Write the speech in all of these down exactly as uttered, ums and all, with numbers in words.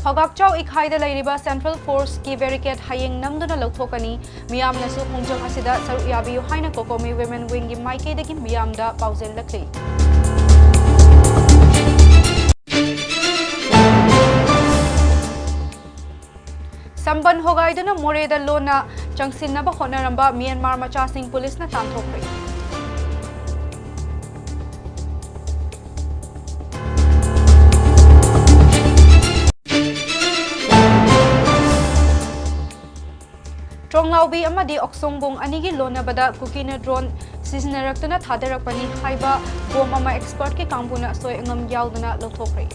ꯄꯒꯥꯛꯆꯥꯎ ꯏꯈꯥꯏꯗ ꯂꯩꯔꯤꯕ Central Forceꯀꯤ barricade ꯍꯌꯦꯡ ꯅꯝꯗꯨꯅ ꯂꯧꯊꯣꯛꯀꯅꯤ꯫ ꯃꯤꯌꯥꯝꯅꯁꯨ ꯈꯣꯡꯖꯪ ꯑꯁꯤꯗ ꯁꯔꯨꯛ ꯌꯥꯕꯤꯌꯨ ꯍꯥꯏꯅ COCOMI Women Wingꯒꯤ ꯃꯥꯏꯀꯩꯗꯒꯤ ꯃꯤꯌꯥꯝꯗ ꯄꯥꯎꯖꯦꯜꯂꯛꯂꯤ꯫ ꯁꯝꯕꯟ ꯍꯣꯒꯥꯏꯗꯨꯅ ꯃꯣꯔꯦꯗ ꯂꯣꯟꯅ ꯆꯪꯁꯤꯟꯅꯕ ꯍꯣꯠꯅꯔꯝꯕ ꯃ꯭ꯌꯥꯟꯃꯥꯔ ꯃꯆꯥꯁꯤꯡ ꯄꯨꯂꯤꯁꯅ ꯇꯥꯟꯊꯣꯛꯈ꯭ꯔꯦ꯫ ꯇ꯭ꯔꯣꯡꯂꯥꯎꯕꯤ ꯑꯃꯗꯤ ꯑꯣꯛꯁꯣꯡꯕꯨꯡ ꯑꯅꯤꯒꯤ ꯂꯣꯟꯅꯕꯗ ꯀꯨꯀꯤꯅ drone ꯁꯤꯖꯤꯟꯅꯔꯛꯇꯨꯅ ꯊꯥꯗꯔꯛꯄꯅꯤ ꯍꯥꯏꯕ bomb ꯑꯃ expertꯀꯤ ꯀꯥꯡꯕꯨꯅ ꯑꯁꯣꯏ ꯑꯉꯥꯝ ꯌꯥꯎꯗꯅ ꯂꯧꯊꯣꯛꯈ꯭ꯔꯦ꯫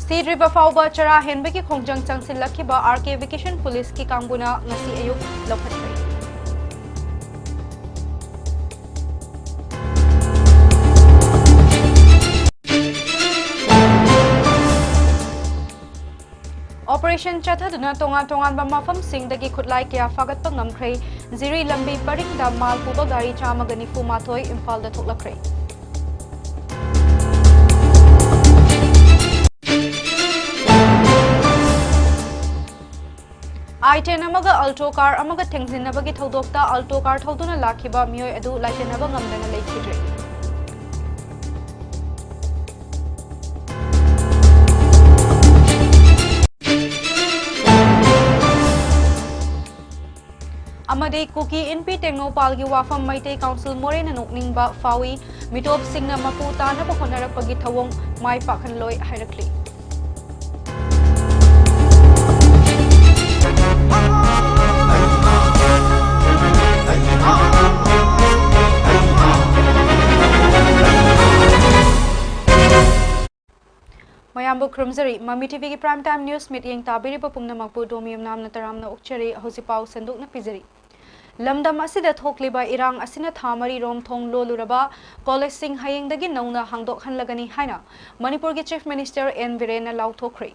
ꯁꯤꯗ꯭ꯔꯤꯕ ꯐꯥꯎꯕ ꯆꯔꯥ ꯍꯦꯟꯕꯒꯤ ꯈꯣꯡꯖꯪ ꯆꯪꯁꯤꯜꯂꯛꯈꯤꯕ RK Vacation ꯄꯨꯂꯤꯁꯀꯤ ꯀꯥꯡꯕꯨꯅ ꯉꯁꯤ ꯑꯌꯨꯛ ꯂꯧꯈꯠꯈ꯭ꯔꯦ꯫ Operation ꯆꯠꯊꯗꯨꯅ ꯇꯣꯉꯥꯟ ꯇꯣꯉꯥꯟꯕ ꯃꯐꯝꯁꯤꯡꯗꯒꯤ ꯈꯨꯠꯂꯥꯏ ꯀꯌꯥ ꯐꯥꯒꯠꯄ ꯉꯝꯈ꯭ꯔꯦ꯫ ꯖꯤꯔꯤ ꯂꯝꯕꯤ ꯄꯔꯤꯡꯗ ꯃꯥꯜ ꯄꯨꯕ ꯒꯥꯔꯤ ꯆꯥꯝꯃꯒ ꯅꯤꯐꯨ ꯃꯥꯊꯣꯏ ꯏꯝꯐꯥꯜꯗ ꯊꯣꯛꯂꯛꯈ꯭ꯔꯦ꯫ I ten ꯑꯃꯒ Alto car ꯑꯃꯒ ꯊꯦꯡꯖꯤꯟꯅꯕꯒꯤ ꯊꯧꯗꯣꯛꯇ Alto car ꯊꯧꯗꯨꯅ ꯂꯥꯛꯈꯤꯕ ꯃꯤꯑꯣꯏ ꯑꯗꯨ ꯂꯥꯏꯊꯦꯟꯅꯕ ꯉꯝꯗꯅ ꯂꯩꯈꯤꯗ꯭ꯔꯦ꯫ ꯑꯃꯗꯤ ꯀꯨꯀꯤ ꯏꯟꯄꯤ ꯇꯦꯡꯅꯧꯄꯥꯜꯒꯤ ꯋꯥꯐꯝ ꯃꯩꯇꯩ ꯀꯥꯎꯟꯁꯤꯜ ꯃꯣꯔꯦꯅ ꯅꯣꯛꯅꯤꯡꯕ ꯐꯥꯎꯏ꯫ ꯃꯤꯇꯣꯞꯁꯤꯡꯅ ꯃꯄꯨ ꯇꯥꯅꯕ ꯍꯣꯠꯅꯔꯛꯄꯒꯤ ꯊꯧꯑꯣꯡ ꯃꯥꯏ ꯄꯥꯛꯍꯜꯂꯣꯏ ꯍꯥꯏꯔꯛꯂꯤ꯫ ꯃꯌꯥꯝꯕꯨ ꯈꯨꯔꯨꯝꯖꯔꯤ꯫ ꯃꯃꯤ TVꯒꯤ Prime Time News ꯃꯤꯠꯌꯦꯡ ꯇꯥꯕꯤꯔꯤꯕ ꯄꯨꯝꯅꯃꯛꯄꯨ ꯗꯣꯃꯤ ꯌꯨꯝꯅꯥꯝꯅ ꯇꯔꯥꯝꯅ ꯑꯣꯛꯆꯔꯤ꯫ ꯍꯧꯖꯤꯛ ꯄꯥꯎ ꯁꯟꯗꯣꯛꯅ ꯄꯤꯖꯔꯤ꯫ ꯂꯝꯗꯝ ꯑꯁꯤꯗ ꯊꯣꯛꯂꯤꯕ ꯏꯔꯥꯡ ꯑꯁꯤꯅ ꯊꯥ ꯃꯔꯤ ꯔꯣꯝ ꯊꯣꯡ ꯂꯣꯜꯂꯨꯔꯕ ꯀꯣꯂꯦꯖꯁꯤꯡ ꯍꯌꯦꯡꯗꯒꯤ ꯅꯧꯅ ꯍꯥꯡꯗꯣꯛꯍꯜꯂꯒꯅꯤ ꯍꯥꯏꯅ ꯃꯅꯤꯄꯨꯔꯒꯤ Chief Minister N ꯕꯤꯔꯦꯟꯅ ꯂꯥꯎꯊꯣꯛꯈ꯭ꯔꯦ꯫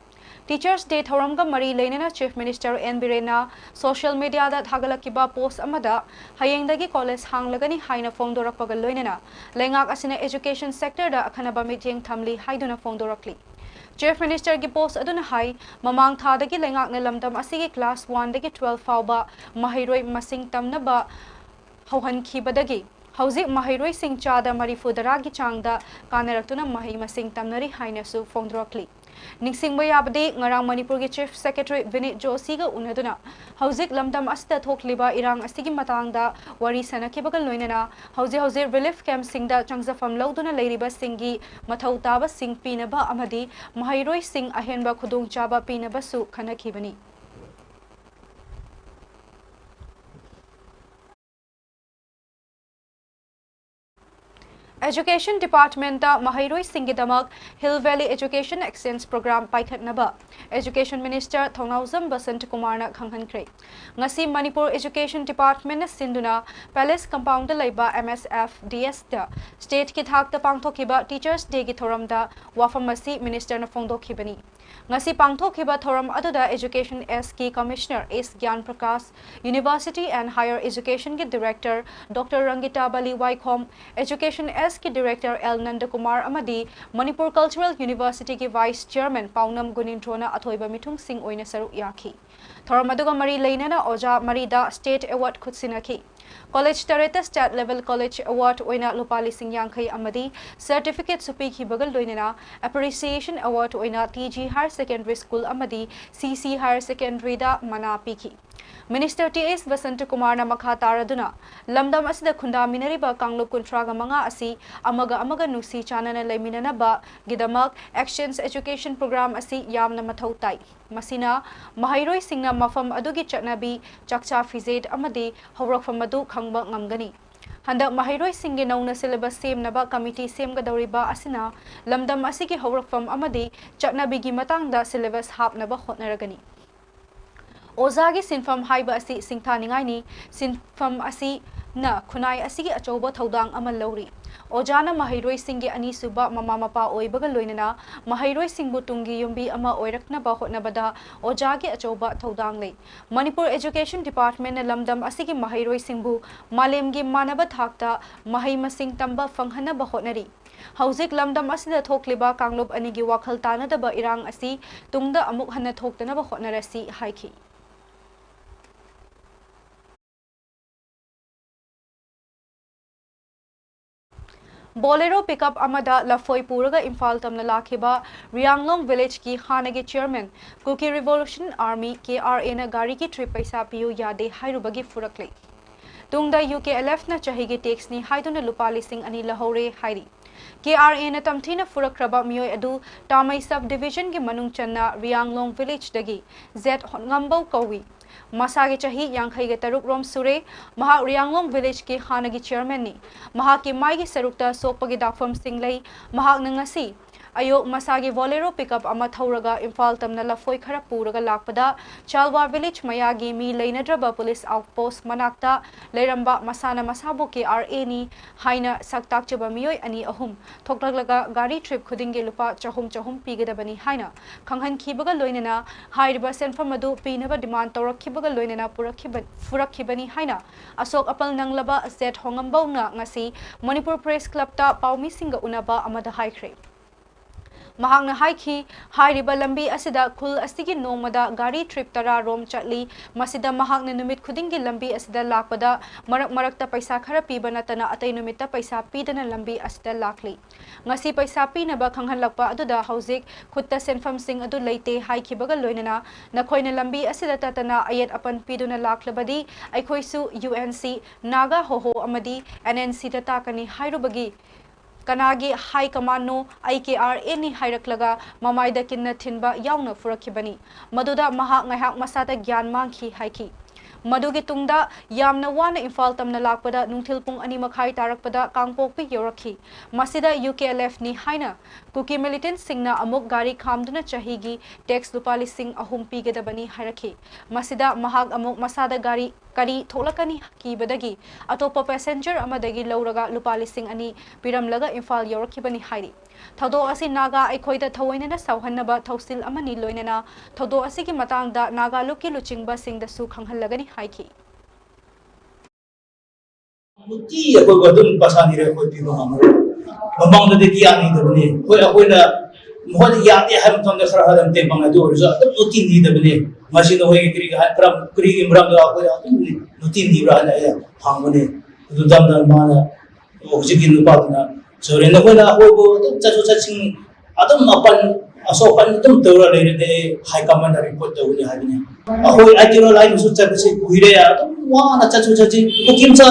Teachers Day ꯊꯧꯔꯝꯒ ꯃꯔꯤ ꯂꯩꯅꯅ Chief Minister N ꯕꯤꯔꯦꯟꯅ social mediaꯗ ꯊꯥꯒꯠꯂꯛꯈꯤꯕ post ꯑꯃꯗ ꯍꯌꯦꯡꯗꯒꯤ college ꯍꯥꯡꯂꯒꯅꯤ ꯍꯥꯏꯅ ꯐꯣꯡꯗꯣꯔꯛꯄꯒ ꯂꯣꯏꯅꯅ ꯂꯩꯉꯥꯛ ꯑꯁꯤꯅ education sectorꯗ ꯑꯈꯟꯅꯕ ꯃꯤꯠꯌꯦꯡ ꯊꯝꯂꯤ ꯍꯥꯏꯗꯨꯅ ꯐꯣꯡꯗꯣꯔꯛꯂꯤ꯫ Chief Ministerꯒꯤ post ꯑꯗꯨꯅ ꯍꯥꯏ, ꯃꯃꯥꯡ ꯊꯥꯗꯒꯤ ꯂꯩꯉꯥꯛꯅ ꯂꯝꯗꯝ ꯑꯁꯤꯒꯤ class oneꯗꯒꯤ twelve ꯐꯥꯎꯕ ꯃꯍꯩꯔꯣꯏ ꯃꯁꯤꯡ ꯇꯝꯅꯕ ꯍꯧꯍꯟꯈꯤꯕꯗꯒꯤ ꯍꯧꯖꯤꯛ ꯃꯍꯩꯔꯣꯏꯁꯤꯡ ꯆꯥꯗ ꯃꯔꯤꯐꯨ ꯇꯔꯥꯒꯤ ꯆꯥꯡꯗ ꯀꯥꯟꯅꯔꯛꯇꯨꯅ ꯃꯍꯩ ꯃꯁꯤꯡ ꯇꯝꯅꯔꯤ ꯍꯥꯏꯅꯁꯨ ꯐꯣꯡꯗꯣꯔꯛꯂꯤ꯫ ꯅꯤꯡꯁꯤꯡꯕ ꯌꯥꯕꯗꯤ, ꯉꯔꯥꯡ ꯃꯅꯤꯄꯨꯔꯒꯤ Chief Secretary ꯕꯤꯅꯤꯠ ꯖꯣꯁꯤꯒ ꯎꯅꯗꯨꯅ ꯍꯧꯖꯤꯛ ꯂꯝꯗꯝ ꯑꯁꯤꯗ ꯊꯣꯛꯂꯤꯕ ꯏꯔꯥꯡ ꯑꯁꯤꯒꯤ ꯃꯇꯥꯡꯗ ꯋꯥꯔꯤ ꯁꯥꯅꯈꯤꯕꯒ ꯂꯣꯏꯅꯅ ꯍꯧꯖꯤꯛ ꯍꯧꯖꯤꯛ relief campꯁꯤꯡꯗ ꯆꯪꯖꯐꯝ ꯂꯧꯗꯨꯅ ꯂꯩꯔꯤꯕꯁꯤꯡꯒꯤ ꯃꯊꯧ ꯇꯥꯕꯁꯤꯡ ꯄꯤꯅꯕ ꯑꯃꯗꯤ ꯃꯍꯩꯔꯣꯏꯁꯤꯡ ꯑꯍꯦꯟꯕ ꯈꯨꯗꯣꯡꯆꯥꯕ ꯄꯤꯅꯕꯁꯨ ꯈꯟꯅꯈꯤꯕꯅꯤ꯫ Education Departmentꯇ ꯃꯍꯩꯔꯣꯏꯁꯤꯡꯒꯤꯗꯃꯛ Hill Valley Education Exchange Program ꯄꯥꯏꯈꯠꯅꯕ Education Minister ꯊꯧꯅꯥꯎꯖꯝ ꯕꯁꯟꯇ ꯀꯨꯃꯥꯔꯅ ꯈꯪꯍꯟꯈ꯭ꯔꯦ꯫ ꯉꯁꯤ ꯃꯅꯤꯄꯨꯔ Education Departmentꯅ ꯁꯤꯟꯗꯨꯅ Palace Compoundꯗ ꯂꯩꯕ M S F D Sꯇ stateꯀꯤ ꯊꯥꯛꯇ ꯄꯥꯡꯊꯣꯛꯈꯤꯕ Teachers Dayꯒꯤ ꯊꯧꯔꯝꯗ ꯋꯥꯐꯝ ꯑꯁꯤ ministerꯅ ꯐꯣꯡꯗꯣꯛꯈꯤꯕꯅꯤ꯫ ꯉꯁꯤ ꯄꯥꯡꯊꯣꯛꯈꯤꯕ ꯊꯧꯔꯝ ꯑꯗꯨꯗ Education Sꯀꯤ Commissioner S ꯒ꯭ꯌꯥꯟ Prakash, University and Higher Educationꯒꯤ Director Doctor ꯔꯪꯒꯤꯇꯥ Bali ꯋꯥꯏꯈꯣꯝ, Education Sꯀꯤ Director L ꯅꯟꯗꯀꯨꯃꯥꯔ ꯑꯃꯗꯤ Manipur Cultural Universityꯒꯤ Vice Chairman ꯄꯥꯎꯅꯝ ꯒꯨꯅꯤꯟꯗ꯭ꯔꯣꯅ ꯑꯊꯣꯏꯕ ꯃꯤꯊꯨꯡꯁꯤꯡ ꯑꯣꯏꯅ ꯁꯔꯨꯛ ꯌꯥꯈꯤ꯫ ꯊꯧꯔꯝ ꯑꯗꯨꯒ ꯃꯔꯤ ꯂꯩꯅꯅ ꯑꯣꯖꯥ ꯃꯔꯤꯗ state award ꯈꯨꯠꯁꯤꯟꯅꯈꯤ꯫ College ꯇꯔꯦꯠꯇ state level college award ꯑꯣꯏꯅ ꯂꯨꯄꯥ ꯂꯤꯁꯤꯡ ꯌꯥꯡꯈꯩ ꯑꯃꯗꯤ certificateꯁꯨ ꯄꯤꯈꯤꯕꯒ ꯂꯣꯏꯅꯅ appreciation award ꯑꯣꯏꯅ T G Higher Secondary School ꯑꯃꯗꯤ C C Higher Secondary ꯗ ꯃꯅꯥ ꯄꯤꯈꯤ꯫ Minister T S ꯕꯁꯟꯇ ꯀꯨꯃꯥꯔꯅ ꯃꯈꯥ ꯇꯥꯔꯗꯨꯅ, ꯂꯝꯗꯝ ꯑꯁꯤꯗ ꯈꯨꯟꯗꯥꯃꯤꯟꯅꯔꯤꯕ ꯀꯥꯡꯂꯨꯞ ꯀꯨꯟꯊ꯭ꯔꯥꯒ ꯃꯉꯥ ꯑꯁꯤ ꯑꯃꯒ ꯑꯃꯒ ꯅꯨꯡꯁꯤ ꯆꯥꯟꯅꯅ ꯂꯩꯃꯤꯟꯅꯅꯕꯒꯤꯗꯃꯛ Exchange Education Program ꯑꯁꯤ ꯌꯥꯝꯅ ꯃꯊꯧ ꯇꯥꯏ꯫ ꯃꯁꯤꯅ ꯃꯍꯩꯔꯣꯏꯁꯤꯡꯅ ꯃꯐꯝ ꯑꯗꯨꯒꯤ ꯆꯠꯅꯕꯤ, ꯆꯥꯛꯆꯥ ꯐꯤꯖꯦꯠ ꯑꯃꯗꯤ ꯍꯧꯔꯛꯐꯝ ꯑꯗꯨ ꯈꯪꯕ ꯉꯝꯒꯅꯤ꯫ ꯍꯟꯗꯛ ꯃꯍꯩꯔꯣꯏꯁꯤꯡꯒꯤ ꯅꯧꯅ syllabus ꯁꯦꯝꯅꯕ committee ꯁꯦꯝꯒꯗꯧꯔꯤꯕ ꯑꯁꯤꯅ ꯂꯝꯗꯝ ꯑꯁꯤꯒꯤ ꯍꯧꯔꯛꯐꯝ ꯑꯃꯗꯤ ꯆꯠꯅꯕꯤꯒꯤ ꯃꯇꯥꯡꯗ syllabus ꯍꯥꯞꯅꯕ ꯍꯣꯠꯅꯔꯒꯅꯤ꯫ ꯑꯣꯖꯥꯒꯤ ꯁꯤꯟꯐꯝ ꯍꯥꯏꯕ ꯑꯁꯤ ꯁꯤꯡꯊꯥꯅꯤꯡꯉꯥꯏꯅꯤ꯫ ꯁꯤꯟꯐꯝ ꯑꯁꯤꯅ ꯈꯨꯟꯅꯥꯏ ꯑꯁꯤꯒꯤ ꯑꯆꯧꯕ ꯊꯧꯗꯥꯡ ꯑꯃ ꯂꯧꯔꯤ꯫ ꯑꯣꯖꯥꯅ ꯃꯍꯩꯔꯣꯏꯁꯤꯡꯒꯤ ꯑꯅꯤꯁꯨꯕ ꯃꯃꯥ ꯃꯄꯥ ꯑꯣꯏꯕꯒ ꯂꯣꯏꯅꯅ ꯃꯍꯩꯔꯣꯏꯁꯤꯡꯕꯨ ꯇꯨꯡꯒꯤ ꯌꯨꯝꯕꯤ ꯑꯃ ꯑꯣꯏꯔꯛꯅꯕ ꯍꯣꯠꯅꯕꯗ ꯑꯣꯖꯥꯒꯤ ꯑꯆꯧꯕ ꯊꯧꯗꯥꯡ ꯂꯩ꯫ ꯃꯅꯤꯄꯨꯔ Education Departmentꯅ ꯂꯝꯗꯝ ꯑꯁꯤꯒꯤ ꯃꯍꯩꯔꯣꯏꯁꯤꯡꯕꯨ ꯃꯥꯂꯦꯝꯒꯤ ꯃꯥꯟꯅꯕ ꯊꯥꯛꯇ ꯃꯍꯩ ꯃꯁꯤꯡ ꯇꯝꯕ ꯐꯪꯍꯟꯅꯕ ꯍꯣꯠꯅꯔꯤ꯫ ꯍꯧꯖꯤꯛ ꯂꯝꯗꯝ ꯑꯁꯤꯗ ꯊꯣꯛꯂꯤꯕ ꯀꯥꯡꯂꯨꯞ ꯑꯅꯤꯒꯤ ꯋꯥꯈꯜ ꯇꯥꯅꯗꯕ ꯏꯔꯥꯡ ꯑꯁꯤ ꯇꯨꯡꯗ ꯑꯃꯨꯛ ꯍꯟꯅ ꯊꯣꯛꯇꯅꯕ ꯍꯣꯠꯅꯔꯁꯤ ꯍꯥꯏꯈꯤ꯫ Bolero pickup ꯑꯃꯗ ꯂꯐꯣꯏ ꯄꯨꯔꯒ ꯏꯝꯐꯥꯜ ꯇꯝꯅ ꯂꯥꯛꯈꯤꯕ ꯔꯤꯌꯥꯡꯂꯣꯡ villageꯀꯤ ꯍꯥꯟꯅꯒꯤ chairman, Kuki Revolution Army, KRAꯅ ꯒꯥꯔꯤꯒꯤ trip ꯄꯩꯁꯥ ꯄꯤꯌꯨ ꯌꯥꯗꯦ ꯍꯥꯏꯔꯨꯕꯒꯤ ꯐꯨꯔꯛꯂꯦ꯫ ꯇꯨꯡꯗ UKLFꯅ ꯆꯍꯤꯒꯤ taxꯅꯤ ꯍꯥꯏꯗꯨꯅ ꯂꯨꯄꯥ ꯂꯤꯁꯤꯡ ꯑꯅꯤ ꯂꯧꯍꯧꯔꯦ ꯍꯥꯏꯔꯤ꯫ KRAꯅ ꯇꯝꯊꯤꯅ ꯐꯨꯔꯛꯈ꯭ꯔꯕ ꯃꯤꯑꯣꯏ ꯑꯗꯨ ꯇꯥꯃꯩ sub divisionꯒꯤ ꯃꯅꯨꯡ ꯆꯟꯅ ꯔꯤꯌꯥꯡꯂꯣꯡ villageꯗꯒꯤ ꯖꯦꯠ ꯍꯣꯡꯉꯝꯕꯧ ꯀꯧꯏ꯫ ꯃꯁꯥꯒꯤ ꯆꯍꯤ ꯌꯥꯡꯈꯩꯒ ꯇꯔꯨꯛ ꯔꯣꯝ ꯁꯨꯔꯦ꯫ ꯃꯍꯥꯛ ꯔꯤꯌꯥꯡꯂꯣꯡ villageꯀꯤ ꯍꯥꯟꯅꯒꯤ chairmanꯅꯤ꯫ ꯃꯍꯥꯛꯀꯤ ꯃꯥꯏꯒꯤ ꯁꯔꯨꯛꯇ ꯁꯣꯛꯄꯒꯤ ꯗꯥꯛꯐꯝꯁꯤꯡ ꯂꯩ꯫ ꯃꯍꯥꯛꯅ ꯉꯁꯤ ꯑꯌꯨꯛ ꯃꯁꯥꯒꯤ Bolero pickup ꯑꯃ ꯊꯧꯔꯒ ꯏꯝꯐꯥꯜ ꯇꯝꯅ ꯂꯐꯣꯏ ꯈꯔ ꯄꯨꯔꯒ ꯂꯥꯛꯄꯗ ꯆꯥꯜꯋꯥ village ꯃꯌꯥꯒꯤ ꯃꯤ ꯂꯩꯅꯗ꯭ꯔꯕ police outpost ꯃꯅꯥꯛꯇ ꯂꯩꯔꯝꯕ ꯃꯁꯥꯅ ꯃꯁꯥꯕꯨ KRAꯅꯤ ꯍꯥꯏꯅ ꯁꯛ ꯇꯥꯛꯆꯕ ꯃꯤꯑꯣꯏ ꯑꯅꯤ ꯑꯍꯨꯝ ꯊꯣꯛꯂꯛꯂꯒ ꯒꯥꯔꯤ trip ꯈꯨꯗꯤꯡꯒꯤ ꯂꯨꯄꯥ ꯆꯍꯨꯝ ꯆꯍꯨꯝ ꯄꯤꯒꯗꯕꯅꯤ ꯍꯥꯏꯅ ꯈꯪꯍꯟꯈꯤꯕꯒ ꯂꯣꯏꯅꯅ ꯍꯥꯏꯔꯤꯕ ꯁꯦꯟꯐꯝ ꯑꯗꯨ ꯄꯤꯅꯕ demand ꯇꯧꯔꯛꯈꯤꯕꯒ ꯂꯣꯏꯅꯅ ꯄꯨꯔꯛꯈꯤꯕ-, ꯐꯨꯔꯛꯈꯤꯕꯅꯤ ꯍꯥꯏꯅ ꯑꯁꯣꯛ ꯑꯄꯜ ꯅꯪꯂꯕ ꯖꯦꯠ ꯍꯣꯡꯉꯝꯕꯧꯅ ꯉꯁꯤ ꯃꯅꯤꯄꯨꯔ Press Clubꯇ ꯄꯥꯎꯃꯤꯁꯤꯡꯒ ꯎꯅꯕ ꯑꯃꯗ ꯍꯥꯏꯈ꯭ꯔꯦ꯫ ꯃꯍꯥꯛꯅ ꯍꯥꯏꯈꯤ, ꯍꯥꯏꯔꯤꯕ ꯂꯝꯕꯤ ꯑꯁꯤꯗ ꯈꯨꯜ ꯑꯁꯤꯒꯤ ꯅꯣꯡꯃꯗ ꯒꯥꯔꯤ trip ꯇꯔꯥ ꯔꯣꯝ ꯆꯠꯂꯤ꯫ ꯃꯁꯤꯗ ꯃꯍꯥꯛꯅ ꯅꯨꯃꯤꯠ ꯈꯨꯗꯤꯡꯒꯤ ꯂꯝꯕꯤ ꯑꯁꯤꯗ ꯂꯥꯛꯄꯗ ꯃꯔꯛ ꯃꯔꯛꯇ ꯄꯩꯁꯥ ꯈꯔ ꯄꯤꯕ ꯅꯠꯇꯅ ꯑꯇꯩ ꯅꯨꯃꯤꯠꯇ ꯄꯩꯁꯥ ꯄꯤꯗꯅ ꯂꯝꯕꯤ ꯑꯁꯤꯗ ꯂꯥꯛꯂꯤ꯫ ꯉꯁꯤ ꯄꯩꯁꯥ ꯄꯤꯅꯕ ꯈꯪꯍꯜꯂꯛꯄ ꯑꯗꯨꯗ ꯍꯧꯖꯤꯛ ꯈꯨꯠꯇ ꯁꯦꯟꯐꯝꯁꯤꯡ ꯑꯗꯨ ꯂꯩꯇꯦ ꯍꯥꯏꯈꯤꯕꯒ ꯂꯣꯏꯅꯅ ꯅꯈꯣꯏꯅ ꯂꯝꯕꯤ ꯑꯁꯤꯗ ꯇꯠꯇꯅ ꯑꯌꯦꯠ ꯑꯄꯟ ꯄꯤꯗꯨꯅ ꯂꯥꯛꯂꯕꯗꯤ ꯑꯩꯈꯣꯏꯁꯨ UNC, ꯅꯥꯒꯥ ꯍꯣꯍꯣ ꯑꯃꯗꯤ NNCꯗ ꯇꯥꯛꯀꯅꯤ ꯍꯥꯏꯔꯨꯕꯒꯤ ꯀꯅꯥꯒꯤ high commandꯅꯣ? ꯑꯩ KRAꯅꯤ ꯍꯥꯏꯔꯛꯂꯒ ꯃꯃꯥꯏꯗ ꯀꯤꯟꯅ ꯊꯤꯟꯕ ꯌꯥꯎꯅ ꯐꯨꯔꯛꯈꯤꯕꯅꯤ꯫ ꯃꯗꯨꯗ ꯃꯍꯥꯛ ꯉꯥꯏꯍꯥꯛ ꯃꯁꯥꯗ ꯒ꯭ꯌꯥꯟ ꯃꯥꯡꯈꯤ ꯍꯥꯏꯈꯤ꯫ ꯃꯗꯨꯒꯤ ꯇꯨꯡꯗ ꯌꯥꯝꯅ ꯋꯥꯅ ꯏꯝꯐꯥꯜ ꯇꯝꯅ ꯂꯥꯛꯄꯗ ꯅꯨꯡꯊꯤꯜ ꯄꯨꯡ ꯑꯅꯤ ꯃꯈꯥꯏ ꯇꯥꯔꯛꯄꯗ ꯀꯥꯡꯄꯣꯛꯄꯤ ꯌꯧꯔꯛꯈꯤ꯫ ꯃꯁꯤꯗ ꯌꯨ ꯀꯦ ꯑꯦꯜ ꯑꯦꯐꯅꯤ ꯍꯥꯏꯅ ꯀꯨꯀꯤ ꯃꯤꯂꯤꯇꯦꯟꯠꯁꯤꯡꯅ ꯑꯃꯨꯛ ꯒꯥꯔꯤ ꯈꯥꯝꯗꯨꯅ ꯆꯍꯤꯒꯤ ꯇꯦꯛꯁ ꯂꯨꯄꯥ ꯂꯤꯁꯤꯡ ꯑꯍꯨꯝ ꯄꯤꯒꯗꯕꯅꯤ ꯍꯥꯏꯔꯛꯈꯤ꯫ ꯃꯁꯤꯗ ꯃꯍꯥꯛ ꯑꯃꯨꯛ ꯃꯁꯥꯗ ꯒꯥꯔꯤ ꯀꯔꯤ ꯊꯣꯛꯂꯛꯀꯅꯤ ꯀꯤꯕꯗꯒꯤ ꯑꯇꯣꯞꯄ ꯄꯦꯁꯦꯟꯖꯔ ꯑꯃꯗꯒꯤ ꯂꯧꯔꯒ ꯂꯨꯄꯥ ꯂꯤꯁꯤꯡ ꯑꯅꯤ ꯄꯤꯔꯝꯂꯒ ꯏꯝꯐꯥꯜ ꯌꯧꯔꯛꯈꯤꯕꯅꯤ ꯍꯥꯏꯔꯤ꯫ ꯊꯧꯗꯣꯛ ꯑꯁꯤ ꯅꯥꯒꯥ ꯑꯩꯈꯣꯏꯗ ꯊꯑꯣꯏꯅꯅ ꯁꯥꯎꯍꯟꯅꯕ ꯊꯧꯁꯤꯜ ꯑꯃꯅꯤ, ꯂꯣꯏꯅꯅ ꯊꯧꯗꯣꯛ ꯑꯁꯤꯒꯤ ꯃꯇꯥꯡꯗ ꯅꯥꯒꯥ ꯂꯨꯞꯀꯤ ꯂꯨꯆꯤꯡꯕꯁꯤꯡꯗꯁꯨ ꯈꯪꯍꯜꯂꯒꯅꯤ ꯍꯥꯏꯈꯤ꯫ ꯅꯨꯡꯇꯤ ꯑꯩꯈꯣꯏꯕꯨ ꯑꯗꯨꯝ ꯄꯩꯁꯥ ꯅꯤꯔꯦ, ꯑꯩꯈꯣꯏ ꯄꯤꯕ ꯉꯝꯃꯔꯣꯏ꯫ ꯃꯃꯥꯡꯗꯗꯤ ꯀꯌꯥ ꯅꯤꯗꯕꯅꯤ꯫ ꯍꯣꯏ, ꯑꯩꯈꯣꯏꯅ ꯃꯈꯣꯏꯗ ꯌꯥꯗꯦ ꯍꯥꯏꯕ ꯃꯇꯝꯗ ꯈꯔ ꯈꯔ ꯑꯗꯨꯝ ꯇꯦꯡ ꯄꯥꯡꯉꯦ, ꯑꯗꯨ ꯑꯣꯏꯔꯁꯨ ꯑꯗꯨꯝ ꯅꯨꯡꯇꯤ ꯅꯤꯗꯕꯅꯤ꯫ ꯃꯁꯤ ꯅꯈꯣꯏꯒꯤ ꯀꯔꯤꯒꯤ ꯍꯥꯏ-, ꯀꯔꯝ-, ꯀꯔꯤꯒꯤ ꯃꯔꯝꯗ ꯑꯩꯈꯣꯏ ꯑꯗꯨꯝ ꯅꯨꯡꯇꯤ ꯅꯤꯕ꯭ꯔꯥ ꯍꯥꯏꯅ ꯑꯩꯅ ꯍꯪꯕꯅꯤ꯫ ꯑꯗꯨ ꯃꯇꯝꯗ ꯃꯥꯅ ꯍꯧꯖꯤꯛꯀꯤ ꯅꯨꯄꯥꯗꯨꯅ, "ꯁꯣꯔꯤ, ꯅꯈꯣꯏꯅ ꯑꯩꯈꯣꯏꯕꯨ ꯑꯗꯨꯝ ꯆꯠꯊꯣꯛ ꯆꯠꯁꯤꯟ ꯑꯗꯨꯝ ꯑꯄꯟ ꯑꯁꯣꯛ ꯑꯄꯟ ꯑꯗꯨꯝ ꯇꯧꯔ ꯂꯩꯔꯗꯤ ꯑꯩ ꯍꯥꯏ ꯀꯃꯥꯟꯗ ꯔꯤꯄꯣꯔꯠ ꯇꯧꯒꯅꯤ" ꯍꯥꯏꯕꯅꯤ꯫ ꯑꯩꯈꯣꯏ ꯑꯥꯏ ꯇꯤ ꯔꯣ ꯂꯥꯏꯟꯗꯁꯨ ꯆꯠꯄꯁꯦ ꯀꯨꯏꯔꯦ, ꯑꯗꯨꯝ ꯋꯥꯅ ꯆꯠꯊꯣꯛ ꯆꯠꯁꯤꯟ ꯀꯨꯀꯤ ꯃꯆꯥ,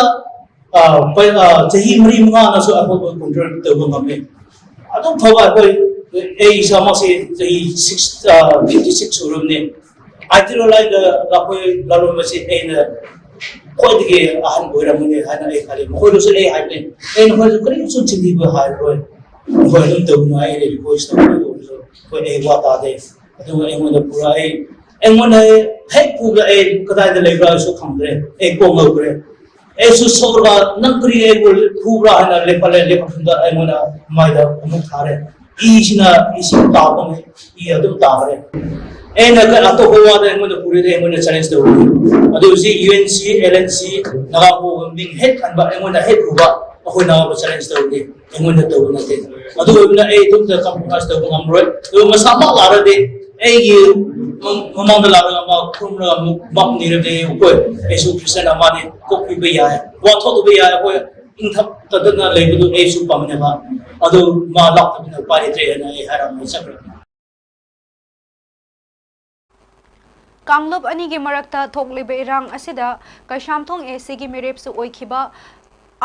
ꯑ, ꯄ-, ꯑ, ꯆꯍꯤ ꯃꯔꯤ ꯃꯉꯥꯅꯁꯨ ꯑꯩꯈꯣꯏꯕꯨ ꯀꯟꯇ꯭ꯔꯣꯜ ꯇꯧꯕ ꯉꯝꯃꯦ꯫ ꯑꯗꯨꯝ ꯐꯕ ꯑꯩꯈꯣꯏ, ꯑꯩ ꯏꯁꯥꯃꯛꯁꯦ ꯆꯍꯤ ꯁꯤꯛꯁ, ꯑ, ꯐꯤꯐꯇꯤ ꯁꯤꯛꯁ ꯁꯨꯔꯕꯅꯦ꯫ ꯑꯥꯏ ꯇꯤ ꯔꯣ ꯂꯥꯏꯟꯗ ꯂꯥꯛꯄ ꯂꯥꯂꯣꯟꯕꯁꯦ ꯑꯩꯅ ꯈ꯭ꯋꯥꯏꯗꯒꯤ ꯑꯍꯟ ꯑꯣꯏꯔꯝꯒꯅꯤ ꯍꯥꯏꯅ ꯑꯩ ꯈꯜꯂꯤ꯫ ꯃꯈꯣꯏꯗꯁꯨ ꯑꯩ ꯍꯥꯏꯕꯅꯦ, ꯑꯩ ꯅꯈꯣꯏꯗ ꯀꯔꯤꯁꯨ ꯆꯤꯟꯊꯤꯕ ꯍꯥꯏꯔꯔꯣꯏ, ꯅꯈꯣꯏ ꯑꯗꯨꯝ ꯇꯧꯅꯨ ꯍꯥꯏ, ꯑꯩ ꯔꯤꯀ꯭ꯋꯦꯁ ꯇꯧꯕꯅꯦ꯫ ꯑꯗꯨ ꯑꯣꯏꯔꯁꯨ ꯑꯩꯈꯣꯏ, ꯑꯩ ꯋꯥ ꯇꯥꯗꯦ꯫ ꯑꯗꯨꯒ ꯑꯩꯉꯣꯟꯗ ꯄꯨꯔꯛꯑꯦ, ꯑꯩꯉꯣꯟꯗ ꯍꯦꯛ ꯄꯨꯕꯗ ꯑꯩ ꯀꯗꯥꯏꯗ ꯂꯩꯕ꯭ꯔꯥ ꯑꯩꯁꯨ ꯈꯪꯗ꯭ꯔꯦ, ꯑꯩ ꯀꯣꯛ ꯉꯥꯎꯈ꯭ꯔꯦ꯫ ꯑꯩꯁꯨ ꯁꯣꯛꯂꯒ, "ꯅꯪ ꯀꯔꯤ ꯑꯩꯕꯨ ꯐꯨꯕ꯭ꯔꯥ?" ꯍꯥꯏꯅ ꯂꯦꯞꯍꯜꯂꯦ꯫ ꯂꯦꯞꯄ ꯃꯇꯝꯗ ꯑꯩꯉꯣꯟꯗ ꯃꯥꯏꯗ ꯑꯃꯨꯛ ꯊꯥꯔꯦ꯫ ꯏꯁꯤꯅ, ꯏꯁꯤꯡ ꯇꯥꯕꯅꯦ, ꯏ ꯑꯗꯨꯝ ꯇꯥꯈ꯭ꯔꯦ꯫ ꯑꯩꯅ ꯀ-, ꯑꯇꯣꯞꯄ ꯋꯥꯗ ꯑꯩꯉꯣꯟꯗ ꯄꯨꯔꯦꯗ ꯑꯩꯉꯣꯟꯗ ꯆꯦꯂꯦꯟꯖ ꯇꯧꯔꯦ꯫ ꯑꯗꯨ ꯍꯧꯖꯤꯛ U N C, L N C, ꯅꯒꯥ ꯄꯣꯛꯄ ꯃꯤꯡ ꯍꯦꯛ ꯈꯟꯕ, ꯑꯩꯉꯣꯟꯗ ꯍꯦꯛ ꯎꯕ, ꯑꯩꯈꯣꯏ ꯅꯒꯥꯕꯨ ꯆꯦꯂꯦꯟꯖ ꯇꯧꯔꯦ꯫ ꯑꯩꯉꯣꯟꯗ ꯇꯧꯕ ꯅꯠꯇꯦ꯫ ꯑꯗꯨ ꯑꯣꯏꯕꯅ ꯑꯩ ꯑꯗꯨꯝꯇ ꯀꯝꯄ꯭ꯔꯣꯃꯥꯏꯁ ꯇꯧꯕ ꯉꯝꯔꯣꯏ꯫ ꯑꯗꯨ ꯃꯁꯥꯃꯛ ꯂꯥꯛꯔꯗꯤ ꯑꯩꯒꯤ ꯃ-, ꯃꯃꯥꯡꯗ ꯂꯥꯛꯂꯒ ꯃꯥ ꯈꯨꯔꯨꯝꯂꯒ ꯑꯃꯨꯛ ꯃꯥꯞ ꯅꯤꯔꯗꯤ ꯑꯩꯈꯣꯏ, ꯑꯩꯁꯨ ꯈ꯭ꯔꯤꯁꯇꯤꯌꯥꯟ ꯑꯃꯅꯤ, ꯀꯣꯛꯄꯤꯕ ꯌꯥꯏ, ꯋꯥ ꯊꯣꯛꯇꯕ ꯌꯥꯏ, ꯑꯩꯈꯣꯏ ꯏꯪ ꯇꯞ-, ꯇꯞꯅ ꯂꯩꯕꯗꯨ ꯑꯩꯁꯨ ꯄꯥꯝꯅꯦꯕ꯫ ꯑꯗꯨ ꯃꯥ ꯂꯥꯛꯇꯕꯅꯤꯅ ꯎꯄꯥꯏ ꯂꯩꯇ꯭ꯔꯦ ꯍꯥꯏꯅ ꯑꯩ ꯍꯥꯏꯔꯝꯃꯒ ꯆꯠꯈ꯭ꯔꯕꯅꯤ꯫ ꯀꯥꯡꯂꯨꯞ ꯑꯅꯤꯒꯤ ꯃꯔꯛꯇ ꯊꯣꯛꯂꯤꯕ ꯏꯔꯥꯡ ꯑꯁꯤꯗ ꯀꯩꯁꯥꯝꯊꯣꯡ ꯑꯦ ꯁꯤꯒꯤ ꯃꯤꯔꯦꯞꯁꯨ ꯑꯣꯏꯈꯤꯕ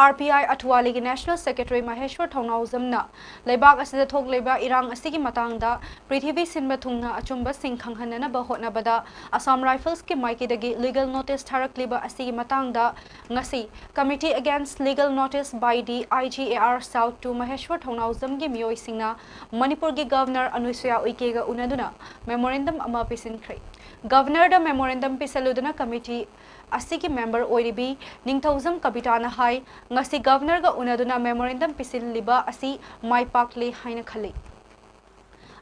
ꯑꯥꯔ ꯄꯤ ꯑꯥꯏ ꯑꯊꯋꯥꯂꯤꯒꯤ National Secretary ꯃꯍꯦꯁ꯭ꯋꯔ ꯊꯧꯅꯥꯎꯖꯝꯅ ꯂꯩꯕꯥꯛ ꯑꯁꯤꯗ ꯊꯣꯛꯂꯤꯕ ꯏꯔꯥꯡ ꯑꯁꯤꯒꯤ ꯃꯇꯥꯡꯗ ꯄ꯭ꯔꯤꯊꯤꯕꯤ ꯁꯤꯟꯕ ꯊꯨꯡꯅ ꯑꯆꯨꯝꯕꯁꯤꯡ ꯈꯪꯍꯟꯅꯅꯕ ꯍꯣꯠꯅꯕꯗ Assam Riflesꯀꯤ ꯃꯥꯏꯀꯩꯗꯒꯤ legal notice ꯊꯥꯔꯛꯂꯤꯕ ꯑꯁꯤꯒꯤ ꯃꯇꯥꯡꯗ ꯉꯁꯤ Committee Against Legal Notice by the I G A R South to ꯃꯍꯦꯁ꯭ꯋꯔ ꯊꯧꯅꯥꯎꯖꯝꯒꯤ ꯃꯤꯑꯣꯏꯁꯤꯡꯅ ꯃꯅꯤꯄꯨꯔꯒꯤ Governor ꯑꯅꯨꯁꯨꯌꯥ ꯎꯏꯀꯦꯒ ꯎꯅꯗꯨꯅ memorandum ꯑꯃ ꯄꯤꯁꯤꯟꯈ꯭ꯔꯦ꯫ Governorꯗ memorandum ꯄꯤꯁꯜꯂꯨꯗꯨꯅ committee ꯑꯁꯤꯒꯤ member ꯑꯣꯏꯔꯤꯕꯤ ꯅꯤꯡꯊꯧꯖꯝ ꯀꯕꯤꯇꯥꯅ ꯍꯥꯏ, ꯉꯁꯤ Governorꯒ ꯎꯅꯗꯨꯅ memorandum ꯄꯤꯁꯤꯜꯂꯤꯕ ꯑꯁꯤ ꯃꯥꯏ ꯄꯥꯛꯂꯦ ꯍꯥꯏꯅ ꯈꯜꯂꯤ꯫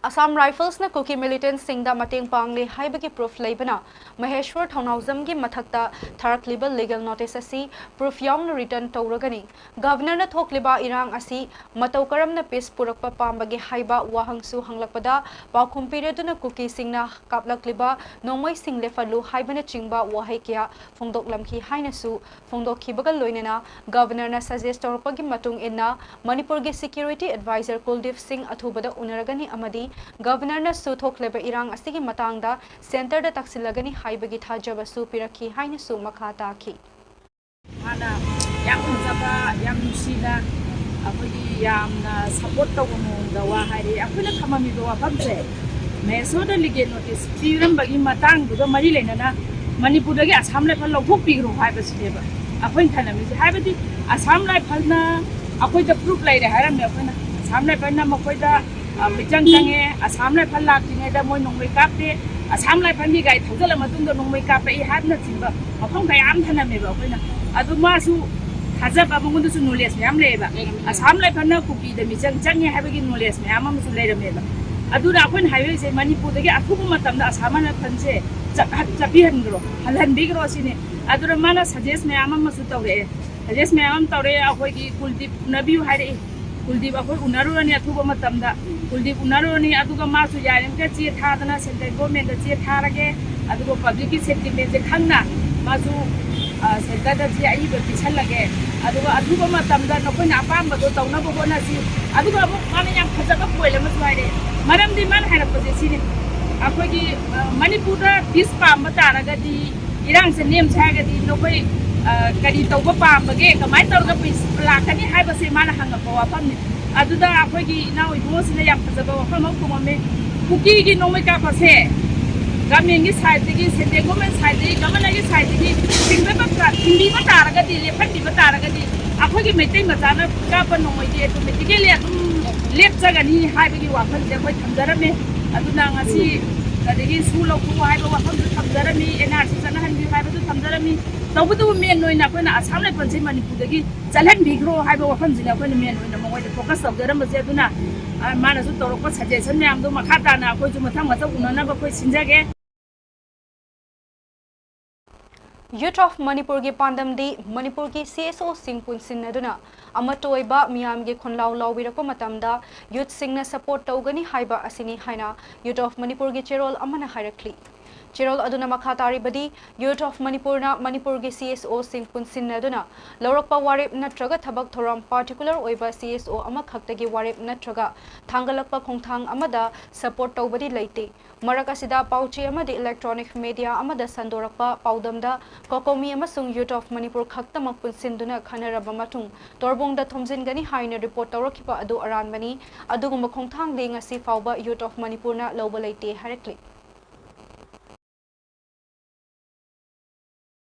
Assam Riflesꯅ ꯀꯨꯀꯤ militantꯁꯤꯡꯗ ꯃꯇꯦꯡ ꯄꯥꯡꯂꯦ ꯍꯥꯏꯕꯒꯤ proof ꯂꯩꯕꯅ ꯃꯍꯦꯁ꯭ꯋꯔ ꯊꯧꯅꯥꯎꯖꯝꯒꯤ ꯃꯊꯛꯇ ꯊꯥꯔꯛꯂꯤꯕ legal notice ꯑꯁꯤ proof ꯌꯥꯎꯅ return ꯇꯧꯔꯒꯅꯤ꯫ Governorꯅ ꯊꯣꯛꯂꯤꯕ ꯏꯔꯥꯡ ꯑꯁꯤ ꯃꯇꯧ ꯀꯔꯝꯅ peace ꯄꯨꯔꯛꯄ ꯄꯥꯝꯕꯒꯦ ꯍꯥꯏꯕ ꯋꯥꯍꯪꯁꯨ ꯍꯪꯂꯛꯄꯗ ꯄꯥꯎꯈꯨꯝ ꯄꯤꯔꯗꯨꯅ ꯀꯨꯀꯤꯁꯤꯡꯅ ꯀꯥꯞꯂꯛꯂꯤꯕ ꯅꯣꯡꯃꯩꯁꯤꯡ ꯂꯦꯞꯍꯜꯂꯨ ꯍꯥꯏꯕꯅꯆꯤꯡꯕ ꯋꯥꯍꯩ ꯀꯌꯥ ꯐꯣꯡꯗꯣꯛꯂꯝꯈꯤ ꯍꯥꯏꯅꯁꯨ ꯐꯣꯡꯗꯣꯛꯈꯤꯕꯒ ꯂꯣꯏꯅꯅ Governorꯅ suggest ꯇꯧꯔꯛꯄꯒꯤ ꯃꯇꯨꯡ ꯏꯟꯅ ꯃꯅꯤꯄꯨꯔꯒꯤ Security Advisor ꯀꯨꯜꯗꯤꯞ ꯁꯤꯡ ꯑꯊꯨꯕꯗ ꯎꯅꯔꯒꯅꯤ ꯑꯃꯗꯤ Governorꯅꯁꯨ ꯊꯣꯛꯂꯤꯕ ꯏꯔꯥꯡ ꯑꯁꯤꯒꯤ ꯃꯇꯥꯡꯗ centreꯗ ꯇꯥꯛꯁꯤꯜꯂꯒꯅꯤ ꯍꯥꯏꯕꯒꯤ ꯊꯥꯖꯕꯁꯨ ꯄꯤꯔꯛꯈꯤ ꯍꯥꯏꯅꯁꯨ ꯃꯈꯥ ꯇꯥꯈꯤ꯫ ꯃꯥꯅ ꯌꯥꯝ ꯐꯖꯕ, ꯌꯥꯝ ꯅꯨꯡꯁꯤꯅ ꯑꯩꯈꯣꯏꯒꯤ ꯌꯥꯝꯅ support ꯇꯧꯕ ꯃꯑꯣꯡꯗ ꯋꯥ ꯍꯥꯏꯔꯛꯑꯦ꯫ ꯑꯩꯈꯣꯏꯅ ꯊꯝꯃꯝꯃꯤꯕ ꯋꯥꯐꯝꯁꯦ, ꯃꯍꯦꯁꯣꯔꯗ legal notice ꯄꯤꯔꯝꯕꯒꯤ ꯃꯇꯥꯡꯗꯨꯒ ꯃꯔꯤ ꯂꯩꯅꯅ ꯃꯅꯤꯄꯨꯔꯗꯒꯤ ꯑꯁꯥꯝ ꯔꯥꯏꯐꯜ ꯂꯧꯊꯣꯛꯄꯤꯈ꯭ꯔꯣ ꯍꯥꯏꯕꯁꯤꯅꯦꯕ ꯑꯩꯈꯣꯏꯅ ꯊꯝꯂꯝꯃꯤꯁꯦ꯫ ꯍꯥꯏꯕꯗꯤ ꯑꯁꯥꯝ ꯔꯥꯏꯐꯜꯅ ꯑꯩꯈꯣꯏꯗ proof ꯂꯩꯔꯦ ꯍꯥꯏꯔꯝꯃꯦ꯫ ꯑꯩꯈꯣꯏꯅ ꯑꯁꯥꯝ ꯔꯥꯏꯐꯜꯅ ꯃꯈꯣꯏꯗ, ꯑ, ꯃꯤꯆꯪ ꯆꯪꯉꯦ, ꯑꯁꯥꯝ ꯔꯥꯏꯐꯜ ꯂꯥꯛꯇ꯭ꯔꯤꯉꯩꯗ ꯃꯣꯏ ꯅꯣꯡꯃꯩ ꯀꯥꯞꯇꯦ, ꯑꯁꯥꯝ ꯔꯥꯏꯐꯜꯒꯤ ꯒꯥꯔꯤ ꯊꯧꯖꯤꯜꯂ ꯃꯇꯨꯡꯗ ꯅꯣꯡꯃꯩ ꯀꯥꯞꯄꯛꯏ ꯍꯥꯏꯕꯅꯆꯤꯡꯕ ꯃꯐꯝ ꯀꯌꯥ ꯑꯃ ꯊꯝꯂꯝꯃꯦꯕ꯫ ꯑꯩꯈꯣꯏꯅ ꯑꯗꯨ ꯃꯥꯁꯨ ꯊꯥꯖꯕ, ꯃꯉꯣꯟꯗꯁꯨ knowledge ꯃꯌꯥꯝ ꯂꯩꯌꯦꯕ꯫ ꯂꯩꯔꯝꯃꯦ꯫ ꯑꯁꯥꯝ ꯔꯥꯏꯐꯜꯅ ꯀꯨꯀꯤꯗ ꯃꯤꯆꯪ ꯆꯪꯉꯦ ꯍꯥꯏꯕꯒꯤ knowledge ꯃꯌꯥꯝ ꯑꯃꯁꯨ ꯂꯩꯔꯝꯃꯦꯕ꯫ ꯑꯗꯨꯅ ꯑꯩꯈꯣꯏꯅ ꯍꯥꯏꯔꯤꯁꯦ, ꯃꯅꯤꯄꯨꯔꯗꯒꯤ ꯑꯊꯨꯕ ꯃꯇꯝꯗ ꯑꯁꯥꯝ ꯔꯥꯏꯐꯜꯁꯦ ꯆꯠ-, ꯆꯠꯄꯤꯍꯟꯈ꯭ꯔꯣ, ꯍꯜꯍꯟꯕꯤꯈ꯭ꯔꯣ ꯁꯤꯅꯤ꯫ ꯑꯗꯨꯅ ꯃꯥꯅ suggest ꯃꯌꯥꯝ ꯑꯃꯁꯨ ꯇꯧꯔꯛꯑꯦ꯫ Suggest ꯃꯌꯥꯝ ꯑꯃ ꯇꯧꯔꯛꯑꯦ꯫ ꯑꯩꯈꯣꯏꯒꯤ ꯀꯨꯜꯗꯤꯞ ꯎꯅꯕꯤꯌꯨ ꯍꯥꯏꯔꯛꯏ꯫ ꯀꯨꯜꯗꯤꯞ ꯑꯩꯈꯣꯏ ꯎꯅꯔꯨꯔꯅꯤ ꯑꯊꯨꯕ ꯃꯇꯝꯗ꯫ ꯀꯨꯜꯗꯤꯞ ꯎꯅꯔꯨꯔꯅꯤ, ꯑꯗꯨꯒ ꯃꯥꯁꯨ ꯌꯥꯔꯤꯃꯈꯩ ꯆꯦ ꯊꯥꯗꯅ central governmentꯗ ꯆꯦ ꯊꯥꯔꯒꯦ, ꯑꯗꯨꯒ publicꯀꯤ sentimentꯁꯦ ꯈꯪꯅ ꯃꯥꯁꯨ, ꯑ, centreꯗ ꯆꯦ ꯑꯏꯕ ꯄꯤꯁꯜꯂꯒꯦ, ꯑꯗꯨꯒ ꯑꯊꯨꯕ ꯃꯇꯝꯗ ꯅꯈꯣꯏꯅ ꯑꯄꯥꯝꯕꯗꯣ ꯇꯧꯅꯕ ꯍꯣꯠꯅꯁꯤ꯫ ꯑꯗꯨꯒ ꯑꯃꯨꯛ ꯃꯥꯅ ꯌꯥꯝ ꯐꯖꯕ point ꯑꯃꯁꯨ ꯍꯥꯏꯔꯛꯑꯦ꯫ ꯃꯔꯝꯗꯤ ꯃꯥꯅ ꯍꯥꯏꯔꯛꯄꯁꯦ ꯁꯤꯅꯤ, ꯑꯩꯈꯣꯏꯒꯤ, ꯑ, ꯃꯅꯤꯄꯨꯔꯗ peace ꯄꯥꯝꯕ ꯇꯥꯔꯒꯗꯤ, ꯏꯔꯥꯡꯁꯦ ꯅꯦꯝꯁꯦ ꯍꯥꯏꯔꯒꯗꯤ ꯅꯈꯣꯏ ꯀꯔꯤ ꯇꯧꯕ ꯄꯥꯝꯕꯒꯦ, ꯀꯃꯥꯏꯅ ꯇꯧꯔꯒ ꯂꯥꯛꯀꯅꯤ ꯍꯥꯏꯕꯁꯦ ꯃꯥꯅ ꯍꯪꯉꯛꯄ ꯋꯥꯐꯝꯅꯤ꯫ ꯑꯗꯨꯗ ꯑꯩꯈꯣꯏꯒꯤ ꯏꯅꯥꯎ ꯏꯕꯨꯡꯉꯣꯁꯤꯅ ꯌꯥꯝ ꯐꯖꯕ ꯋꯥꯐꯝ ꯑꯃ ꯈꯨꯝꯃꯝꯃꯦ꯫ ꯀꯨꯀꯤꯒꯤ ꯅꯣꯡꯃꯩ ꯀꯥꯞꯄ ꯑꯁꯦ ꯒꯃꯦꯟꯒꯤ ꯁꯥꯏꯠꯇꯒꯤ, ꯁꯦꯟꯇ꯭ꯔꯦꯜ ꯒꯣꯔꯃꯦꯟ ꯁꯥꯏꯠꯇꯒꯤ, ꯒꯕꯔꯅꯔꯒꯤ ꯁꯥꯏꯠꯇꯒꯤ ꯊꯤꯡꯕꯤꯕ ꯊꯤꯡꯕꯤꯕ ꯇꯥꯔꯒꯗꯤ, ꯂꯦꯞꯍꯟꯕꯤꯕ ꯇꯥꯔꯒꯗꯤ, ꯑꯩꯈꯣꯏꯒꯤ ꯃꯩꯇꯩ ꯃꯆꯥꯅ ꯀꯥꯞꯄ ꯅꯣꯡꯃꯩꯗꯤ ꯑꯣꯇꯣꯃꯦꯇꯤꯀꯦꯂꯤ ꯑꯗꯨꯝ ꯂꯦꯞꯆꯒꯅꯤ ꯍꯥꯏꯕꯒꯤ ꯋꯥꯐꯝꯁꯦ ꯑꯩꯈꯣꯏ ꯊꯝꯖꯔꯝꯃꯦ꯫ ꯑꯗꯨꯅ ꯉꯁꯤ ꯑꯗꯒꯤ ꯁꯨ ꯂꯧꯊꯣꯛꯎ ꯍꯥꯏꯕ ꯋꯥꯐꯝꯁꯨ ꯊꯝꯖꯔꯝꯃꯤ, ꯑꯦꯟ ꯑꯥꯔ ꯁꯤ ꯆꯠꯅꯍꯟꯕꯤꯌꯨ ꯍꯥꯏꯕꯁꯨ ꯊꯝꯖꯔꯝꯃꯤ꯫ ꯇꯧꯕꯇꯕꯨ ꯃꯦꯟ ꯑꯣꯏꯅ ꯑꯩꯈꯣꯏꯅ ꯑꯁꯥꯝ ꯔꯥꯏꯐꯜꯁꯦ ꯃꯅꯤꯄꯨꯔꯗꯒꯤ ꯆꯠꯍꯟꯕꯤꯈ꯭ꯔꯣ ꯍꯥꯏꯕ ꯋꯥꯐꯝꯁꯤꯅ ꯑꯩꯈꯣꯏꯅ ꯃꯦꯟ ꯑꯣꯏꯅ ꯃꯉꯣꯏꯗ ꯐꯣꯀꯁ ꯇꯧꯖꯔꯝꯕꯁꯦ꯫ ꯑꯗꯨꯅ ꯃꯥꯅꯁꯨ ꯇꯧꯔꯛꯄ ꯁꯖꯦꯁꯟ ꯃꯌꯥꯝꯗꯣ ꯃꯈꯥ ꯇꯥꯅ ꯑꯩꯈꯣꯏꯁꯨ ꯃꯊꯪ ꯃꯊꯪ ꯎꯅꯅꯕ ꯑꯩꯈꯣꯏ ꯁꯤꯟꯖꯒꯦ꯫ Youth of Manipurꯒꯤ ꯄꯥꯟꯗꯝꯗꯤ ꯃꯅꯤꯄꯨꯔꯒꯤ ꯁꯤ ꯑꯦꯁ ꯑꯣꯁꯤꯡ ꯄꯨꯟꯁꯤꯟꯅꯗꯨꯅ ꯑꯃꯠꯇ ꯑꯣꯏꯕ ꯃꯤꯌꯥꯝꯒꯤ ꯈꯣꯟꯂꯥꯎ ꯂꯥꯎꯕꯤꯔꯛꯄ ꯃꯇꯝꯗ ꯌꯨꯠꯁꯤꯡꯅ ꯁꯄꯣꯔꯠ ꯇꯧꯒꯅꯤ ꯍꯥꯏꯕ ꯑꯁꯤꯅꯤ ꯍꯥꯏꯅ Youth of Manipurꯒꯤ ꯆꯦꯔꯣꯜ ꯑꯃꯅ ꯍꯥꯏꯔꯛꯂꯤ꯫ ꯆꯦꯔꯣꯜ ꯑꯗꯨꯅ ꯃꯈꯥ ꯇꯥꯔꯤꯕꯗꯤ, Youth of Manipurꯅ ꯃꯅꯤꯄꯨꯔꯒꯤ ꯁꯤ ꯑꯦꯁ ꯑꯣꯁꯤꯡ ꯄꯨꯟꯁꯤꯟꯅꯗꯨꯅ ꯂꯧꯔꯛꯄ ꯋꯥꯔꯦꯞ ꯅꯠꯇ꯭ꯔꯒ ꯊꯕꯛ ꯊꯧꯔꯝ ꯄꯥꯔꯇꯤꯀꯨꯂꯔ ꯑꯣꯏꯕ ꯁꯤ ꯑꯦꯁ ꯑꯣ ꯑꯃꯈꯛꯇꯒꯤ ꯋꯥꯔꯦꯞ ꯅꯠꯇ꯭ꯔꯒ ꯊꯥꯡꯒꯠꯂꯛꯄ ꯈꯣꯡꯊꯥꯡ ꯑꯃꯗ ꯁꯄꯣꯔꯠ ꯇꯧꯕꯗꯤ ꯂꯩꯇꯦ꯫ ꯃꯔꯛ ꯑꯁꯤꯗ ꯄꯥꯎꯆꯦ ꯑꯃꯗꯤ ꯏꯂꯦꯛꯇ꯭ꯔꯣꯅꯤꯛ ꯃꯦꯗꯤꯌꯥ ꯑꯃꯗ ꯁꯟꯗꯣꯔꯛꯄ ꯄꯥꯎꯗꯝꯗ ꯀꯣꯀꯣꯃꯤ ꯑꯃꯁꯨꯡ Youth of Manipur ꯈꯛꯇꯃꯛ ꯄꯨꯟꯁꯤꯟꯗꯨꯅ ꯈꯟꯅꯔꯕ ꯃꯇꯨꯡ ꯇꯣꯔꯕꯣꯡꯗ ꯊꯣꯝꯖꯤꯟꯒꯅꯤ ꯍꯥꯏꯅ ꯔꯤꯄꯣꯔꯠ ꯇꯧꯔꯛꯈꯤꯕ ꯑꯗꯨ ꯑꯔꯥꯟꯕꯅꯤ꯫ ꯑꯗꯨꯒꯨꯝꯕ ꯈꯣꯡꯊꯥꯡꯗꯤ ꯉꯁꯤ ꯐꯥꯎꯕ Youth of Manipurꯅ ꯂꯧꯕ ꯂꯩꯇꯦ ꯍꯥꯏꯔꯛꯂꯤ꯫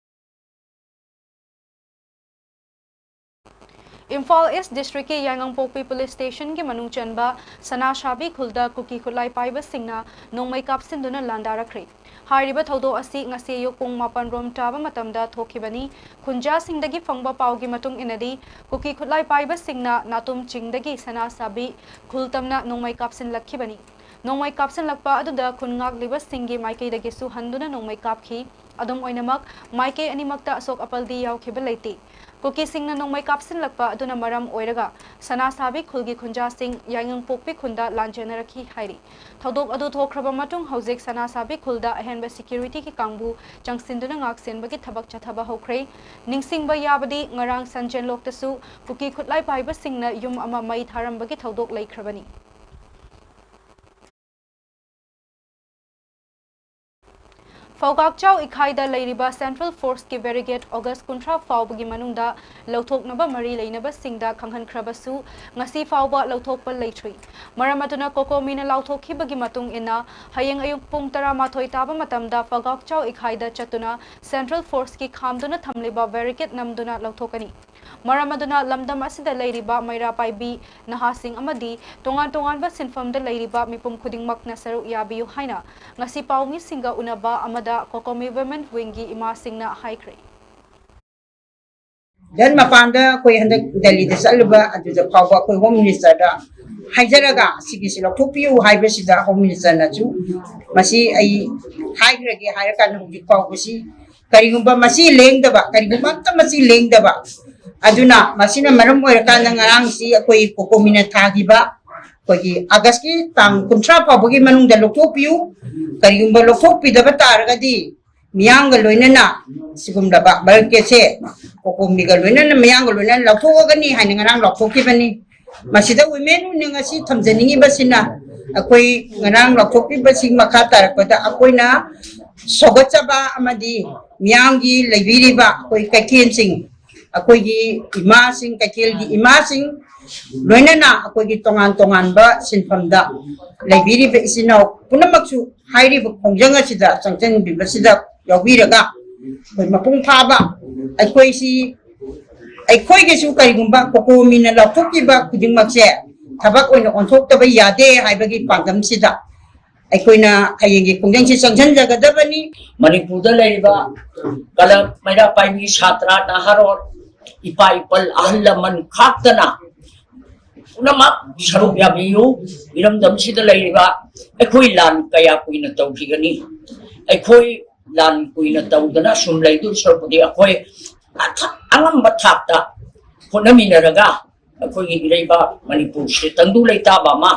ꯏꯝꯐꯥꯜ ꯏꯁ ꯗꯤꯁꯇ꯭ꯔꯤꯛꯀꯤ ꯌꯥꯏꯉꯪꯄꯣꯛꯄꯤ ꯄꯨꯂꯤꯁ ꯁ꯭ꯇꯦꯁꯟꯒꯤ ꯃꯅꯨꯡ ꯆꯟꯕ ꯁꯅꯥꯁꯥꯕꯤ ꯈꯨꯜꯗ ꯀꯨꯀꯤ ꯈꯨꯠꯂꯥꯏ ꯄꯥꯏꯕꯁꯤꯡꯅ ꯅꯣꯡꯃꯩ ꯀꯥꯞꯁꯤꯟꯗꯨꯅ ꯂꯥꯟꯗꯥꯔꯛꯈ꯭ꯔꯦ꯫ ꯍꯥꯏꯔꯤꯕ ꯊꯧꯗꯣꯛ ꯑꯁꯤ ꯉꯁꯤ ꯑꯌꯨꯛ ꯄꯨꯡ ꯃꯥꯄꯟ ꯔꯣꯝ ꯇꯥꯕ ꯃꯇꯝꯗ ꯊꯣꯛꯈꯤꯕꯅꯤ꯫ ꯈꯨꯟꯖꯥꯁꯤꯡꯗꯒꯤ ꯐꯪꯕ ꯄꯥꯎꯒꯤ ꯃꯇꯨꯡ ꯏꯟꯅꯗꯤ, ꯀꯨꯀꯤ ꯈꯨꯠꯂꯥꯏ ꯄꯥꯏꯕꯁꯤꯡꯅ ꯅꯥꯇꯨꯝ ꯆꯤꯡꯗꯒꯤ ꯁꯅꯥꯁꯥꯕꯤ ꯈꯨꯜ ꯇꯝꯅ ꯅꯣꯡꯃꯩ ꯀꯥꯞꯁꯤꯜꯂꯛꯈꯤꯕꯅꯤ꯫ ꯅꯣꯡꯃꯩ ꯀꯥꯞꯁꯤꯜꯂꯛꯄ ꯑꯗꯨꯗ ꯈꯨꯟ ꯉꯥꯛꯂꯤꯕꯁꯤꯡꯒꯤ ꯃꯥꯏꯀꯩꯗꯒꯤꯁꯨ ꯍꯟꯗꯨꯅ ꯅꯣꯡꯃꯩ ꯀꯥꯞꯈꯤ꯫ ꯑꯗꯨꯝ ꯑꯣꯏꯅꯃꯛ, ꯃꯥꯏꯀꯩ ꯑꯅꯤꯃꯛꯇ ꯑꯁꯣꯛ ꯑꯄꯜꯗꯤ ꯌꯥꯎꯈꯤꯕ ꯂꯩꯇꯦ꯫ ꯀꯨꯀꯤꯁꯤꯡꯅ ꯅꯣꯡꯃꯩ ꯀꯥꯞꯁꯤꯜꯂꯛꯄ ꯑꯗꯨꯅ ꯃꯔꯝ ꯑꯣꯏꯔꯒ ꯁꯅꯥꯁꯥꯕꯤ ꯈꯨꯜꯒꯤ ꯈꯨꯟꯖꯥꯁꯤꯡ ꯌꯥꯏꯉꯪꯄꯣꯛꯄꯤ ꯈꯨꯟꯗ ꯂꯥꯟꯖꯦꯟꯅꯔꯛꯈꯤ ꯍꯥꯏꯔꯤ꯫ ꯊꯧꯗꯣꯛ ꯑꯗꯨ ꯊꯣꯛꯈ꯭ꯔꯕ ꯃꯇꯨꯡ ꯍꯧꯖꯤꯛ ꯁꯅꯥꯁꯥꯕꯤ ꯈꯨꯜꯗ ꯑꯍꯦꯟꯕ ꯁꯦꯀ꯭ꯌꯨꯔꯤꯇꯤꯒꯤ ꯀꯥꯡꯕꯨ ꯆꯪꯁꯤꯟꯗꯨꯅ ꯉꯥꯛꯁꯦꯟꯕꯒꯤ ꯊꯕꯛ ꯆꯠꯊꯕ ꯍꯧꯈ꯭ꯔꯦ꯫ ꯅꯤꯡꯁꯤꯡꯕ ꯌꯥꯕꯗꯤ ꯉꯔꯥꯡ ꯁꯟꯖꯦꯟꯂꯣꯛꯇꯁꯨ ꯀꯨꯀꯤ ꯈꯨꯠꯂꯥꯏ ꯄꯥꯏꯕꯁꯤꯡꯅ ꯌꯨꯝ ꯑꯃ ꯃꯩ ꯊꯥꯔꯝꯕꯒꯤ ꯊꯧꯗꯣꯛ ꯂꯩꯈ꯭ꯔꯕꯅꯤ꯫ ꯐꯧꯒꯥꯛꯆꯥꯎ ꯏꯈꯥꯏꯗ ꯂꯩꯔꯤꯕ Central Force ꯀꯤ barricade August ꯀꯨꯟꯊ꯭ꯔꯥ ꯐꯥꯎꯕꯒꯤ ꯃꯅꯨꯡꯗ ꯂꯧꯊꯣꯛꯅꯕ ꯃꯔꯤ ꯂꯩꯅꯕꯁꯤꯡꯗ ꯈꯪꯍꯟꯈ꯭ꯔꯕꯁꯨ, ꯉꯁꯤ ꯐꯥꯎꯕ ꯂꯧꯊꯣꯛꯄ ꯂꯩꯇ꯭ꯔꯤ꯫ ꯃꯔꯝ ꯑꯗꯨꯅ COCOMI ꯅ ꯂꯥꯎꯊꯣꯛꯈꯤꯕꯒꯤ ꯃꯇꯨꯡ ꯏꯟꯅ, ꯍꯌꯦꯡ ꯑꯌꯨꯛ ꯄꯨꯡ ꯇꯔꯥꯃꯥꯊꯣꯏ ꯇꯥꯕ ꯃꯇꯝꯗ ꯐꯧꯒꯥꯛꯆꯥꯎ ꯏꯈꯥꯏꯗ ꯆꯠꯇꯨꯅ Central Force ꯀꯤ ꯈꯥꯝꯗꯨꯅ ꯊꯝꯂꯤꯕ barricade ꯅꯝꯗꯨꯅ ꯂꯧꯊꯣꯛꯀꯅꯤ꯫ ꯃꯔꯝ ꯑꯗꯨꯅ ꯂꯝꯗꯝ ꯑꯁꯤꯗ ꯂꯩꯔꯤꯕ ꯃꯩꯔꯥ ꯄꯥꯏꯕꯤ ꯅꯍꯥꯁꯤꯡ ꯑꯃꯗꯤ ꯇꯣꯉꯥꯟ ꯇꯣꯉꯥꯟꯕ ꯁꯤꯟꯐꯝꯗ ꯂꯩꯔꯤꯕ ꯃꯤꯄꯨꯝ ꯈꯨꯗꯤꯡꯃꯛꯅ ꯁꯔꯨꯛ ꯌꯥꯕꯤꯌꯨ ꯍꯥꯏꯅ ꯉꯁꯤ ꯄꯥꯎꯃꯤꯁꯤꯡꯒ ꯎꯅꯕ ꯑꯃꯗ COCOMI Women Wing ꯒꯤ ꯏꯃꯥꯁꯤꯡꯅ ꯍꯥꯏꯈ꯭ꯔꯦ꯫ ꯗꯦꯟ ꯃꯄꯥꯟꯗ ꯑꯩꯈꯣꯏ ꯍꯟꯗꯛ ꯗꯦꯜꯂꯤꯗ ꯆꯠꯂꯨꯕ ꯑꯗꯨꯗ ꯐꯥꯎꯕ ꯑꯩꯈꯣꯏ Home Minister ꯗ ꯍꯥꯏꯖꯔꯒ ꯁꯤꯒꯤꯁꯤ ꯂꯧꯊꯣꯛꯄꯤꯌꯨ ꯍꯥꯏꯕꯁꯤꯗ Home Minister ꯅꯁꯨ ꯃꯁꯤ ꯑꯩ ꯍꯥꯏꯈ꯭ꯔꯒꯦ ꯍꯥꯏꯔꯀꯥꯟꯗ ꯍꯧꯖꯤꯛ ꯐꯥꯎꯕꯁꯤ ꯀꯔꯤꯒꯨꯝꯕ ꯃꯁꯤ ꯂꯦꯡꯗꯕ, ꯀꯔꯤꯒꯨꯝꯕ ꯑꯝꯇ ꯃꯁꯤ ꯂꯦꯡꯗꯕ ꯑꯗꯨꯅ ꯃꯁꯤꯅ ꯃꯔꯝ ꯑꯣꯏꯔꯀꯥꯟꯗ ꯉꯔꯥꯡꯁꯤ ꯑꯩꯈꯣꯏ COCOMI ꯅ ꯊꯥꯈꯤꯕ ꯑꯩꯈꯣꯏꯒꯤ August ꯀꯤ ꯇꯥꯡ ꯀꯨꯟꯊ꯭ꯔꯥ ꯐꯥꯎꯕꯒꯤ ꯃꯅꯨꯡꯗ ꯂꯧꯊꯣꯛꯄꯤꯌꯨ, ꯀꯔꯤꯒꯨꯝꯕ ꯂꯧꯊꯣꯛꯄꯤꯗꯕ ꯇꯥꯔꯒꯗꯤ ꯃꯤꯌꯥꯝꯒ ꯂꯣꯏꯅꯅ ꯁꯤꯒꯨꯝꯂꯕ barricade ꯁꯦ COCOMI ꯒ ꯂꯣꯏꯅꯅ ꯃꯤꯌꯥꯝꯒ ꯂꯣꯏꯅꯅ ꯂꯧꯊꯣꯛꯑꯒꯅꯤ ꯍꯥꯏꯅ ꯉꯔꯥꯡ ꯂꯥꯎꯊꯣꯛꯈꯤꯕꯅꯤ꯫ ꯃꯁꯤꯗ Women Wing ꯅ ꯉꯁꯤ ꯊꯝꯖꯅꯤꯡꯉꯤꯕꯁꯤꯅ ꯑꯩꯈꯣꯏ ꯉꯔꯥꯡ ꯂꯥꯎꯊꯣꯛꯈꯤꯕꯁꯤꯡ ꯃꯈꯥ ꯇꯥꯔꯛꯄꯗ ꯑꯩꯈꯣꯏꯅ ꯁꯧꯒꯠꯆꯕ ꯑꯃꯗꯤ ꯃꯤꯌꯥꯝꯒꯤ ꯂꯩꯕꯤꯔꯤꯕ ꯑꯩꯈꯣꯏ ꯀꯩꯊꯦꯜꯁꯤꯡ, ꯑꯩꯈꯣꯏꯒꯤ ꯏꯃꯥꯁꯤꯡ, ꯀꯩꯊꯦꯜꯒꯤ ꯏꯃꯥꯁꯤꯡ, ꯂꯣꯏꯅꯅ ꯑꯩꯈꯣꯏꯒꯤ ꯇꯣꯉꯥꯟ ꯇꯣꯉꯥꯟꯕ ꯁꯤꯟꯐꯝꯗ ꯂꯩꯕꯤꯔꯤꯕ ꯏꯆꯤꯟ ꯏꯅꯥꯎ ꯄꯨꯝꯅꯃꯛꯁꯨ ꯍꯥꯏꯔꯤꯕ ꯈꯣꯡꯖꯪ ꯑꯁꯤꯗ ꯆꯪꯁꯤꯟꯕꯤꯕꯁꯤꯗ ꯌꯥꯎꯕꯤꯔꯒ ꯑꯩꯈꯣꯏ ꯃꯄꯨꯡ ꯐꯥꯕ ꯑꯩꯈꯣꯏꯁꯤ ꯑꯩꯈꯣꯏꯒꯤꯁꯨ ꯀꯔꯤꯒꯨꯝꯕ COCOMI ꯅ ꯂꯥꯎꯊꯣꯛꯈꯤꯕ ꯈꯨꯗꯤꯡꯃꯛꯁꯦ ꯊꯕꯛ ꯑꯣꯏꯅ ꯑꯣꯟꯊꯣꯛꯇꯕ ꯌꯥꯗꯦ ꯍꯥꯏꯕꯒꯤ ꯄꯥꯟꯗꯝꯁꯤꯗ ꯑꯩꯈꯣꯏꯅ ꯍꯌꯦꯡꯒꯤ ꯈꯣꯡꯖꯪꯁꯤ ꯆꯪꯁꯤꯟꯖꯒꯗꯕꯅꯤ꯫ ꯃꯅꯤꯄꯨꯔꯗ ꯂꯩꯔꯤꯕ ꯀꯂꯕ, ꯃꯩꯔꯥ ꯄꯥꯏꯕꯤ, ꯁꯥꯇ꯭ꯔ, ꯅꯍꯥꯔꯣꯜ, ꯏꯄꯥ ꯏꯄꯜ, ꯑꯍꯜ ꯂꯃꯟ ꯈꯥꯛꯇꯅ ꯄꯨꯝꯅꯃꯛ ꯁꯔꯨꯛ ꯌꯥꯕꯤꯌꯨ꯫ ꯏꯔꯝꯗꯝꯁꯤꯗ ꯂꯩꯔꯤꯕ ꯑꯩꯈꯣꯏ ꯂꯥꯟ ꯀꯌꯥ ꯀꯨꯏꯅ ꯇꯧꯈꯤꯒꯅꯤ? ꯑꯩꯈꯣꯏ ꯂꯥꯟ ꯀꯨꯏꯅ ꯇꯧꯗꯅ ꯁꯨꯝ ꯂꯩꯗꯣꯏ ꯁꯔꯨꯛꯄꯨꯗꯤ ꯑꯩꯈꯣꯏ ꯑꯊ-, ꯑꯉꯝꯕ ꯊꯥꯛꯇ ꯍꯣꯠꯅꯃꯤꯟꯅꯔꯒ ꯑꯩꯈꯣꯏꯒꯤ ꯏꯔꯩꯕꯥꯛ ꯃꯅꯤꯄꯨꯔꯁꯦ ꯇꯪꯗꯨ ꯂꯩꯇꯥꯕ ꯑꯃ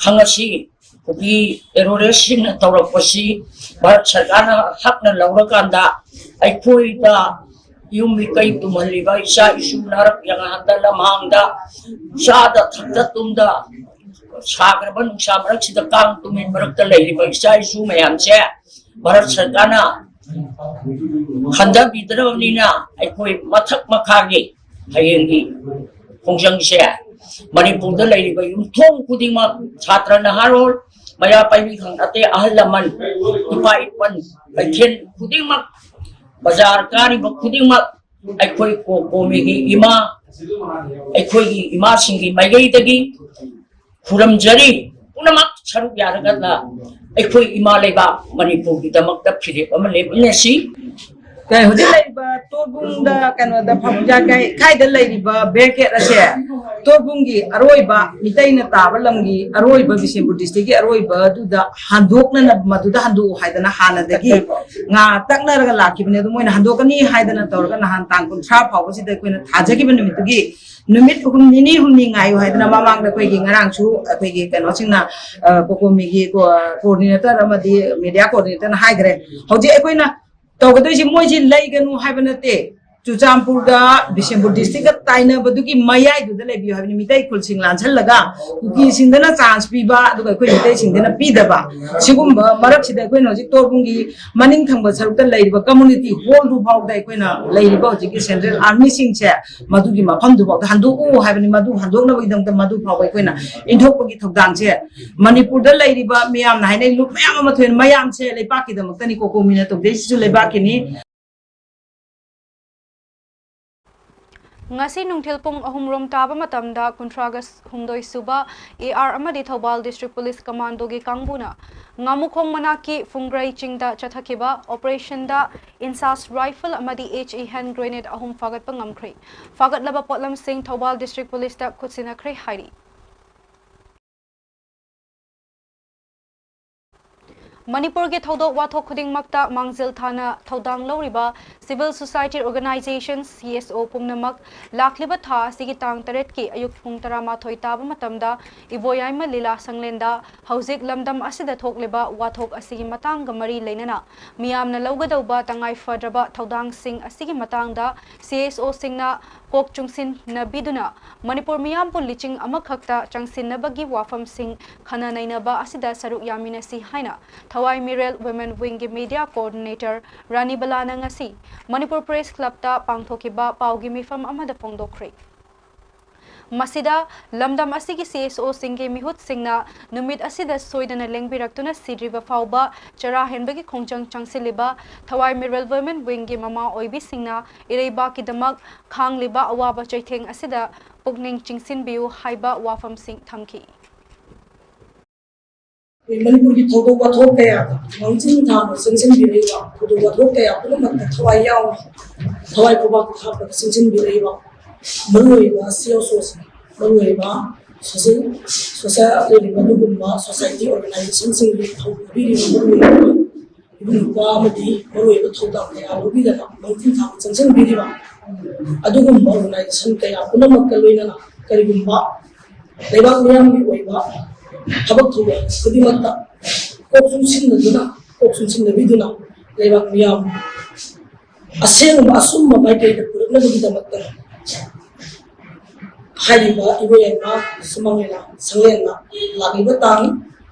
ꯈꯪꯉꯁꯤ꯫ ꯀꯨꯀꯤ terrorist ꯁꯤꯡꯅ ꯇꯧꯔꯛꯄꯁꯤ ꯚꯥꯔꯠ ꯁꯔꯀꯥꯔꯅ ꯍꯛꯅ ꯂꯧꯔꯀꯥꯟꯗ ꯑꯩꯈꯣꯏꯗ ꯌꯨꯝ ꯃꯤꯀꯩ ꯇꯨꯝꯍꯜꯂꯤꯕ ꯏꯆꯥ ꯏꯁꯨ ꯅꯥꯔꯛ ꯌꯥꯉꯥꯟꯗ ꯂꯝꯍꯥꯡꯗ ꯆꯥꯗ ꯊꯛꯇ ꯇꯨꯝꯗ ꯁꯥꯈ꯭ꯔꯕ ꯅꯨꯡꯁꯥ ꯃꯔꯛꯁꯤꯗ ꯀꯥꯡ ꯇꯨꯃꯤꯟ ꯃꯔꯛꯇ ꯂꯩꯔꯤꯕ ꯏꯆꯥ ꯏꯁꯨ ꯃꯌꯥꯝꯁꯦ ꯚꯥꯔꯠ ꯁꯔꯀꯥꯔꯅ ꯈꯟꯊꯕꯤꯗ꯭ꯔꯕꯅꯤꯅ ꯑꯩꯈꯣꯏ ꯃꯊꯛ ꯃꯈꯥꯒꯤ ꯍꯌꯦꯡꯒꯤ ꯈꯣꯡꯖꯪꯁꯦ ꯃꯅꯤꯄꯨꯔꯗ ꯂꯩꯔꯤꯕ ꯌꯨꯝꯊꯣꯡ ꯈꯨꯗꯤꯡꯃꯛ, ꯁꯥꯇ꯭ꯔ ꯅꯍꯥꯔꯣꯜ, ꯃꯩꯔꯥ ꯄꯥꯏꯕꯤ ꯈꯪ ꯑꯇꯩ ꯑꯍꯜ ꯂꯃꯟ, ꯏꯄꯥ ꯏꯄꯨ, ꯀꯩꯊꯦꯜ ꯈꯨꯗꯤꯡꯃꯛ, ꯕꯖꯥꯔ ꯀꯥꯔꯤꯕ ꯈꯨꯗꯤꯡꯃꯛ ꯑꯩꯈꯣꯏ ꯀꯣ-, ꯀꯣꯃꯤꯒꯤ ꯏꯃꯥ, ꯑꯩꯈꯣꯏꯒꯤ ꯏꯃꯥꯁꯤꯡꯒꯤ ꯃꯥꯏꯀꯩꯗꯒꯤ ꯈꯨꯔꯨꯝꯖꯔꯤ꯫ ꯄꯨꯝꯅꯃꯛ ꯁꯔꯨꯛ ꯌꯥꯔꯒꯅ ꯑꯩꯈꯣꯏ ꯏꯃꯥ ꯂꯩꯕꯥꯛ ꯃꯅꯤꯄꯨꯔꯒꯤꯗꯃꯛꯇ ꯐꯤꯔꯦꯞ ꯑꯃ ꯂꯦꯞꯃꯤꯟꯅꯁꯤ꯫ ꯀꯩ ꯍꯧꯖꯤꯛ ꯂꯩꯔꯤꯕ ꯇꯣꯔꯕꯨꯡꯗ, ꯀꯩꯅꯣꯗ, ꯐꯝ-, ꯀꯩ, ꯀꯥꯏꯗ ꯂꯩꯔꯤꯕ ꯕꯦꯔꯤꯀꯦꯠ ꯑꯁꯦ ꯇꯣꯔꯕꯨꯡꯒꯤ ꯑꯔꯣꯏꯕ ꯃꯤꯇꯩꯅ ꯇꯥꯕ ꯂꯝꯒꯤ ꯑꯔꯣꯏꯕ, ꯕꯤꯁꯦꯝꯄꯨꯔ ꯗꯤꯁꯇ꯭ꯔꯤꯛꯀꯤ ꯑꯔꯣꯏꯕꯗꯨꯗ ꯍꯟꯗꯣꯛꯅꯅꯕ, ꯃꯗꯨꯗ ꯍꯟꯗꯣꯛꯎ ꯍꯥꯏꯗꯅ ꯍꯥꯟꯅꯗꯒꯤ ꯉꯥ ꯇꯛꯅꯔꯒ ꯂꯥꯛꯈꯤꯕꯅꯦ꯫ ꯑꯗꯨ ꯃꯣꯏꯅ ꯍꯟꯗꯣꯛꯀꯅꯤ ꯍꯥꯏꯗꯅ ꯇꯧꯔꯒ ꯅꯍꯥꯟ ꯇꯥꯡ ꯀꯨꯟꯊ꯭ꯔꯥ ꯐꯥꯎꯕꯁꯤꯗ ꯑꯩꯈꯣꯏꯅ ꯊꯥꯖꯈꯤꯕ ꯅꯨꯃꯤꯠꯇꯨꯒꯤ ꯅꯨꯃꯤꯠ ꯍꯨꯝ-, ꯅꯤꯅꯤ ꯍꯨꯝꯅꯤ ꯉꯥꯏꯌꯨ ꯍꯥꯏꯗꯅ ꯃꯃꯥꯡꯗ ꯑꯩꯈꯣꯏꯒꯤ ꯉꯔꯥꯡꯁꯨ ꯑꯩꯈꯣꯏꯒꯤ ꯀꯩꯅꯣꯁꯤꯡꯅ, ꯑ, ꯀꯣꯀꯣꯃꯤꯒꯤ ꯀꯣ-, ꯀꯣꯑꯣꯔꯗꯤꯅꯦꯇꯔ ꯑꯃꯗꯤ ꯃꯦꯗꯤꯌꯥ ꯀꯣꯑꯣꯔꯗꯤꯅꯦꯇꯔꯅ ꯍꯥꯏꯈ꯭ꯔꯦ꯫ ꯍꯧꯖꯤꯛ ꯑꯩꯈꯣꯏꯅ ꯇꯧꯒꯗꯣꯏꯁꯤ ꯃꯣꯏꯁꯤ ꯂꯩꯒꯅꯨ ꯍꯥꯏꯕ ꯅꯠꯇꯦ꯫ ꯆꯨꯔꯆꯥꯟꯄꯨꯔꯒ ꯕꯤꯁꯦꯝꯄꯨꯔ ꯗꯤꯁꯇ꯭ꯔꯤꯛꯀ ꯇꯥꯏꯅꯕꯗꯨꯒꯤ ꯃꯌꯥꯏꯗꯨꯗ ꯂꯩꯕꯤꯌꯨ ꯍꯥꯏꯕꯅꯤ꯫ ꯃꯤꯇꯩ ꯈꯨꯜꯁꯤꯡ ꯂꯥꯟꯁꯜꯂꯒ ꯀꯨꯀꯤꯁꯤꯡꯗꯅ ꯆꯥꯟꯁ ꯄꯤꯕ, ꯑꯗꯨꯒ ꯑꯩꯈꯣꯏ ꯃꯤꯇꯩꯁꯤꯡꯗꯅ ꯄꯤꯗꯕ, ꯁꯤꯒꯨꯝꯕ ꯃꯔꯛꯁꯤꯗ ꯑꯩꯈꯣꯏꯅ ꯍꯧꯖꯤꯛ ꯇꯣꯔꯕꯨꯡꯒꯤ ꯃꯅꯤꯡ ꯊꯪꯕ ꯁꯔꯨꯛꯇ ꯂꯩꯔꯤꯕ ꯀꯝꯃꯨꯅꯤꯇꯤ ꯍꯣꯜꯗꯨ ꯐꯥꯎꯗ ꯑꯩꯈꯣꯏꯅ ꯂꯩꯔꯤꯕ ꯍꯧꯖꯤꯛꯀꯤ ꯁꯦꯟꯇ꯭ꯔꯦꯜ ꯑꯥꯔꯃꯤꯁꯤꯡꯁꯦ ꯃꯗꯨꯒꯤ ꯃꯐꯝꯗꯨ ꯐꯥꯎꯗ ꯍꯟꯗꯣꯛꯎ ꯍꯥꯏꯕꯅꯤ꯫ ꯃꯗꯨ ꯍꯟꯗꯣꯛꯅꯕꯒꯤꯗꯃꯛꯇ ꯃꯗꯨ ꯐꯥꯎꯕ ꯑꯩꯈꯣꯏꯅ ꯏꯟꯊꯣꯛꯄꯒꯤ ꯊꯧꯗꯥꯡꯁꯦ ꯃꯅꯤꯄꯨꯔꯗ ꯂꯩꯔꯤꯕ ꯃꯤꯌꯥꯝꯅ ꯍꯥꯏꯅꯩ, ꯂꯨꯞ ꯃꯌꯥꯝ ꯑꯃ ꯊꯣꯛꯑꯦ, ꯃꯌꯥꯝꯁꯦ ꯂꯩꯕꯥꯛꯀꯤꯗꯃꯛꯇꯅꯤ, ꯀꯣꯀꯣꯃꯤꯅ ꯇꯧꯗꯣꯏꯁꯤꯁꯨ ꯂꯩꯕꯥꯛꯀꯤꯅꯤ꯫ ꯉꯁꯤ ꯅꯨꯡꯊꯤꯜ ꯄꯨꯡ ꯑꯍꯨꯝ ꯔꯣꯝ ꯇꯥꯕ ꯃꯇꯝꯗ ꯀꯨꯟꯊ꯭ꯔꯥꯒ ꯍꯨꯝꯗꯣꯏ ꯁꯨꯕ ꯑꯦ ꯑꯥꯔ ꯑꯃꯗꯤ ꯊꯧꯕꯥꯜ ꯗꯤꯁꯇ꯭ꯔꯤꯛ ꯄꯨꯂꯤꯁ ꯀꯃꯥꯟꯗꯣꯒꯤ ꯀꯥꯡꯕꯨꯅ ꯉꯥꯃꯨꯈꯣꯡ ꯃꯅꯥꯛꯀꯤ ꯐꯨꯡꯒ꯭ꯔꯩ ꯆꯤꯡꯗ ꯆꯠꯊꯈꯤꯕ ꯑꯣꯄꯔꯦꯁꯟꯗ ꯏꯟꯁꯥꯁ ꯔꯥꯏꯐꯜ ꯑꯃꯗꯤ ꯑꯦꯆ ꯏ ꯍꯦꯟ ꯒ꯭ꯔꯦꯅꯦꯗ ꯑꯍꯨꯝ ꯐꯥꯒꯠꯄ ꯉꯝꯈ꯭ꯔꯦ꯫ ꯐꯥꯒꯠꯂꯕ ꯄꯣꯠꯂꯝꯁꯤꯡ ꯊꯧꯕꯥꯜ ꯗꯤꯁꯇ꯭ꯔꯤꯛ ꯄꯨꯂꯤꯁꯇ ꯈꯨꯠꯁꯤꯟꯅꯈ꯭ꯔꯦ ꯍꯥꯏꯔꯤ꯫ ꯃꯅꯤꯄꯨꯔꯒꯤ ꯊꯧꯗꯣꯛ ꯋꯥꯊꯣꯛ ꯈꯨꯗꯤꯡꯃꯛꯇ ꯃꯥꯡꯖꯤꯜ ꯊꯥꯅ ꯊꯧꯗꯥꯡ ꯂꯧꯔꯤꯕ civil society organization, C S O, ꯄꯨꯝꯅꯃꯛ ꯂꯥꯛꯂꯤꯕ ꯊꯥ ꯑꯁꯤꯒꯤ ꯇꯥꯡ ꯇꯔꯦꯠꯀꯤ ꯑꯌꯨꯛ ꯄꯨꯡ ꯇꯔꯥꯃꯥꯊꯣꯏ ꯇꯥꯕ ꯃꯇꯝꯗ ꯏꯕꯣꯌꯥꯏꯃ ꯂꯤꯂꯥ ꯁꯪꯂꯦꯟꯗ ꯍꯧꯖꯤꯛ ꯂꯝꯗꯝ ꯑꯁꯤꯗ ꯊꯣꯛꯂꯤꯕ ꯋꯥꯊꯣꯛ ꯑꯁꯤꯒꯤ ꯃꯇꯥꯡꯒ ꯃꯔꯤ ꯂꯩꯅꯅ ꯃꯤꯌꯥꯝꯅ ꯂꯧꯒꯗꯧꯕ ꯇꯉꯥꯏ ꯐꯗ꯭ꯔꯕ ꯊꯧꯗꯥꯡꯁꯤꯡ ꯑꯁꯤꯒꯤ ꯃꯇꯥꯡꯗ C S O ꯁꯤꯡꯅ ꯀꯣꯛ ꯆꯨꯡꯁꯤꯟꯅꯕꯤꯗꯨꯅ ꯃꯅꯤꯄꯨꯔ ꯃꯤꯌꯥꯝꯕꯨ ꯂꯤꯆꯤꯡ ꯑꯃꯈꯛꯇ ꯆꯪꯁꯤꯟꯅꯕꯒꯤ ꯋꯥꯐꯝꯁꯤꯡ ꯈꯟꯅ ꯅꯩꯅꯕ ꯑꯁꯤꯗ ꯁꯔꯨꯛ ꯌꯥꯃꯤꯟꯅꯁꯤ ꯍꯥꯏꯅ ꯊꯋꯥꯏ ꯃꯤꯔꯦꯜ Women Wingꯒꯤ Media Coordinator ꯔꯥꯅꯤ ꯕꯂꯥꯅ ꯉꯁꯤ ꯃꯅꯤꯄꯨꯔ Press Clubꯇ ꯄꯥꯡꯊꯣꯛꯈꯤꯕ ꯄꯥꯎꯒꯤ ꯃꯤꯐꯝ ꯑꯃꯗ ꯐꯣꯡꯗꯣꯛꯈ꯭ꯔꯦ꯫ ꯃꯁꯤꯗ ꯂꯝꯗꯝ ꯑꯁꯤꯒꯤ CSOꯁꯤꯡꯒꯤ ꯃꯤꯍꯨꯠꯁꯤꯡꯅ ꯅꯨꯃꯤꯠ ꯑꯁꯤꯗ ꯁꯣꯏꯗꯅ ꯂꯦꯡꯕꯤꯔꯛꯇꯨꯅ ꯁꯤꯗ꯭ꯔꯤꯕ ꯐꯥꯎꯕ ꯆꯔꯥ ꯍꯦꯟꯕꯒꯤ ꯈꯣꯡꯖꯪ ꯆꯪꯁꯤꯜꯂꯤꯕ ꯊꯋꯥꯏ ꯃꯤꯔꯦꯜ Women Wingꯒꯤ ꯃꯃꯥ ꯑꯣꯏꯕꯤꯁꯤꯡꯅ ꯏꯔꯩꯕꯥꯛꯀꯤꯗꯃꯛ ꯈꯥꯡꯂꯤꯕ ꯑꯋꯥꯕ ꯆꯩꯊꯦꯡ ꯑꯁꯤꯗ ꯄꯨꯛꯅꯤꯡ ꯆꯤꯡꯁꯤꯟꯕꯤꯌꯨ ꯍꯥꯏꯕ ꯋꯥꯐꯝꯁꯤꯡ ꯊꯝꯈꯤ꯫ ꯑꯩꯈꯣꯏ ꯃꯅꯤꯄꯨꯔꯒꯤ ꯊꯧꯗꯣꯛ ꯋꯥꯊꯣꯛ ꯀꯌꯥꯗ ꯃꯥꯡꯖꯤꯟ ꯊꯥꯅ ꯆꯪꯁꯤꯟꯕꯤꯔꯛꯏꯕ, ꯊꯧꯗꯣꯛ ꯋꯥꯊꯣꯛ ꯀꯌꯥ ꯄꯨꯝꯅꯃꯛꯇ ꯊꯋꯥꯏ ꯌꯥꯎꯅ, ꯊꯋꯥꯏ ꯈꯨꯕꯥꯛꯇ ꯍꯥꯞꯄꯒ ꯆꯪꯁꯤꯟꯕꯤꯔꯛꯏꯕ ꯃꯔꯨꯑꯣꯏꯕ CSOꯁꯤꯡ, ꯃꯔꯨꯑꯣꯏꯕ social, social ꯑꯣꯏꯔꯤꯕ ꯑꯗꯨꯒꯨꯝꯕ society organizationꯁꯤꯡꯒꯤ ꯊꯧ ꯄꯨꯕꯤꯔꯤꯕ ꯃꯔꯨꯑꯣꯏꯕ ꯏꯕꯨꯡ ꯅꯨꯄꯥ ꯑꯃꯗꯤ ꯃꯔꯨꯑꯣꯏꯕ ꯊꯧꯗꯥꯡ ꯀꯌꯥ ꯂꯧꯕꯤꯗꯅ ꯃꯥꯡꯖꯤꯟ ꯊꯥꯅ ꯆꯪꯁꯤꯟꯕꯤꯔꯤꯕ ꯑꯗꯨꯒꯨꯝꯕ organization ꯀꯌꯥ ꯄꯨꯝꯅꯃꯛꯀ ꯂꯣꯏꯅꯅ ꯀꯔꯤꯒꯨꯝꯕ ꯂꯩꯕꯥꯛ ꯃꯤꯌꯥꯝꯒꯤ ꯑꯣꯏꯕ ꯊꯕꯛ ꯊꯧꯔꯝ ꯈꯨꯗꯤꯡꯃꯛꯇ ꯀꯣꯛ ꯆꯨꯡꯁꯤꯟꯅꯗꯨꯅ, ꯀꯣꯛ ꯆꯨꯡꯁꯤꯟꯅꯕꯤꯗꯨꯅ ꯂꯩꯕꯥꯛ ꯃꯤꯌꯥꯝ ꯑꯁꯦꯡꯕ ꯑꯆꯨꯝꯕ ꯃꯥꯏꯀꯩꯗ ꯄꯨꯔꯛꯅꯕꯒꯤꯗꯃꯛꯇ ꯍꯥꯏꯔꯤꯕ ꯏꯕꯣꯌꯥꯏꯃ ꯁꯨꯃꯥꯡ ꯂꯤꯂꯥ ꯁꯪꯂꯦꯟꯅ ꯂꯥꯛꯂꯤꯕ ꯇꯥꯡ,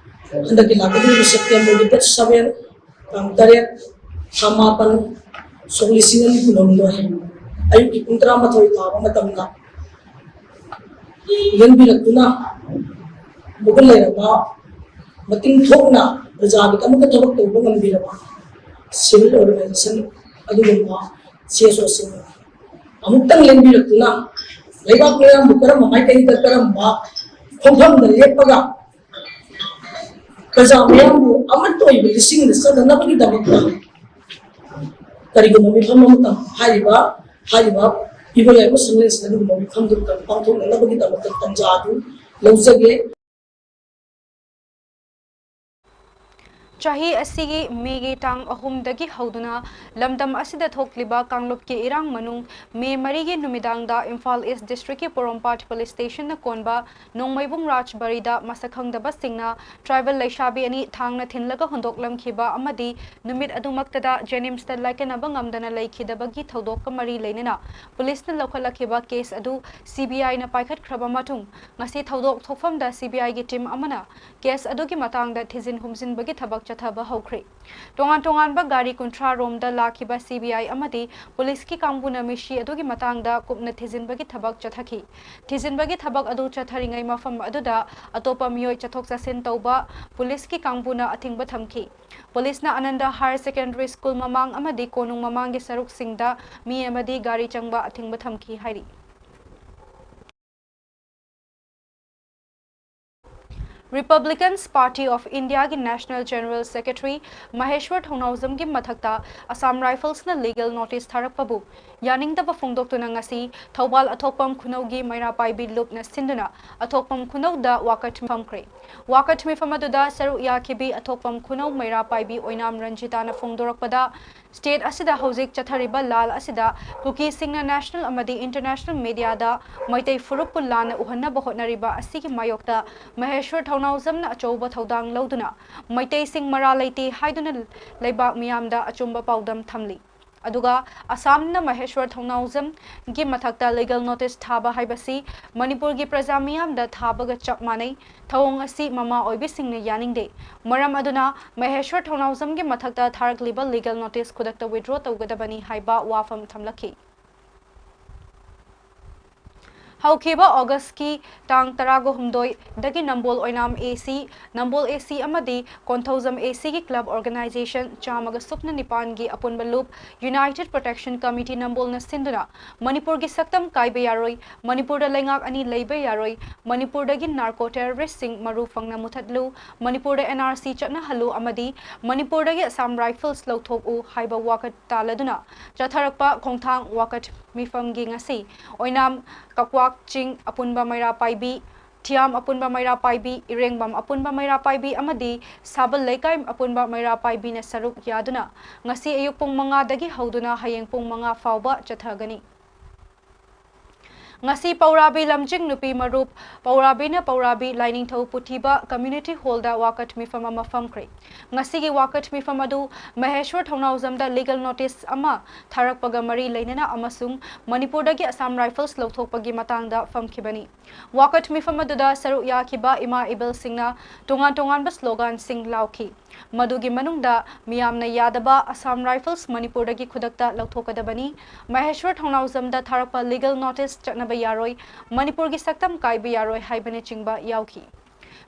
ꯍꯟꯗꯛꯀꯤ ꯂꯥꯛꯀꯗꯧꯔꯤꯕ Septemberꯒꯤ date seven, ꯇꯥꯡ ꯇꯔꯦꯠ, ꯊꯥ ꯃꯥꯄꯟ, ꯁꯣꯛ ꯂꯤꯁꯤꯡ ꯑꯅꯤ ꯀꯨꯟꯍꯨꯝꯗꯣꯏ, ꯑꯌꯨꯛꯀꯤ ꯄꯨꯡ ꯇꯔꯥꯃꯥꯊꯣꯏ ꯇꯥꯕ ꯃꯇꯝꯗ ꯂꯦꯡꯕꯤꯔꯛꯇꯨꯅ ꯃꯒꯨꯟ ꯂꯩꯔꯕ, ꯃꯇꯤꯡ ꯊꯣꯛꯅ ꯄ꯭ꯔꯖꯥꯒꯤꯗꯃꯛꯇ ꯊꯕꯛ ꯇꯧꯕ ꯉꯝꯕꯤꯔꯕ civil organization ꯑꯗꯨꯒꯨꯝꯕ CSOꯁꯤꯡ ꯑꯃꯨꯛꯇꯪ ꯂꯦꯡꯕꯤꯔꯛꯇꯨꯅ ꯂꯩꯕꯥꯛ ꯃꯤꯌꯥꯝꯕꯨ ꯀꯔꯝꯕ ꯃꯥꯏꯀꯩꯗ, ꯀꯔꯝꯕ ꯈꯣꯡꯐꯝꯗ ꯂꯦꯞꯄꯒ ꯄ꯭ꯔꯖꯥ ꯃꯤꯌꯥꯝꯕꯨ ꯑꯃꯠꯇ ꯑꯣꯏꯕ ꯂꯤꯁꯤꯡꯗ ꯆꯠꯅꯅꯕꯒꯤꯗꯃꯛꯇ ꯀꯔꯤꯒꯨꯝꯕ ꯃꯤꯐꯝ ꯑꯃꯇꯪ ꯍꯥꯏꯔꯤꯕ, ꯍꯥꯏꯔꯤꯕ ꯏꯕꯣꯌꯥꯏꯃ ꯁꯪꯂꯦꯟꯁꯤꯗ ꯑꯗꯨꯒꯨꯝꯕ ꯃꯤꯐꯝꯗꯨ ꯑꯃꯇꯪ ꯄꯥꯡꯊꯣꯛꯅꯅꯕꯒꯤꯗꯃꯛꯇ ꯇꯥꯟꯖꯥ ꯑꯗꯨ ꯂꯧꯖꯒꯦ꯫ ꯆꯍꯤ ꯑꯁꯤꯒꯤ ꯃꯦꯒꯤ ꯇꯥꯡ ꯑꯍꯨꯝꯗꯒꯤ ꯍꯧꯗꯨꯅ ꯂꯝꯗꯝ ꯑꯁꯤꯗ ꯊꯣꯛꯂꯤꯕ ꯀꯥꯡꯂꯨꯞꯀꯤ ꯏꯔꯥꯡ ꯃꯅꯨꯡ ꯃꯦ ꯃꯔꯤꯒꯤ ꯅꯨꯃꯤꯗꯥꯡꯗ ꯏꯝꯐꯥꯜ ꯏꯁ ꯗꯤꯁꯇ꯭ꯔꯤꯛꯀꯤ ꯄꯣꯔꯣꯝꯄꯥꯠ ꯄꯨꯂꯤꯁ ꯁ꯭ꯇꯦꯁꯟꯅ ꯀꯣꯟꯕ ꯅꯣꯡꯃꯩꯕꯨꯡ ꯔꯥꯖꯕꯥꯔꯤꯗ ꯃꯁꯛ ꯈꯪꯗꯕꯁꯤꯡꯅ ꯇ꯭ꯔꯥꯏꯕꯦꯜ ꯂꯩꯁꯥꯕꯤ ꯑꯅꯤ ꯊꯥꯡꯅ ꯊꯤꯜꯂꯒ ꯍꯨꯟꯗꯣꯛꯂꯝꯈꯤꯕ ꯑꯃꯗꯤ ꯅꯨꯃꯤꯠ ꯑꯗꯨꯃꯛꯇꯗ ꯖꯦꯅꯤꯝꯁꯇ ꯂꯥꯏꯀꯠꯅꯕ ꯉꯝꯗꯅ ꯂꯩꯈꯤꯗꯕꯒꯤ ꯊꯧꯗꯣꯛꯀ ꯃꯔꯤ ꯂꯩꯅꯅ ꯄꯨꯂꯤꯁꯅ ꯂꯧꯈꯠꯂꯛꯈꯤꯕ ꯀꯦꯁ ꯑꯗꯨ CBIꯅ ꯄꯥꯏꯈꯠꯈ꯭ꯔꯕ ꯃꯇꯨꯡ, ꯉꯁꯤ ꯊꯧꯗꯣꯛ ꯊꯣꯛꯐꯝꯗ CBIꯒꯤ ꯇꯤꯝ ꯑꯃꯅ ꯀꯦꯁ ꯑꯗꯨꯒꯤ ꯃꯇꯥꯡꯗ ꯊꯤꯖꯤꯟ ꯍꯨꯝꯖꯤꯟꯕꯒꯤ ꯊꯕꯛ ꯆꯠꯊꯔꯤ꯫ ꯆꯠꯊꯕ ꯍꯧꯈ꯭ꯔꯦ꯫ ꯇꯣꯉꯥꯟ ꯇꯣꯉꯥꯟꯕ ꯒꯥꯔꯤ ꯀꯨꯟꯊ꯭ꯔꯥ ꯔꯣꯝꯗ ꯂꯥꯛꯈꯤꯕ ꯁꯤ ꯕꯤ ꯑꯥꯏ ꯑꯃꯗꯤ ꯄꯨꯂꯤꯁꯀꯤ ꯀꯥꯡꯕꯨꯅ ꯃꯤꯁꯤ ꯑꯗꯨꯒꯤ ꯃꯇꯥꯡꯗ ꯀꯨꯞꯅ ꯊꯤꯖꯤꯟꯕꯒꯤ ꯊꯕꯛ ꯆꯠꯊꯈꯤ꯫ ꯊꯤꯖꯤꯟꯕꯒꯤ ꯊꯕꯛ ꯑꯗꯨ ꯆꯠꯊꯔꯤꯉꯩ ꯃꯐꯝ ꯑꯗꯨꯗ ꯑꯇꯣꯞꯄ ꯃꯤꯑꯣꯏ ꯆꯠꯊꯣꯛ ꯆꯠꯁꯤꯟ ꯇꯧꯕ ꯄꯨꯂꯤꯁꯀꯤ ꯀꯥꯡꯕꯨꯅ ꯑꯊꯤꯡꯕ ꯊꯝꯈꯤ꯫ ꯄꯨꯂꯤꯁꯅ ꯑꯅꯟꯗ ꯍꯥꯌꯔ ꯁꯦꯀꯦꯟꯗꯔꯤ ꯁ꯭ꯀꯨꯜ ꯃꯃꯥꯡ ꯑꯃꯗꯤ ꯀꯣꯅꯨꯡ ꯃꯃꯥꯡꯒꯤ ꯁꯔꯨꯛꯁꯤꯡꯗ ꯃꯤ ꯑꯃꯗꯤ ꯒꯥꯔꯤ ꯆꯪꯕ ꯑꯊꯤꯡꯕ ꯊꯝꯈꯤ ꯍꯥꯏꯔꯤ꯫ Republicans Party of Indiaꯒꯤ National General Secretary ꯃꯍꯦꯁ꯭ꯋꯔ ꯊꯧꯅꯥꯎꯖꯝꯒꯤ ꯃꯊꯛꯇ Assam Riflesꯅ legal notice ꯊꯥꯔꯛꯄꯕꯨ ꯌꯥꯅꯤꯡꯗꯕ ꯐꯣꯡꯗꯣꯛꯇꯨꯅ ꯉꯁꯤ ꯊꯧꯕꯥꯜ ꯑꯊꯣꯛꯄꯝ ꯈꯨꯅꯧꯒꯤ ꯃꯩꯔꯥ ꯄꯥꯏꯕꯤ ꯂꯨꯞꯅ ꯁꯤꯟꯗꯨꯅ ꯑꯊꯣꯛꯄꯝ ꯈꯨꯅꯧꯗ ꯋꯥꯀꯠ ꯐꯝꯈ꯭ꯔꯦ꯫ ꯋꯥꯀꯠ ꯃꯤꯐꯝ ꯑꯗꯨꯗ ꯁꯔꯨꯛ ꯌꯥꯈꯤꯕꯤ ꯑꯊꯣꯛꯄꯝ ꯈꯨꯅꯧ ꯃꯩꯔꯥ ꯄꯥꯏꯕꯤ ꯑꯣꯏꯅꯥꯝ ꯔꯟꯖꯤꯇꯥꯅ ꯐꯣꯡꯗꯣꯔꯛꯄꯗ, state ꯑꯁꯤꯗ ꯍꯧꯖꯤꯛ ꯆꯠꯊꯔꯤꯕ ꯂꯥꯜ ꯑꯁꯤꯗ ꯀꯨꯀꯤꯁꯤꯡꯅ national ꯑꯃꯗꯤ international mediaꯗ ꯃꯩꯇꯩ ꯐꯨꯔꯨꯞꯄꯨ ꯂꯥꯟꯅ ꯎꯍꯟꯅꯕ ꯍꯣꯠꯅꯔꯤꯕ ꯑꯁꯤꯒꯤ ꯃꯥꯌꯣꯛꯇ ꯃꯍꯦꯁ꯭ꯋꯔ ꯊꯧꯅꯥꯎꯖꯝꯅ ꯑꯆꯧꯕ ꯊꯧꯗꯥꯡ ꯂꯧꯗꯨꯅ ꯃꯩꯇꯩꯁꯤꯡ ꯃꯔꯥ ꯂꯩꯇꯦ ꯍꯥꯏꯗꯨꯅ ꯂꯩꯕꯥꯛ ꯃꯤꯌꯥꯝꯗ ꯑꯆꯨꯝꯕ ꯄꯥꯎꯗꯝ ꯊꯝꯂꯤ꯫ ꯑꯗꯨꯒ ꯑꯁꯥꯝꯅ ꯃꯍꯦꯁ꯭ꯋꯔ ꯊꯧꯅꯥꯎꯖꯝꯒꯤ ꯃꯊꯛꯇ legal notice ꯊꯥꯕ ꯍꯥꯏꯕꯁꯤ ꯃꯅꯤꯄꯨꯔꯒꯤ ꯄ꯭ꯔꯖꯥ ꯃꯤꯌꯥꯝꯗ ꯊꯥꯕꯒ ꯆꯞ ꯃꯥꯟꯅꯩ꯫ ꯊꯧꯑꯣꯡ ꯑꯁꯤ ꯃꯃꯥ ꯑꯣꯏꯕꯤꯁꯤꯡꯅ ꯌꯥꯅꯤꯡꯗꯦ꯫ ꯃꯔꯝ ꯑꯗꯨꯅ ꯃꯍꯦꯁ꯭ꯋꯔ ꯊꯧꯅꯥꯎꯖꯝꯒꯤ ꯃꯊꯛꯇ ꯊꯥꯔꯛꯂꯤꯕ legal notice ꯈꯨꯗꯛꯇ withdraw ꯇꯧꯒꯗꯕꯅꯤ ꯍꯥꯏꯕ ꯋꯥꯐꯝ ꯊꯝꯂꯛꯈꯤ꯫ ꯍꯧꯈꯤꯕ Augustꯀꯤ ꯇꯥꯡ ꯇꯔꯥꯒ ꯍꯨꯝꯗꯣꯏꯗꯒꯤ ꯅꯝꯕꯣꯜ ꯑꯣꯏꯅꯥꯝ AC, ꯅꯝꯕꯣꯜ AC ꯑꯃꯗꯤ ꯀꯣꯟꯊꯧꯖꯝ ACꯒꯤ club organization ꯆꯥꯝꯃꯒ ꯁꯨꯞꯅ ꯅꯤꯄꯥꯟꯒꯤ ꯑꯄꯨꯟꯕ ꯂꯨꯞ United Protection Committee ꯅꯝꯕꯣꯜꯅ ꯁꯤꯟꯗꯨꯅ ꯃꯅꯤꯄꯨꯔꯒꯤ ꯁꯛꯇꯝ ꯀꯥꯏꯕ ꯌꯥꯔꯣꯏ, ꯃꯅꯤꯄꯨꯔꯗ ꯂꯩꯉꯥꯛ ꯑꯅꯤ ꯂꯩꯕ ꯌꯥꯔꯣꯏ, ꯃꯅꯤꯄꯨꯔꯗꯒꯤ narco terroristꯁꯤꯡ ꯃꯔꯨ ꯐꯪꯅ ꯃꯨꯊꯠꯂꯨ, ꯃꯅꯤꯄꯨꯔꯗ NRC ꯆꯠꯅꯍꯜꯂꯨ ꯑꯃꯗꯤ ꯃꯅꯤꯄꯨꯔꯗꯒꯤ Assam Rifles ꯂꯧꯊꯣꯛꯎ ꯍꯥꯏꯕ ꯋꯥꯀꯠ ꯇꯥꯜꯂꯗꯨꯅ ꯆꯠꯊꯔꯛꯄ ꯈꯣꯡꯊꯥꯡ ꯋꯥꯀꯠ ꯃꯤꯐꯝꯒꯤ ꯉꯁꯤ ꯑꯣꯏꯅꯥꯝ, ꯀꯛꯋꯥꯛ ꯆꯤꯡ ꯑꯄꯨꯟꯕ ꯃꯩꯔꯥ ꯄꯥꯏꯕꯤ, ꯊꯤꯌꯥꯝ ꯑꯄꯨꯟꯕ ꯃꯩꯔꯥ ꯄꯥꯏꯕꯤ, ꯏꯔꯦꯡꯕꯝ ꯑꯄꯨꯟꯕ ꯃꯩꯔꯥ ꯄꯥꯏꯕꯤ ꯑꯃꯗꯤ ꯁꯥꯕꯜ ꯂꯩꯀꯥꯏ ꯑꯄꯨꯟꯕ ꯃꯩꯔꯥ ꯄꯥꯏꯕꯤꯅ ꯁꯔꯨꯛ ꯌꯥꯗꯨꯅ ꯉꯁꯤ ꯑꯌꯨꯛ ꯄꯨꯡ ꯃꯉꯥꯗꯒꯤ ꯍꯧꯗꯨꯅ ꯍꯌꯦꯡ ꯄꯨꯡ ꯃꯉꯥ ꯐꯥꯎꯕ ꯆꯠꯊꯒꯅꯤ꯫ ꯉꯁꯤ ꯄꯧꯔꯥꯕꯤ ꯂꯝꯖꯤꯡ ꯅꯨꯄꯤ ꯃꯔꯨꯞ ꯄꯧꯔꯥꯕꯤꯅ ꯄꯧꯔꯥꯕꯤ ꯂꯥꯏꯅꯤꯡꯊꯧ ꯄꯨꯊꯤꯕ Community Hall ꯗ ꯋꯥꯀꯠ ꯃꯤꯐꯝ ꯑꯃ ꯐꯝꯈ꯭ꯔꯦ꯫ ꯉꯁꯤꯒꯤ ꯋꯥꯀꯠ ꯃꯤꯐꯝ ꯑꯗꯨ ꯃꯍꯦꯁ꯭ꯋꯔ ꯊꯧꯅꯥꯎꯖꯝꯗ legal notice ꯑꯃ ꯊꯥꯔꯛꯄꯒ ꯃꯔꯤ ꯂꯩꯅꯅ ꯑꯃꯁꯨꯡ ꯃꯅꯤꯄꯨꯔꯗꯒꯤ Assam Rifles ꯂꯧꯊꯣꯛꯄꯒꯤ ꯃꯇꯥꯡꯗ ꯐꯝꯈꯤꯕꯅꯤ꯫ ꯋꯥꯀꯠ ꯃꯤꯐꯝ ꯑꯗꯨꯗ ꯁꯔꯨꯛ ꯌꯥꯈꯤꯕ ꯏꯃꯥ ꯏꯕꯦꯜꯁꯤꯡꯅ ꯇꯣꯉꯥꯟ ꯇꯣꯉꯥꯟꯕ slogan ꯁꯤꯡ ꯂꯥꯎꯈꯤ꯫ ꯃꯗꯨꯒꯤ ꯃꯅꯨꯡꯗ ꯃꯤꯌꯥꯝꯅ ꯌꯥꯗꯕ Assam Rifles ꯃꯅꯤꯄꯨꯔꯗꯒꯤ ꯈꯨꯗꯛꯇ ꯂꯧꯊꯣꯛꯀꯗꯕꯅꯤ, ꯃꯍꯦꯁ꯭ꯋꯔ ꯊꯧꯅꯥꯎꯖꯝꯗ ꯊꯥꯔꯛꯄ legal notice ꯆꯠꯅꯕ ꯌꯥꯔꯣꯏ, ꯃꯅꯤꯄꯨꯔꯒꯤ ꯁꯛꯇꯝ ꯀꯥꯏꯕ ꯌꯥꯔꯣꯏ ꯍꯥꯏꯕꯅꯆꯤꯡꯕ ꯌꯥꯎꯈꯤ꯫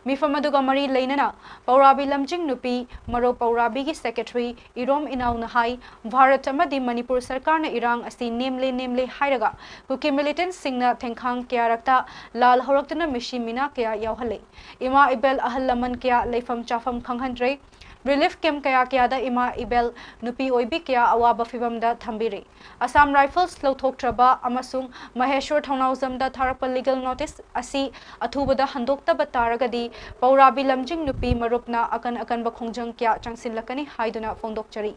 ꯃꯤꯐꯝ ꯑꯗꯨꯒ ꯃꯔꯤ ꯂꯩꯅꯅ ꯄꯧꯔꯥꯕꯤ ꯂꯝꯖꯤꯡ ꯅꯨꯄꯤ ꯃꯔꯨꯞ ꯄꯧꯔꯥꯕꯤꯒꯤ secretary ꯏꯔꯣꯝ ꯏꯅꯥꯎꯅ ꯍꯥꯏ, ꯚꯥꯔꯠ ꯑꯃꯗꯤ ꯃꯅꯤꯄꯨꯔ ꯁꯔꯀꯥꯔꯅ ꯏꯔꯥꯡ ꯑꯁꯤ ꯅꯦꯝꯂꯦ ꯅꯦꯝꯂꯦ ꯍꯥꯏꯔꯒ ꯀꯨꯀꯤ militant ꯁꯤꯡꯅ ꯊꯦꯡꯈꯥꯡ ꯀꯌꯥꯔꯛꯇ ꯂꯥꯜ ꯍꯧꯔꯛꯇꯨꯅ ꯃꯤꯁꯤ ꯃꯤꯅꯥ ꯀꯌꯥ ꯌꯥꯎꯍꯜꯂꯦ꯫ ꯏꯃꯥ ꯏꯕꯦꯜ ꯑꯍꯜ ꯂꯃꯟ ꯀꯌꯥ ꯂꯩꯐꯝ ꯆꯥꯐꯝ ꯈꯪꯍꯟꯗ꯭ꯔꯦ꯫ Relief camp ꯀꯌꯥ ꯀꯌꯥꯗ ꯏꯃꯥ ꯏꯕꯦꯜ ꯅꯨꯄꯤ ꯑꯣꯏꯕꯤ ꯀꯌꯥ ꯑꯋꯥꯕ ꯐꯤꯚꯝꯗ ꯊꯝꯕꯤꯔꯦ꯫ Assam Rifles ꯂꯧꯊꯣꯛꯇ꯭ꯔꯕ ꯑꯃꯁꯨꯡ ꯃꯍꯦꯁ꯭ꯋꯔ ꯊꯧꯅꯥꯎꯖꯝꯗ ꯊꯥꯔꯛꯄ legal notice ꯑꯁꯤ ꯑꯊꯨꯕꯗ ꯍꯟꯗꯣꯛꯇꯕ ꯇꯥꯔꯒꯗꯤ ꯄꯧꯔꯥꯕꯤ ꯂꯝꯖꯤꯡ ꯅꯨꯄꯤ ꯃꯔꯨꯞꯅ ꯑꯀꯟ ꯑꯀꯟꯕ ꯈꯣꯡꯖꯪ ꯀꯌꯥ ꯆꯪꯁꯤꯜꯂꯛꯀꯅꯤ ꯍꯥꯏꯗꯨꯅ ꯐꯣꯡꯗꯣꯛꯆꯔꯤ꯫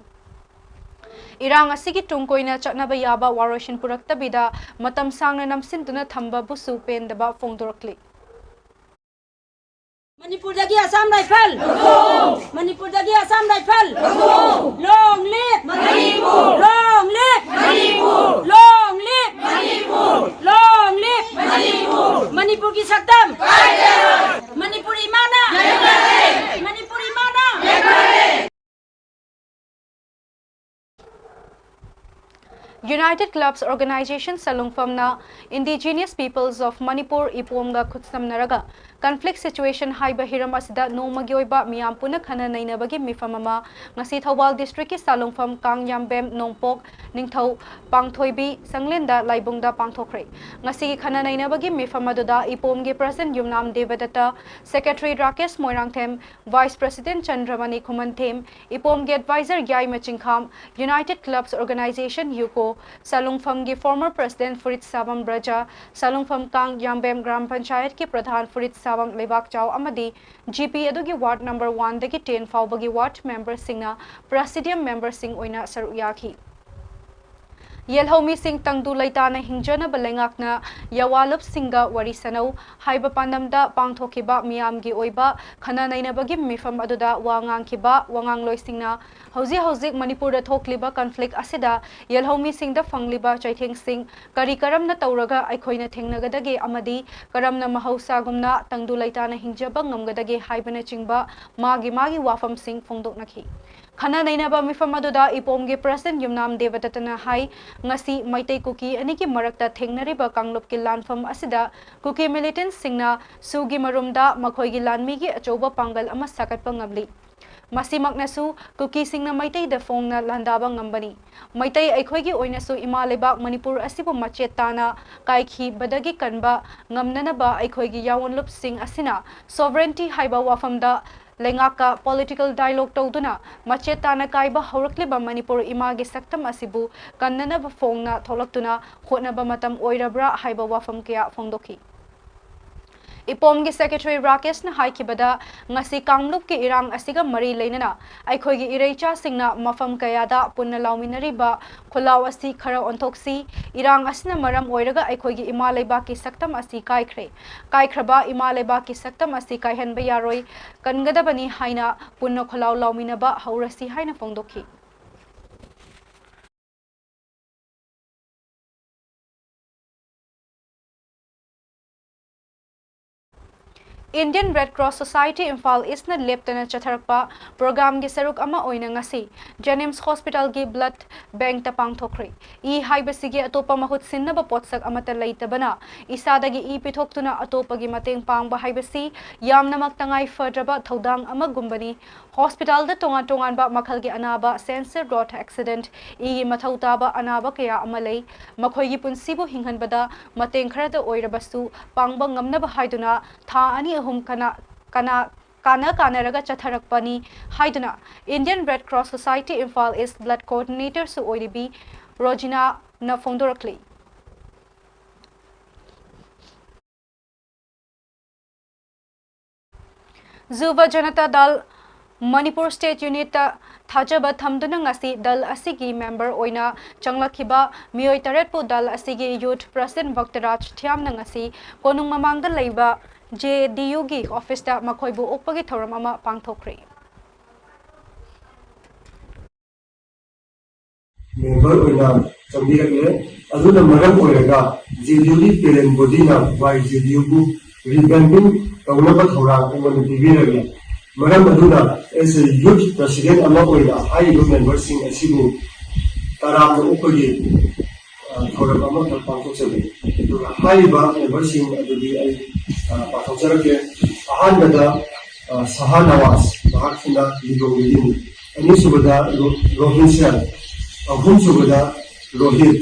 ꯏꯔꯥꯡ ꯑꯁꯤꯒꯤ ꯇꯨꯡ ꯀꯣꯏꯅ ꯆꯠꯅꯕ ꯌꯥꯕ ꯋꯥꯔꯣꯏꯁꯤꯟ ꯄꯨꯔꯛꯇꯕꯤꯗ ꯃꯇꯝ ꯁꯥꯡꯅ ꯅꯝꯁꯤꯟꯗꯨꯅ ꯊꯝꯕꯕꯨꯁꯨ ꯄꯦꯟꯗꯕ ꯐꯣꯡꯗꯣꯔꯛꯂꯤ꯫ ꯃꯅꯤꯄꯨꯔꯗꯒꯤ Assam Rifle! ꯃꯅꯤꯄꯨꯔꯗꯒꯤ Assam Rifle! Long live! Manipur! Long live! Manipur! Long live! Manipur! Long live! Manipur! ꯃꯅꯤꯄꯨꯔꯒꯤ ꯁꯛꯇꯝ! ꯃꯅꯤꯄꯨꯔ ꯏꯃꯥꯅ! ꯃꯅꯤꯄꯨꯔ ꯏꯃꯥꯅ! United Clubs Organisation ꯁꯂꯨꯡꯐꯝꯅ Indigenous Peoples of Manipur, ꯏꯄꯣꯝꯒ ꯈꯨꯠꯁꯝꯅꯔꯒ conflict situation ꯍꯥꯏꯕ ꯍꯤꯔꯝ ꯑꯁꯤꯗ ꯅꯣꯡꯃꯒꯤ ꯑꯣꯏꯕ ꯃꯤꯌꯥꯝ ꯄꯨꯟꯅ ꯈꯟꯅ ꯅꯩꯅꯕꯒꯤ ꯃꯤꯐꯝ ꯑꯃ ꯉꯁꯤ ꯊꯧꯕꯥꯜ district ꯀꯤ ꯁꯂꯨꯡꯐꯝ ꯀꯥꯡ ꯌꯥꯝꯕꯦꯝ ꯅꯣꯡꯄꯣꯛ ꯅꯤꯡꯊꯧ ꯄꯥꯡꯊꯣꯏꯕꯤ ꯁꯪꯂꯦꯟꯗ ꯂꯥꯏꯕꯨꯡꯗ ꯄꯥꯡꯊꯣꯛꯈ꯭ꯔꯦ꯫ ꯉꯁꯤꯒꯤ ꯈꯟꯅ ꯅꯩꯅꯕꯒꯤ ꯃꯤꯐꯝ ꯑꯗꯨꯗ ꯏꯄꯣꯝꯒꯤ President ꯌꯨꯝꯅꯥꯝ ꯗꯦꯕꯗꯠꯇ, Secretary Rakesh Moirangthem, Vice President ꯆꯟꯗ꯭ꯔꯃꯅꯤ ꯈꯨꯃꯟꯊꯦꯝ, ꯏꯄꯣꯝꯒꯤ advisor ꯌꯥꯏꯃ ꯆꯤꯡꯈꯥꯝ, United Clubs Organisation, UCO, ꯁꯂꯨꯡꯐꯝꯒꯤ former President ꯐꯨꯔꯤꯠ ꯁꯥꯕꯝ ꯕ꯭ꯔꯖ, ꯁꯂꯨꯡꯐꯝ ꯀꯥꯡ ꯌꯥꯝꯕꯦꯝ ꯒ꯭ꯔꯥꯝ ꯄꯟꯆꯥꯌꯠꯀꯤ ꯄ꯭ꯔꯙꯥꯟ ꯐꯨꯔꯤꯠ ꯁꯥꯕꯝ ꯂꯩꯕꯥꯛꯆꯥꯎ ꯑꯃꯗꯤ G P ꯑꯗꯨꯒꯤ ward number one ꯗꯒꯤ ten ꯐꯥꯎꯕꯒꯤ ward member ꯁꯤꯡꯅ presidium member ꯁꯤꯡ ꯑꯣꯏꯅ ꯁꯔꯨꯛ ꯌꯥꯈꯤ꯫ ꯌꯦꯜꯍꯧꯃꯤꯁꯤꯡ ꯇꯪꯗꯨ ꯂꯩꯇꯥꯅ ꯍꯤꯡꯖꯅꯕ ꯂꯩꯉꯥꯛꯅ ꯌꯥꯋꯥꯂꯨꯞꯁꯤꯡꯒ ꯋꯥꯔꯤ ꯁꯥꯅꯧ ꯍꯥꯏꯕ ꯄꯥꯟꯗꯝꯗ ꯄꯥꯡꯊꯣꯛꯈꯤꯕ ꯃꯤꯌꯥꯝꯒꯤ ꯑꯣꯏꯕ ꯈꯟꯅ ꯅꯩꯅꯕꯒꯤ ꯃꯤꯐꯝ ꯑꯗꯨꯗ ꯋꯥ ꯉꯥꯡꯈꯤꯕ ꯋꯥꯉꯥꯡꯂꯣꯏꯁꯤꯡꯅ ꯍꯧꯖꯤꯛ ꯍꯧꯖꯤꯛ ꯃꯅꯤꯄꯨꯔꯗ ꯊꯣꯛꯂꯤꯕ conflict ꯑꯁꯤꯗ ꯌꯦꯜꯍꯧꯃꯤꯁꯤꯡꯗ ꯐꯪꯂꯤꯕ ꯆꯩꯊꯦꯡꯁꯤꯡ ꯀꯔꯤ ꯀꯔꯝꯅ ꯇꯧꯔꯒ ꯑꯩꯈꯣꯏꯅ ꯊꯦꯡꯅꯒꯗꯒꯦ ꯑꯃꯗꯤ ꯀꯔꯝꯅ ꯃꯍꯧꯁꯥꯒꯨꯝꯅ ꯇꯪꯗꯨ ꯂꯩꯇꯥꯅ ꯍꯤꯡꯖꯕ ꯉꯝꯒꯗꯒꯦ ꯍꯥꯏꯕꯅꯆꯤꯡꯕ ꯃꯥꯒꯤ ꯃꯥꯒꯤ ꯋꯥꯐꯝꯁꯤꯡ ꯐꯣꯡꯗꯣꯛꯅꯈꯤ꯫ ꯈꯟꯅ ꯅꯩꯅꯕ ꯃꯤꯐꯝ ꯑꯗꯨꯗ ꯏꯄꯣꯝꯒꯤ President ꯌꯨꯝꯅꯥꯝ ꯗꯦꯕꯗꯠꯇꯅ ꯍꯥꯏ, ꯉꯁꯤ ꯃꯩꯇꯩ ꯀꯨꯀꯤ ꯑꯅꯤꯒꯤ ꯃꯔꯛꯇ ꯊꯦꯡꯅꯔꯤꯕ ꯀꯥꯡꯂꯨꯞꯀꯤ ꯂꯥꯟꯐꯝ ꯑꯁꯤꯗ ꯀꯨꯀꯤ militantꯁꯤꯡꯅ ꯁꯨꯒꯤ ꯃꯔꯨꯝꯗ ꯃꯈꯣꯏꯒꯤ ꯂꯥꯟꯃꯤꯒꯤ ꯑꯆꯧꯕ ꯄꯥꯡꯒꯜ ꯑꯃ ꯁꯥꯒꯠꯄ ꯉꯝꯂꯤ꯫ ꯃꯁꯤꯃꯛꯅꯁꯨ ꯀꯨꯀꯤꯁꯤꯡꯅ ꯃꯩꯇꯩꯗ ꯐꯣꯡꯅ ꯂꯥꯟꯗꯥꯕ ꯉꯝꯕꯅꯤ꯫ ꯃꯩꯇꯩ ꯑꯩꯈꯣꯏꯒꯤ ꯑꯣꯏꯅꯁꯨ ꯏꯃꯥ ꯂꯩꯕꯥꯛ ꯃꯅꯤꯄꯨꯔ ꯑꯁꯤꯕꯨ ꯃꯆꯦꯠ ꯇꯥꯅ ꯀꯥꯏꯈꯤꯕꯗꯒꯤ ꯀꯟꯕ ꯉꯝꯅꯅꯕ ꯑꯩꯈꯣꯏꯒꯤ ꯌꯥꯑꯣꯟꯂꯨꯞꯁꯤꯡ ꯑꯁꯤꯅ sovereignty ꯍꯥꯏꯕ ꯋꯥꯐꯝꯗ ꯂꯩꯉꯥꯛꯀ political dialogue ꯇꯧꯗꯨꯅ ꯃꯆꯦꯠ ꯇꯥꯅ ꯀꯥꯏꯕ ꯍꯧꯔꯛꯂꯤꯕ ꯃꯅꯤꯄꯨꯔ ꯏꯃꯥꯒꯤ ꯁꯛꯇꯝ ꯑꯁꯤꯕꯨ ꯀꯟꯅꯅꯕ ꯐꯣꯡꯅ ꯊꯣꯛꯂꯛꯇꯨꯅ ꯍꯣꯠꯅꯕ ꯃꯇꯝ ꯑꯣꯏꯔꯕ꯭ꯔꯥ ꯍꯥꯏꯕ ꯋꯥꯐꯝ ꯀꯌꯥ ꯐꯣꯡꯗꯣꯛꯈꯤ꯫ ꯏꯄꯣꯝꯒꯤ Secretary ꯔꯥꯀꯦꯁꯅ ꯍꯥꯏꯈꯤꯕꯗ, ꯉꯁꯤ ꯀꯥꯡꯂꯨꯞꯀꯤ ꯏꯔꯥꯡ ꯑꯁꯤꯒ ꯃꯔꯤ ꯂꯩꯅꯅ ꯑꯩꯈꯣꯏꯒꯤ ꯏꯔꯩꯆꯥꯁꯤꯡꯅ ꯃꯐꯝ ꯀꯌꯥꯗ ꯄꯨꯟꯅ ꯂꯥꯎꯃꯤꯟꯅꯔꯤꯕ ꯈꯣꯜꯂꯥꯎ ꯑꯁꯤ ꯈꯔ ꯑꯣꯟꯊꯣꯛꯁꯤ꯫ ꯏꯔꯥꯡ ꯑꯁꯤꯅ ꯃꯔꯝ ꯑꯣꯏꯔꯒ ꯑꯩꯈꯣꯏꯒꯤ ꯏꯃꯥ ꯂꯩꯕꯥꯛꯀꯤ ꯁꯛꯇꯝ ꯑꯁꯤ ꯀꯥꯏꯈ꯭ꯔꯦ꯫ ꯀꯥꯏꯈ꯭ꯔꯕ ꯏꯃꯥ ꯂꯩꯕꯥꯛꯀꯤ ꯁꯛꯇꯝ ꯑꯁꯤ ꯀꯥꯏꯍꯟꯕ ꯌꯥꯔꯣꯏ, ꯀꯟꯒꯗꯕꯅꯤ ꯍꯥꯏꯅ ꯄꯨꯟꯅ ꯈꯣꯜꯂꯥꯎ ꯂꯥꯎꯃꯤꯟꯅꯕ ꯍꯧꯔꯁꯤ ꯍꯥꯏꯅ ꯐꯣꯡꯗꯣꯛꯈꯤ꯫ Indian Red Cross Society Imphal ꯏꯁꯅ ꯂꯦꯞꯇꯅ ꯆꯠꯊꯔꯛꯄ programꯒꯤ ꯁꯔꯨꯛ ꯑꯃ ꯑꯣꯏꯅ ꯉꯁꯤ JNIMS Hospitalꯒꯤ blood bankꯇ ꯄꯥꯡꯊꯣꯛꯈ꯭ꯔꯦ꯫ ꯏ ꯍꯥꯏꯕꯁꯤꯒꯤ ꯑꯇꯣꯞꯄ ꯃꯍꯨꯠ ꯁꯤꯟꯅꯕ ꯄꯣꯠꯁꯛ ꯑꯃꯠꯇ ꯂꯩꯇꯕꯅ ꯏꯁꯥꯗꯒꯤ ꯏ ꯄꯤꯊꯣꯛꯇꯨꯅ ꯑꯇꯣꯞꯄꯒꯤ ꯃꯇꯦꯡ ꯄꯥꯡꯕ ꯍꯥꯏꯕꯁꯤ ꯌꯥꯝꯅꯃꯛ ꯇꯉꯥꯏ ꯐꯗ꯭ꯔꯕ ꯊꯧꯗꯥꯡ ꯑꯃꯒꯨꯝꯕꯅꯤ꯫ Hospitalꯗ ꯇꯣꯉꯥꯟ ꯇꯣꯉꯥꯟꯕ ꯃꯈꯜꯒꯤ ꯑꯅꯥꯕ, sensor road accident, ꯏꯒꯤ ꯃꯊꯧ ꯇꯥꯕ ꯑꯅꯥꯕ ꯀꯌꯥ ꯑꯃ ꯂꯩ꯫ ꯃꯈꯣꯏꯒꯤ ꯄꯨꯟꯁꯤꯕꯨ ꯍꯤꯡꯍꯟꯕꯗ ꯃꯇꯦꯡ ꯈꯔꯗ ꯑꯣꯏꯔꯕꯁꯨ ꯄꯥꯡꯕ ꯉꯝꯅꯕ ꯍꯥꯏꯗꯨꯅ ꯊꯥ ꯑꯅꯤ ꯑꯍꯨꯝ ꯀꯅꯥ-, ꯀꯅꯥ-, ꯀꯥꯟꯅ ꯀꯥꯟꯅꯔꯒ ꯆꯠꯊꯔꯛꯄꯅꯤ ꯍꯥꯏꯗꯨꯅ Indian Red Cross Society Imphal ꯏꯁ blood coordinatorꯁꯨ ꯑꯣꯏꯔꯤꯕꯤ ꯔꯣꯖꯤꯅꯥꯅ ꯐꯣꯡꯗꯣꯔꯛꯂꯤ꯫ ꯌꯨꯚ ꯖꯅꯇꯥ ꯗꯜ ꯃꯅꯤꯄꯨꯔ state unitꯇ ꯊꯥꯖꯕ ꯊꯝꯗꯨꯅ ꯉꯁꯤ ꯗꯜ ꯑꯁꯤꯒꯤ ꯃꯦꯝꯕꯔ ꯑꯣꯏꯅ ꯆꯪꯂꯛꯈꯤꯕ ꯃꯤꯑꯣꯏ ꯇꯔꯦꯠꯄꯨ ꯗꯜ ꯑꯁꯤꯒꯤ ꯌꯨꯊ ꯄ꯭ꯔꯁꯤꯗꯦꯟꯠ ꯚꯛꯇꯔꯥꯖ ꯊꯤꯌꯥꯝꯅ ꯉꯁꯤ ꯀꯣꯅꯨꯡ ꯃꯃꯥꯡꯗ ꯂꯩꯕ ꯖꯦ ꯗꯤ ꯌꯨꯒꯤ ꯑꯣꯐꯤꯁꯇ ꯃꯈꯣꯏꯕꯨ ꯑꯣꯛꯄꯒꯤ ꯊꯧꯔꯝ ꯑꯃ ꯄꯥꯡꯊꯣꯛꯈ꯭ꯔꯦ꯫ ꯃꯦꯝꯕꯔ ꯑꯣꯏꯅ ꯆꯪꯕꯤꯔꯛꯂꯦ꯫ ꯑꯗꯨꯅ ꯃꯔꯝ ꯑꯣꯏꯔꯒ ꯖꯦ ꯗꯤ ꯌꯨꯒꯤ ꯄꯦꯔꯦꯟ ꯕꯣꯗꯤꯅ ꯋꯥꯏ ꯖꯦ ꯗꯤ ꯌꯨꯕꯨ ꯔꯤꯕ꯭ꯔꯦꯟꯗꯤꯡ ꯇꯧꯅꯕ ꯊꯧꯔꯥꯡ ꯑꯩꯉꯣꯟꯗ ꯄꯤꯕꯤꯔꯛꯂꯦ꯫ ꯃꯔꯝ ꯑꯗꯨꯅ ꯑꯦꯁ ꯑꯦ ꯌꯨꯊ ꯄ꯭ꯔꯁꯤꯗꯦꯟꯠ ꯑꯃ ꯑꯣꯏꯅ ꯍꯥꯏꯔꯤꯕ ꯃꯦꯝꯕꯔꯁꯤꯡ ꯑꯁꯤꯕꯨ ꯇꯔꯥꯝꯅ ꯑꯣꯛꯄꯒꯤ, ꯑ, ꯊꯧꯔꯝ ꯑꯃꯈꯛ ꯄꯥꯡꯊꯣꯛꯆꯕꯅꯤ꯫ ꯑꯗꯨꯒ ꯍꯥꯏꯔꯤꯕ ꯃꯦꯝꯕꯔꯁꯤꯡ ꯑꯗꯨꯗꯤ ꯑꯩ, ꯑ, ꯄꯥꯊꯣꯛꯆꯔꯛꯀꯦ꯫ ꯑꯍꯥꯟꯕꯗ, ꯑ, ꯁꯍꯥ ꯅꯋꯥꯖ, ꯃꯍꯥꯛꯁꯤꯅ ꯂꯤꯂꯣꯡꯗꯒꯤꯅꯤ꯫ ꯑꯅꯤꯁꯨꯕꯗ ꯔꯣ-, ꯔꯣꯕꯤꯟꯁꯟ, ꯑꯍꯨꯝꯁꯨꯕꯗ ꯔꯣꯍꯤꯠ,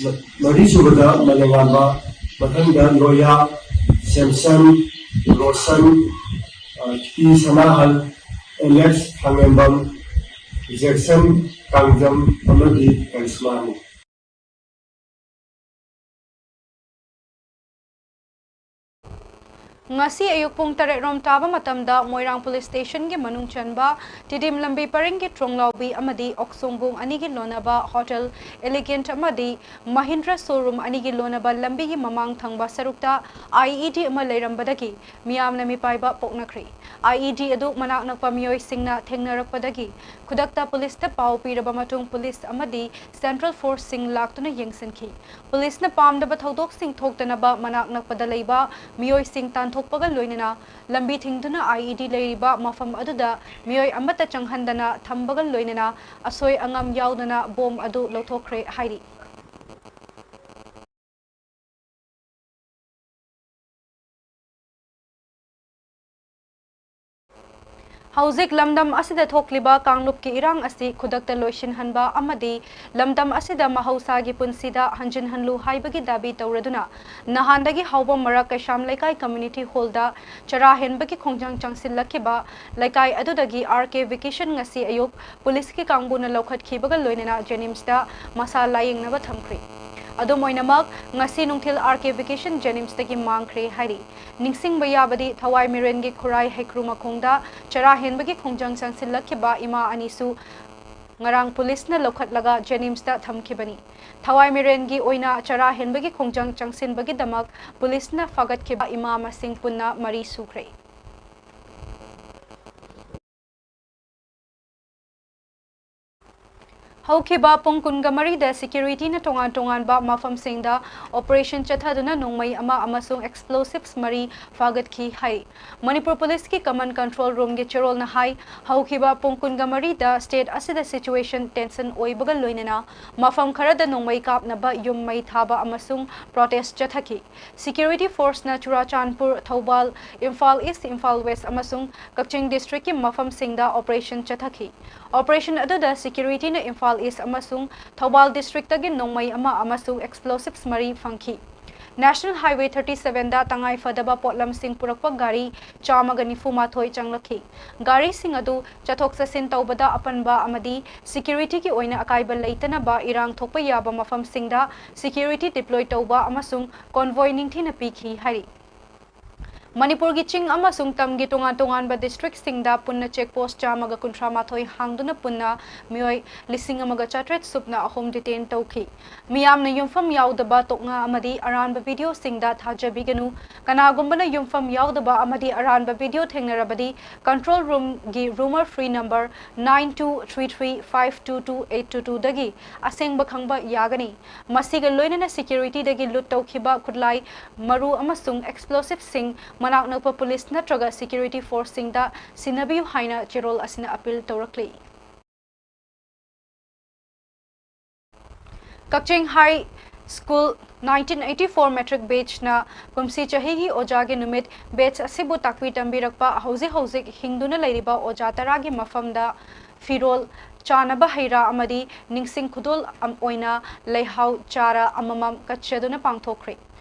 ꯃ-, ꯃꯔꯤꯁꯨꯕꯗ ꯃꯂꯦꯉꯥꯟꯕ, ꯃꯊꯪꯗ ꯂꯣꯌꯥ, ꯁꯦꯝꯁꯟ, ꯔꯣꯁꯟ, ꯑ, ꯄꯤ ꯁꯅꯥꯍꯜ, ꯑꯦꯂꯦꯛꯁ ꯊꯥꯡꯉꯦꯝꯕꯝ, ꯖꯦꯛꯁꯟ ꯀꯥꯡꯖꯝ ꯑꯃꯗꯤ ꯀꯔꯤꯁꯃꯥꯅꯤ꯫ ꯉꯁꯤ ꯑꯌꯨꯛ ꯄꯨꯡ ꯇꯔꯦꯠ ꯔꯣꯝ ꯇꯥꯕ ꯃꯇꯝꯗ ꯃꯣꯏꯔꯥꯡ ꯄꯨꯂꯤꯁ ꯁ꯭ꯇꯦꯁꯟꯒꯤ ꯃꯅꯨꯡ ꯆꯟꯕ ꯇꯤꯗꯤꯝ ꯂꯝꯕꯤ ꯄꯔꯤꯡꯒꯤ ꯇ꯭ꯔꯣꯡꯂꯥꯎꯕꯤ ꯑꯃꯗꯤ ꯑꯣꯛꯁꯣꯡꯕꯨꯡ ꯑꯅꯤꯒꯤ ꯂꯣꯟꯅꯕ ꯍꯣꯇꯦꯜ ꯏꯂꯤꯒꯦꯟꯠ ꯑꯃꯗꯤ ꯃꯍꯤꯟꯗ꯭ꯔ ꯁꯣꯔꯨꯝ ꯑꯅꯤꯒꯤ ꯂꯣꯟꯅꯕ ꯂꯝꯕꯤꯒꯤ ꯃꯃꯥꯡ ꯊꯪꯕ ꯁꯔꯨꯛꯇ ꯑꯥꯏ ꯏ ꯗꯤ ꯑꯃ ꯂꯩꯔꯝꯕꯗꯒꯤ ꯃꯤꯌꯥꯝꯅ ꯃꯤꯄꯥꯏꯕ ꯄꯣꯛꯅꯈ꯭ꯔꯦ꯫ ꯑꯥꯏ ꯏ ꯗꯤ ꯑꯗꯨ ꯃꯅꯥꯛ ꯅꯛꯄ ꯃꯤꯑꯣꯏꯁꯤꯡꯅ ꯊꯦꯡꯅꯔꯛꯄꯗꯒꯤ ꯈꯨꯗꯛꯇ ꯄꯨꯂꯤꯁꯇ ꯄꯥꯎ ꯄꯤꯔꯕ ꯃꯇꯨꯡ ꯄꯨꯂꯤꯁ ꯑꯃꯗꯤ ꯁꯦꯟꯇ꯭ꯔꯦꯜ ꯐꯣꯔꯁꯁꯤꯡ ꯂꯥꯛꯇꯨꯅ ꯌꯦꯡꯁꯤꯟꯈꯤ꯫ ꯄꯨꯂꯤꯁꯅ ꯄꯥꯝꯗꯕ ꯊꯧꯗꯣꯛꯁꯤꯡ ꯊꯣꯛꯇꯅꯕ ꯃꯅꯥꯛ ꯅꯛꯄꯗ ꯂꯩꯕ ꯃꯤꯑꯣꯏꯁꯤꯡ ꯇꯥꯟꯊꯣꯛꯄꯒ ꯂꯣꯏꯅꯅ ꯂꯝꯕꯤ ꯊꯤꯡꯗꯨꯅ ꯑꯥꯏ ꯏ ꯗꯤ ꯂꯩꯔꯤꯕ ꯃꯐꯝ ꯑꯗꯨꯗ ꯃꯤꯑꯣꯏ ꯑꯃꯠꯇ ꯆꯪꯍꯟꯗꯅ ꯊꯝꯕꯒ ꯂꯣꯏꯅꯅ ꯑꯁꯣꯏ ꯑꯉꯥꯝ ꯌꯥꯎꯗꯅ ꯕꯣꯝ ꯑꯗꯨ ꯂꯧꯊꯣꯛꯈ꯭ꯔꯦ ꯍꯥꯏꯔꯤ꯫ ꯍꯧꯖꯤꯛ ꯂꯝꯗꯝ ꯑꯁꯤꯗ ꯊꯣꯛꯂꯤꯕ ꯀꯥꯡꯂꯨꯞꯀꯤ ꯏꯔꯥꯡ ꯑꯁꯤ ꯈꯨꯗꯛꯇ ꯂꯣꯏꯁꯤꯟꯍꯟꯕ ꯑꯃꯗꯤ ꯂꯝꯗꯝ ꯑꯁꯤꯗ ꯃꯍꯧꯁꯥꯒꯤ ꯄꯨꯟꯁꯤꯗ ꯍꯟꯖꯤꯟꯍꯜꯂꯨ ꯍꯥꯏꯕꯒꯤ ꯗꯥꯕꯤ ꯇꯧꯔꯗꯨꯅ ꯅꯍꯥꯟꯗꯒꯤ ꯍꯥꯎꯕꯝ ꯃꯔꯛ ꯀꯩꯁꯥꯝ ꯂꯩꯀꯥꯏ ꯀꯝꯃ꯭ꯌꯨꯅꯤꯇꯤ ꯍꯣꯜꯗ ꯆꯔꯥ ꯍꯦꯟꯕꯒꯤ ꯈꯣꯡꯖꯪ ꯆꯪꯁꯤꯜꯂꯛꯈꯤꯕ ꯂꯩꯀꯥꯏ ꯑꯗꯨꯗꯒꯤ ꯑꯥꯔ ꯀꯦ ꯚꯤꯀꯤꯁꯟ ꯉꯁꯤ ꯑꯌꯨꯛ ꯄꯨꯂꯤꯁꯀꯤ ꯀꯥꯡꯕꯨꯅ ꯂꯧꯈꯠꯈꯤꯕꯒ ꯂꯣꯏꯅꯅ ꯖꯦꯅꯤꯝꯁꯇ ꯃꯁꯥ ꯂꯥꯌꯦꯡꯅꯕ ꯊꯝꯈ꯭ꯔꯦ꯫ ꯑꯗꯨꯝ ꯑꯣꯏꯅꯃꯛ, ꯉꯁꯤ ꯅꯨꯡꯊꯤꯜ ꯑꯥꯔ ꯀꯦ ꯚꯦꯀꯦꯁꯟ ꯖꯦꯅꯤꯝꯁꯇꯒꯤ ꯃꯥꯡꯈ꯭ꯔꯦ ꯍꯥꯏꯔꯤ꯫ ꯅꯤꯡꯁꯤꯡꯕ ꯌꯥꯕꯗꯤ, ꯊꯋꯥꯏ ꯃꯤꯔꯦꯟꯒꯤ ꯈꯨꯔꯥꯏ ꯍꯩꯀ꯭ꯔꯨ ꯃꯈꯣꯡꯗ ꯆꯔꯥ ꯍꯦꯟꯕꯒꯤ ꯈꯣꯡꯖꯪ ꯆꯪꯁꯤꯜꯂꯛꯈꯤꯕ ꯏꯃꯥ ꯑꯅꯤꯁꯨ ꯉꯔꯥꯡ ꯄꯨꯂꯤꯁꯅ ꯂꯧꯈꯠꯂꯒ ꯖꯦꯅꯤꯝꯁꯇ ꯊꯝꯈꯤꯕꯅꯤ꯫ ꯊꯋꯥꯏ ꯃꯤꯔꯦꯟꯒꯤ ꯑꯣꯏꯅ ꯆꯔꯥ ꯍꯦꯟꯕꯒꯤ ꯈꯣꯡꯖꯪ ꯆꯪꯁꯤꯟꯕꯒꯤꯗꯃꯛ ꯄꯨꯂꯤꯁꯅ ꯐꯥꯒꯠꯈꯤꯕ ꯏꯃꯥ ꯃꯁꯤꯡ ꯄꯨꯟꯅ ꯃꯔꯤ ꯁꯨꯈ꯭ꯔꯦ꯫ ꯍꯧꯈꯤꯕ ꯄꯨꯡ ꯀꯨꯟꯒ ꯃꯔꯤꯗ ꯁꯦꯀ꯭ꯌꯨꯔꯤꯇꯤꯅ ꯇꯣꯉꯥꯟ ꯇꯣꯉꯥꯟꯕ ꯃꯐꯝꯁꯤꯡꯗ ꯑꯣꯄꯔꯦꯁꯟ ꯆꯠꯊꯗꯨꯅ ꯅꯣꯡꯃꯩ ꯑꯃ ꯑꯃꯁꯨꯡ ꯑꯦꯛꯁꯄ꯭ꯂꯣꯁꯤꯚꯁ ꯃꯔꯤ ꯐꯥꯒꯠꯈꯤ ꯍꯥꯏ꯫ ꯃꯅꯤꯄꯨꯔ ꯄꯨꯂꯤꯁꯀꯤ ꯀꯃꯥꯟ ꯀꯟꯇ꯭ꯔꯣꯜ ꯔꯨꯝꯒꯤ ꯆꯦꯔꯣꯜꯅ ꯍꯥꯏ, ꯍꯧꯈꯤꯕ ꯄꯨꯡ ꯀꯨꯟꯒ ꯃꯔꯤꯗ ꯁ꯭ꯇꯦꯠ ꯑꯁꯤꯗ ꯁꯤꯆꯨꯋꯦꯁꯟ ꯇꯦꯟꯁꯟ ꯑꯣꯏꯕꯒ ꯂꯣꯏꯅꯅ ꯃꯐꯝ ꯈꯔꯗ ꯅꯣꯡꯃꯩ ꯀꯥꯞꯅꯕ ꯌꯨꯝ ꯃꯩ ꯊꯥꯕ ꯑꯃꯁꯨꯡ ꯄ꯭ꯔꯣꯇꯦꯁ ꯆꯠꯊꯈꯤ꯫ ꯁꯦꯀ꯭ꯌꯨꯔꯤꯇꯤ ꯐꯣꯔꯁꯅ ꯆꯨꯔꯥꯆꯥꯟꯄꯨꯔ, ꯊꯧꯕꯥꯜ, ꯏꯝꯐꯥꯜ ꯏꯁ, ꯏꯝꯐꯥꯜ ꯋꯦꯁ ꯑꯃꯁꯨꯡ ꯀꯛꯆꯤꯡ ꯗꯤꯁꯇ꯭ꯔꯤꯛꯀꯤ ꯃꯐꯝꯁꯤꯡꯗ ꯑꯣꯄꯔꯦꯁꯟ ꯆꯠꯊꯈꯤ꯫ ꯑꯣꯄꯔꯦꯁꯟ ꯑꯗꯨꯗ ꯁꯦꯀ꯭ꯌꯨꯔꯤꯇꯤꯅ ꯏꯝꯐꯥꯜ ꯏꯁ ꯑꯃꯁꯨꯡ ꯊꯧꯕꯥꯜ ꯗꯤꯁꯇ꯭ꯔꯤꯛꯇꯒꯤ ꯅꯣꯡꯃꯩ ꯑꯃ ꯑꯃꯁꯨꯡ ꯑꯦꯛꯁꯄ꯭ꯂꯣꯁꯤꯚꯁ ꯃꯔꯤ ꯐꯪꯈꯤ꯫ ꯅꯦꯁꯅꯦꯜ ꯍꯥꯏꯋꯦ ꯊꯥꯔꯇꯤ ꯁꯚꯦꯟꯗ ꯇꯉꯥꯏ ꯐꯗꯕ ꯄꯣꯠꯂꯝꯁꯤꯡ ꯄꯨꯔꯛꯄ ꯒꯥꯔꯤ ꯆꯥꯝꯃꯒ ꯅꯤꯐꯨ ꯃꯥꯊꯣꯏ ꯆꯪꯂꯛꯈꯤ꯫ ꯒꯥꯔꯤꯁꯤꯡ ꯑꯗꯨ ꯆꯠꯊꯣꯛ ꯆꯠꯁꯤꯟ ꯇꯧꯕꯗ ꯑꯄꯟꯕ ꯑꯃꯗꯤ ꯁꯦꯀ꯭ꯌꯨꯔꯤꯇꯤꯒꯤ ꯑꯣꯏꯅ ꯑꯀꯥꯏꯕ ꯂꯩꯇꯅꯕ ꯏꯔꯥꯡ ꯊꯣꯛꯄ ꯌꯥꯕ ꯃꯐꯝꯁꯤꯡꯗ ꯁꯦꯀ꯭ꯌꯨꯔꯤꯇꯤ ꯗꯤꯄ꯭ꯂꯣꯏ ꯇꯧꯕ ꯑꯃꯁꯨꯡ ꯀꯣꯟꯚꯣꯏ ꯅꯤꯡꯊꯤꯅ ꯄꯤꯈꯤ ꯍꯥꯏꯔꯤ꯫ ꯃꯅꯤꯄꯨꯔꯒꯤ ꯆꯤꯡ ꯑꯃꯁꯨꯡ ꯇꯝꯒꯤ ꯇꯣꯉꯥꯟ ꯇꯣꯉꯥꯟꯕ ꯗꯤꯁꯇ꯭ꯔꯤꯛꯁꯤꯡꯗ ꯄꯨꯟꯅ ꯆꯦꯛ ꯄꯣꯁ ꯆꯥꯝꯃꯒ ꯀꯨꯟꯊ꯭ꯔꯥ ꯃꯥꯊꯣꯏ ꯍꯥꯡꯗꯨꯅ ꯄꯨꯟꯅ ꯃꯤꯑꯣꯏ ꯂꯤꯁꯤꯡ ꯑꯃꯒ ꯆꯥꯇ꯭ꯔꯦꯠ ꯁꯨꯞꯅ ꯑꯍꯨꯝ ꯗꯤꯇꯦꯟ ꯇꯧꯈꯤ꯫ ꯃꯤꯌꯥꯝꯅ ꯌꯨꯝꯐꯝ ꯌꯥꯎꯗꯕ ꯇꯣꯛꯉꯥ ꯑꯃꯗꯤ ꯑꯔꯥꯟꯕ ꯚꯤꯗꯤꯑꯣꯁꯤꯡꯗ ꯊꯥꯖꯕꯤꯒꯅꯨ꯫ ꯀꯅꯥꯒꯨꯝꯕꯅ ꯌꯨꯝꯐꯝ ꯌꯥꯎꯗꯕ ꯑꯃꯗꯤ ꯑꯔꯥꯟꯕ ꯚꯤꯗꯤꯑꯣ ꯊꯦꯡꯅꯔꯕꯗꯤ, ꯀꯟꯇ꯭ꯔꯣꯜ ꯔꯨꯝꯒꯤ rumour free number nine two three three five two two eight two ꯇꯨꯗꯒꯤ ꯑꯁꯦꯡꯕ ꯈꯪꯕ ꯌꯥꯒꯅꯤ꯫ ꯃꯁꯤꯒ ꯂꯣꯏꯅꯅ ꯁꯦꯀ꯭ꯌꯨꯔꯤꯇꯤꯗꯒꯤ ꯂꯨꯠ ꯇꯧꯈꯤꯕ ꯈꯨꯠꯂꯥꯏ, ꯃꯔꯨ ꯑꯃꯁꯨꯡ ꯑꯦꯛꯁꯄ꯭ꯂꯣꯁꯤꯚꯁꯤꯡ ꯃꯅꯥꯛ ꯅꯛꯄ ꯄꯨꯂꯤꯁ ꯅꯠꯇ꯭ꯔꯒ ꯁꯦꯀ꯭ꯌꯨꯔꯤꯇꯤ ꯐꯣꯔꯁꯁꯤꯡꯗ ꯁꯤꯟꯅꯕꯤꯌꯨ ꯍꯥꯏꯅ ꯆꯦꯔꯣꯜ ꯑꯁꯤꯅ ꯑꯄꯤꯜ ꯇꯧꯔꯛꯂꯤ꯫ Kakching high school nineteen eighty four matric ꯕꯦꯆꯅ ꯀꯨꯝꯁꯤ ꯆꯍꯤꯒꯤ ꯑꯣꯖꯥꯒꯤ ꯅꯨꯃꯤꯠ ꯕꯦꯆ ꯑꯁꯤꯕꯨ ꯇꯥꯛꯄꯤ ꯇꯝꯕꯤꯔꯛꯄ ꯍꯧꯖꯤꯛ ꯍꯧꯖꯤꯛ ꯍꯤꯡꯗꯨꯅ ꯂꯩꯔꯤꯕ ꯑꯣꯖꯥ ꯇꯔꯥꯒꯤ ꯃꯐꯝꯗ ꯐꯤꯔꯣꯜ, ꯆꯥꯅꯕ ꯍꯩ ꯔꯥ ꯑꯃꯗꯤ ꯅꯤꯡꯁꯤꯡ ꯈꯨꯗꯣꯜ ꯑꯣꯏꯅ ꯂꯩꯍꯥꯎ ꯆꯥꯔꯥ ꯑꯃꯃꯝ ꯀꯠꯆꯗꯨꯅ ꯄꯥꯡꯊꯣꯛꯈ꯭ꯔꯦ꯫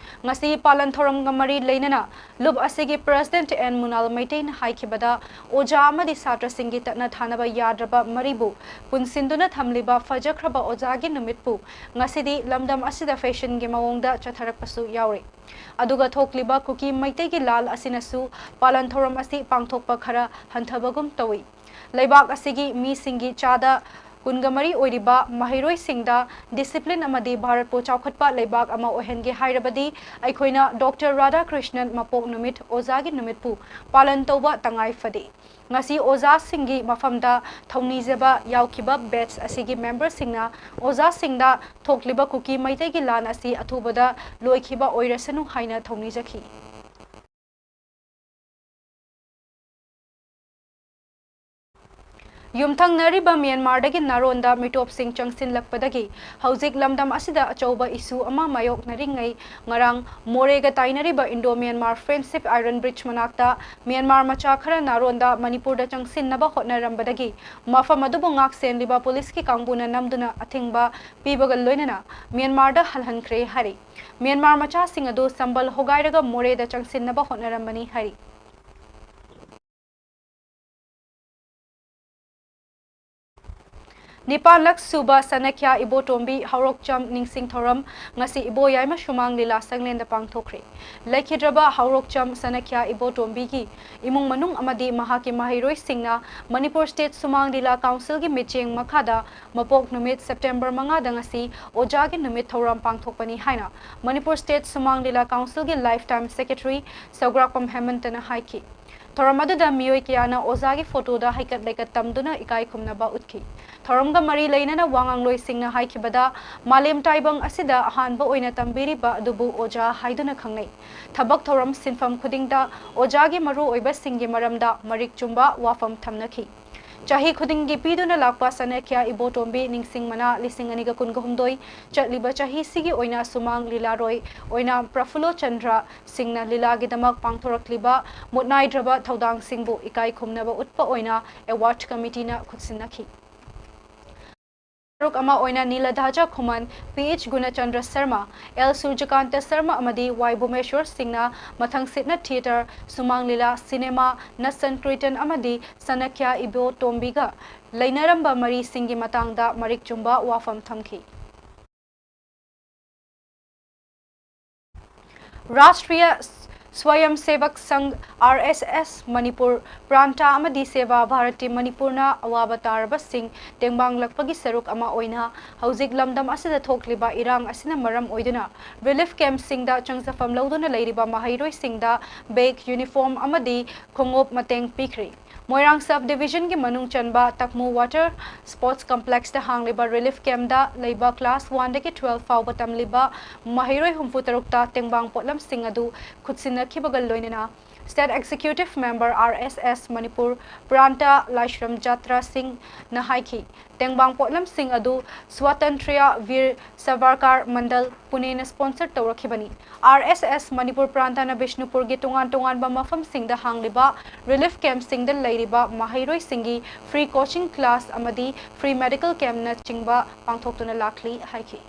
ꯉꯁꯤ ꯄꯥꯂꯟ ꯊꯧꯔꯝꯒ ꯃꯔꯤ ꯂꯩꯅꯅ ꯂꯨꯞ ꯑꯁꯤꯒꯤ ꯄ꯭ꯔꯦꯁꯤꯗꯦꯟꯠ ꯑꯦꯟ ꯃꯨꯅꯥꯜ ꯃꯩꯇꯩꯅ ꯍꯥꯏꯈꯤꯕꯗ, ꯑꯣꯖꯥ ꯑꯃꯗꯤ ꯁꯥꯇ꯭ꯔꯁꯤꯡꯒꯤ ꯇꯠꯅ ꯊꯥꯅꯕ ꯌꯥꯗ꯭ꯔꯕ ꯃꯔꯤꯕꯨ ꯄꯨꯟꯁꯤꯟꯗꯨꯅ ꯊꯝꯂꯤꯕ ꯐꯖꯈ꯭ꯔꯕ ꯑꯣꯖꯥꯒꯤ ꯅꯨꯃꯤꯠꯄꯨ ꯉꯁꯤꯗꯤ ꯂꯝꯗꯝ ꯑꯁꯤꯗ ꯐꯦꯁꯟꯒꯤ ꯃꯑꯣꯡꯗ ꯆꯠꯊꯔꯛꯄꯁꯨ ꯌꯥꯎꯔꯤ꯫ ꯑꯗꯨꯒ ꯊꯣꯛꯂꯤꯕ ꯀꯨꯀꯤ ꯃꯩꯇꯩꯒꯤ ꯂꯥꯜ ꯑꯁꯤꯅꯁꯨ ꯄꯥꯂꯟ ꯊꯧꯔꯝ ꯑꯁꯤ ꯄꯥꯡꯊꯣꯛꯄ ꯈꯔ ꯍꯟꯊꯕꯒꯨꯝ ꯇꯧꯏ꯫ ꯂꯩꯕꯥꯛ ꯑꯁꯤꯒꯤ ꯃꯤꯁꯤꯡꯒꯤ ꯆꯥꯗ ꯀꯨꯟꯒ ꯃꯔꯤ ꯑꯣꯏꯔꯤꯕ ꯃꯍꯩꯔꯣꯏꯁꯤꯡꯗ ꯗꯤꯁꯤꯄ꯭ꯂꯤꯟ ꯑꯃꯗꯤ ꯚꯥꯔꯠꯄꯨ ꯆꯥꯎꯈꯠꯄ ꯂꯩꯕꯥꯛ ꯑꯃ ꯑꯣꯏꯍꯟꯒꯦ ꯍꯥꯏꯔꯕꯗꯤ ꯑꯩꯈꯣꯏꯅ ꯗꯣꯛꯇꯔ ꯔꯥꯙꯥꯀ꯭ꯔꯤꯁꯅꯟ ꯃꯄꯣꯛ ꯅꯨꯃꯤꯠ, ꯑꯣꯖꯥꯒꯤ ꯅꯨꯃꯤꯠꯄꯨ ꯄꯥꯂꯟ ꯇꯧꯕ ꯇꯉꯥꯏ ꯐꯗꯦ꯫ ꯉꯁꯤ ꯑꯣꯖꯥꯁꯤꯡꯒꯤ ꯃꯐꯝꯗ ꯊꯧꯅꯤꯖꯕ ꯌꯥꯎꯈꯤꯕ ꯕꯦꯠꯆ ꯑꯁꯤꯒꯤ ꯃꯦꯝꯕꯔꯁꯤꯡꯅ ꯑꯣꯖꯥꯁꯤꯡꯗ ꯊꯣꯛꯂꯤꯕ ꯀꯨꯀꯤ ꯃꯩꯇꯩꯒꯤ ꯂꯥꯟ ꯑꯁꯤ ꯑꯊꯨꯕꯗ ꯂꯣꯏꯈꯤꯕ ꯑꯣꯏꯔꯁꯅꯨ ꯍꯥꯏꯅ ꯊꯧꯅꯤꯖꯈꯤ꯫ ꯌꯨꯝꯊꯪꯅꯔꯤꯕ ꯃ꯭ꯌꯥꯟꯃꯥꯔꯗꯒꯤ ꯅꯥꯔꯣꯟꯗ ꯃꯤꯇꯣꯞꯁꯤꯡ ꯆꯪꯁꯤꯜꯂꯛꯄꯗꯒꯤ ꯍꯧꯖꯤꯛ ꯂꯝꯗꯝ ꯑꯁꯤꯗ ꯑꯆꯧꯕ ꯏꯁꯨ ꯑꯃ ꯃꯥꯌꯣꯛꯅꯔꯤꯉꯩ, ꯉꯔꯥꯡ ꯃꯣꯔꯦꯒ ꯇꯥꯏꯅꯔꯤꯕ ꯏꯟꯗꯣ ꯃ꯭ꯌꯥꯟꯃꯥꯔ ꯐ꯭ꯔꯦꯟꯗꯁꯤꯞ ꯑꯥꯏꯔꯟ ꯕ꯭ꯔꯤꯖ ꯃꯅꯥꯛꯇ ꯃ꯭ꯌꯥꯟꯃꯥꯔ ꯃꯆꯥ ꯈꯔ ꯅꯥꯔꯣꯟꯗ ꯃꯅꯤꯄꯨꯔꯗ ꯆꯪꯁꯤꯟꯅꯕ ꯍꯣꯠꯅꯔꯝꯕꯗꯒꯤ ꯃꯐꯝ ꯑꯗꯨꯕꯨ ꯉꯥꯛ ꯁꯦꯟꯂꯤꯕ ꯄꯨꯂꯤꯁꯀꯤ ꯀꯥꯡꯕꯨꯅ ꯅꯝꯗꯨꯅ ꯑꯊꯤꯡꯕ ꯄꯤꯕꯒ ꯂꯣꯏꯅꯅ ꯃ꯭ꯌꯥꯟꯃꯥꯔꯗ ꯍꯜꯍꯟꯈ꯭ꯔꯦ ꯍꯥꯏꯔꯤ꯫ ꯃ꯭ꯌꯥꯟꯃꯥꯔ ꯃꯆꯥꯁꯤꯡ ꯑꯗꯨ ꯁꯝꯕꯜ ꯍꯣꯒꯥꯏꯔꯒ ꯃꯣꯔꯦꯗ ꯆꯪꯁꯤꯟꯅꯕ ꯍꯣꯠꯅꯔꯝꯕꯅꯤ ꯍꯥꯏꯔꯤ꯫ ꯅꯤꯄꯥꯟꯂꯛ ꯁꯨꯕ ꯁꯅꯈ꯭ꯌꯥ ꯏꯕꯣꯇꯣꯝꯕꯤ ꯍꯧꯔꯣꯛꯆꯝ ꯅꯤꯡꯁꯤꯡ ꯊꯧꯔꯝ ꯉꯁꯤ ꯏꯕꯣꯌꯥꯏꯃ ꯁꯨꯃꯥꯡ ꯂꯤꯂꯥ ꯁꯪꯂꯦꯟꯗ ꯄꯥꯡꯊꯣꯛꯈ꯭ꯔꯦ꯫ ꯂꯩꯈꯤꯗ꯭ꯔꯕ ꯍꯧꯔꯣꯛꯆꯝ ꯁꯅꯈ꯭ꯌꯥ ꯏꯕꯣꯇꯣꯝꯕꯤꯒꯤ ꯏꯃꯨꯡ ꯃꯅꯨꯡ ꯑꯃꯗꯤ ꯃꯍꯥꯛꯀꯤ ꯃꯍꯩꯔꯣꯏꯁꯤꯡꯅ ꯃꯅꯤꯄꯨꯔ ꯁ꯭ꯇꯦꯠ ꯁꯨꯃꯥꯡ ꯂꯤꯂꯥ ꯀꯥꯎꯟꯁꯤꯜꯒꯤ ꯃꯤꯠꯌꯦꯡ ꯃꯈꯥꯗ ꯃꯄꯣꯛ ꯅꯨꯃꯤꯠ ꯁꯦꯞꯇꯦꯝꯕꯔ ꯃꯉꯥꯗ ꯉꯁꯤ ꯑꯣꯖꯥꯒꯤ ꯅꯨꯃꯤꯠ ꯊꯧꯔꯝ ꯄꯥꯡꯊꯣꯛꯄꯅꯤ ꯍꯥꯏꯅ ꯃꯅꯤꯄꯨꯔ ꯁ꯭ꯇꯦꯠ ꯁꯨꯃꯥꯡ ꯂꯤꯂꯥ ꯀꯥꯎꯟꯁꯤꯜꯒꯤ ꯂꯥꯏꯐ ꯇꯥꯏꯝ ꯁꯦꯀ꯭ꯔꯦꯇꯔꯤ ꯁꯧꯒ꯭ꯔꯥꯛꯄꯝ ꯍꯦꯃꯟꯇꯅ ꯍꯥꯏꯈꯤ꯫ ꯊꯧꯔꯝ ꯑꯗꯨꯗ ꯃꯤꯑꯣꯏ ꯀꯌꯥꯅ ꯑꯣꯖꯥꯒꯤ ꯐꯣꯇꯣꯗ ꯍꯩꯀꯠ ꯂꯩꯀꯠ ꯇꯝꯗꯨꯅ ꯏꯀꯥꯏ ꯈꯨꯝꯅꯕ ꯎꯠꯈꯤ꯫ ꯊꯧꯔꯝꯒ ꯃꯔꯤ ꯂꯩꯅꯅ ꯋꯥꯉꯥꯡꯂꯣꯏꯁꯤꯡꯅ ꯍꯥꯏꯈꯤꯕꯗ, ꯃꯥꯂꯦꯝ ꯇꯥꯏꯕꯪ ꯑꯁꯤꯗ ꯑꯍꯥꯟꯕ ꯑꯣꯏꯅ ꯇꯝꯕꯤꯔꯤꯕ ꯑꯗꯨꯕꯨ ꯑꯣꯖꯥ ꯍꯥꯏꯗꯨꯅ ꯈꯪꯅꯩ꯫ ꯊꯕꯛ ꯊꯧꯔꯝ ꯁꯤꯟꯐꯝ ꯈꯨꯗꯤꯡꯗ ꯑꯣꯖꯥꯒꯤ ꯃꯔꯨꯑꯣꯏꯕꯁꯤꯡꯒꯤ ꯃꯔꯝꯗ ꯃꯔꯤꯛ ꯆꯨꯝꯕ ꯋꯥꯐꯝ ꯊꯝꯅꯈꯤ꯫ ꯆꯍꯤ ꯈꯨꯗꯤꯡꯒꯤ ꯄꯤꯗꯨꯅ ꯂꯥꯛꯄ ꯁꯅꯈ꯭ꯌꯥ ꯏꯕꯣꯇꯣꯝꯕꯤ ꯅꯤꯡꯁꯤꯡ ꯃꯅꯥ ꯂꯤꯁꯤꯡ ꯑꯅꯤꯒ ꯀꯨꯟꯒ ꯍꯨꯝꯗꯣꯏ ꯆꯠꯂꯤꯕ ꯆꯍꯤꯁꯤꯒꯤ ꯑꯣꯏꯅ ꯁꯨꯃꯥꯡ ꯂꯤꯂꯥꯔꯣꯏ ꯑꯣꯏꯅ ꯄ꯭ꯔꯐꯨꯜꯂꯣ ꯆꯟꯗ꯭ꯔ ꯁꯤꯡꯅ ꯂꯤꯂꯥꯒꯤꯗꯃꯛ ꯄꯥꯡꯊꯣꯔꯛꯂꯤꯕ ꯃꯨꯠꯅꯥꯏꯗ꯭ꯔꯕ ꯊꯧꯗꯥꯡꯁꯤꯡꯕꯨ ꯏꯀꯥꯏ ꯈꯨꯝꯅꯕ ꯎꯠꯄ ꯑꯣꯏꯅ ꯑꯦꯋꯥꯔꯗ ꯀꯃꯤꯇꯤꯅ ꯈꯨꯠꯁꯤꯟꯅꯈꯤ꯫ ꯁꯔꯨꯛ ꯑꯃ ꯑꯣꯏꯅ Niladhaj Khuman, P H Gunachandra Sharma, L Surajkanta Sharma ꯑꯃꯗꯤ ꯋꯥꯏ ꯚꯨꯃꯦꯁ꯭ꯋꯔ ꯁꯤꯡꯅ ꯃꯊꯪꯁꯤꯠꯅ ꯊꯤꯌꯦꯇꯔ, ꯁꯨꯃꯥꯡ ꯂꯤꯂꯥ, ꯁꯤꯅꯦꯃꯥ, ꯅꯠ ꯁꯪꯀ꯭ꯔꯤꯇꯟ ꯑꯃꯗꯤ ꯁꯅꯈ꯭ꯌꯥ ꯏꯕꯣꯇꯣꯝꯕꯤꯒ ꯂꯩꯅꯔꯝꯕ ꯃꯔꯤꯁꯤꯡꯒꯤ ꯃꯇꯥꯡꯗ ꯃꯔꯤꯛ ꯆꯨꯝꯕ ꯋꯥꯐꯝ ꯊꯝꯈꯤ꯫ ꯔꯥꯁꯇ꯭ꯔꯤꯌ ꯁ꯭ꯋꯌꯝ ꯁꯦꯚꯛ ꯁꯪꯘ, ꯑꯥꯔ ꯑꯦꯁ ꯑꯦꯁ, ꯃꯅꯤꯄꯨꯔ ꯄ꯭ꯔꯥꯟꯇ ꯑꯃꯗꯤ ꯁꯦꯚꯥ ꯚꯥꯔꯇꯤ ꯃꯅꯤꯄꯨꯔꯅ ꯑꯋꯥꯕ ꯇꯥꯔꯕꯁꯤꯡ ꯇꯦꯡꯕꯥꯡꯂꯛꯄꯒꯤ ꯁꯔꯨꯛ ꯑꯃ ꯑꯣꯏꯅ ꯍꯧꯖꯤꯛ ꯂꯝꯗꯝ ꯑꯁꯤꯗ ꯊꯣꯛꯂꯤꯕ ꯏꯔꯥꯡ ꯑꯁꯤꯅ ꯃꯔꯝ ꯑꯣꯏꯗꯨꯅ ꯔꯤꯂꯤꯐ ꯀꯦꯝꯞꯁꯤꯡꯗ ꯆꯪꯖꯐꯝ ꯂꯧꯗꯨꯅ ꯂꯩꯔꯤꯕ ꯃꯍꯩꯔꯣꯏꯁꯤꯡꯗ ꯕꯦꯒ, ꯌꯨꯅꯤꯐꯣꯔꯝ ꯑꯃꯗꯤ ꯈꯣꯡꯎꯞ ꯃꯇꯦꯡ ꯄꯤꯈ꯭ꯔꯤ꯫ ꯃꯣꯏꯔꯥꯡ ꯁꯕ ꯗꯤꯚꯤꯖꯟꯒꯤ ꯃꯅꯨꯡ ꯆꯟꯕ ꯇꯛꯃꯨ ꯋꯥꯇꯔ ꯁ꯭ꯄꯣꯔꯠꯁ ꯀꯝꯄ꯭ꯂꯦꯛꯁꯇ ꯍꯥꯡꯂꯤꯕ ꯔꯤꯂꯤꯐ ꯀꯦꯝꯞꯇ ꯂꯩꯕ ꯀ꯭ꯂꯥꯁ ꯋꯥꯟꯗꯒꯤ ꯇꯨꯋꯦꯜꯐ ꯐꯥꯎꯕ ꯇꯝꯂꯤꯕ ꯃꯍꯩꯔꯣꯏ ꯍꯨꯝꯐꯨ ꯇꯔꯨꯛꯇ ꯇꯦꯡꯕꯥꯡ ꯄꯣꯠꯂꯝꯁꯤꯡ ꯑꯗꯨ ꯈꯨꯠꯁꯤꯟꯅꯈꯤꯕꯒ ꯂꯣꯏꯅꯅ ꯁ꯭ꯇꯦꯠ ꯑꯦꯛꯖꯤꯀ꯭ꯌꯨꯇꯤꯚ ꯃꯦꯝꯕꯔ, ꯑꯥꯔ ꯑꯦꯁ ꯑꯦꯁ, ꯃꯅꯤꯄꯨꯔ ꯄ꯭ꯔꯥꯟꯇ ꯂꯥꯏꯁ꯭ꯔꯝ ꯖꯥꯇ꯭ꯔꯥ ꯁꯤꯡꯅ ꯍꯥꯏꯈꯤ, ꯇꯦꯡꯕꯥꯡ ꯄꯣꯠꯂꯝꯁꯤꯡ ꯑꯗꯨ ꯁ꯭ꯋꯥꯇꯟꯇ꯭ꯔꯤꯌ ꯚꯤꯔ ꯁꯥꯚꯔꯀꯥꯔ ꯃꯟꯗꯜ, ꯄꯨꯅꯦꯅ ꯁ꯭ꯄꯣꯟꯁꯔ ꯇꯧꯔꯛꯈꯤꯕꯅꯤ꯫ ꯑꯥꯔ ꯑꯦꯁ ꯑꯦꯁ ꯃꯅꯤꯄꯨꯔ ꯄ꯭ꯔꯥꯟꯇꯅ ꯕꯤꯁꯅꯨꯄꯨꯔꯒꯤ ꯇꯣꯉꯥꯟ ꯇꯣꯉꯥꯟꯕ ꯃꯐꯝꯁꯤꯡꯗ ꯍꯥꯡꯂꯤꯕ ꯔꯤꯂꯤꯐ ꯀꯦꯝꯞꯁꯤꯡꯗ ꯂꯩꯔꯤꯕ ꯃꯍꯩꯔꯣꯏꯁꯤꯡꯒꯤ ꯐ꯭ꯔꯤ ꯀꯣꯆꯤꯡ ꯀ꯭ꯂꯥꯁ ꯑꯃꯗꯤ ꯐ꯭ꯔꯤ ꯃꯦꯗꯤꯀꯦꯜ ꯀꯦꯝꯞꯅꯆꯤꯡꯕ ꯄꯥꯡꯊꯣꯛꯇꯨꯅ ꯂꯥꯛꯂꯤ ꯍꯥꯏꯈꯤ꯫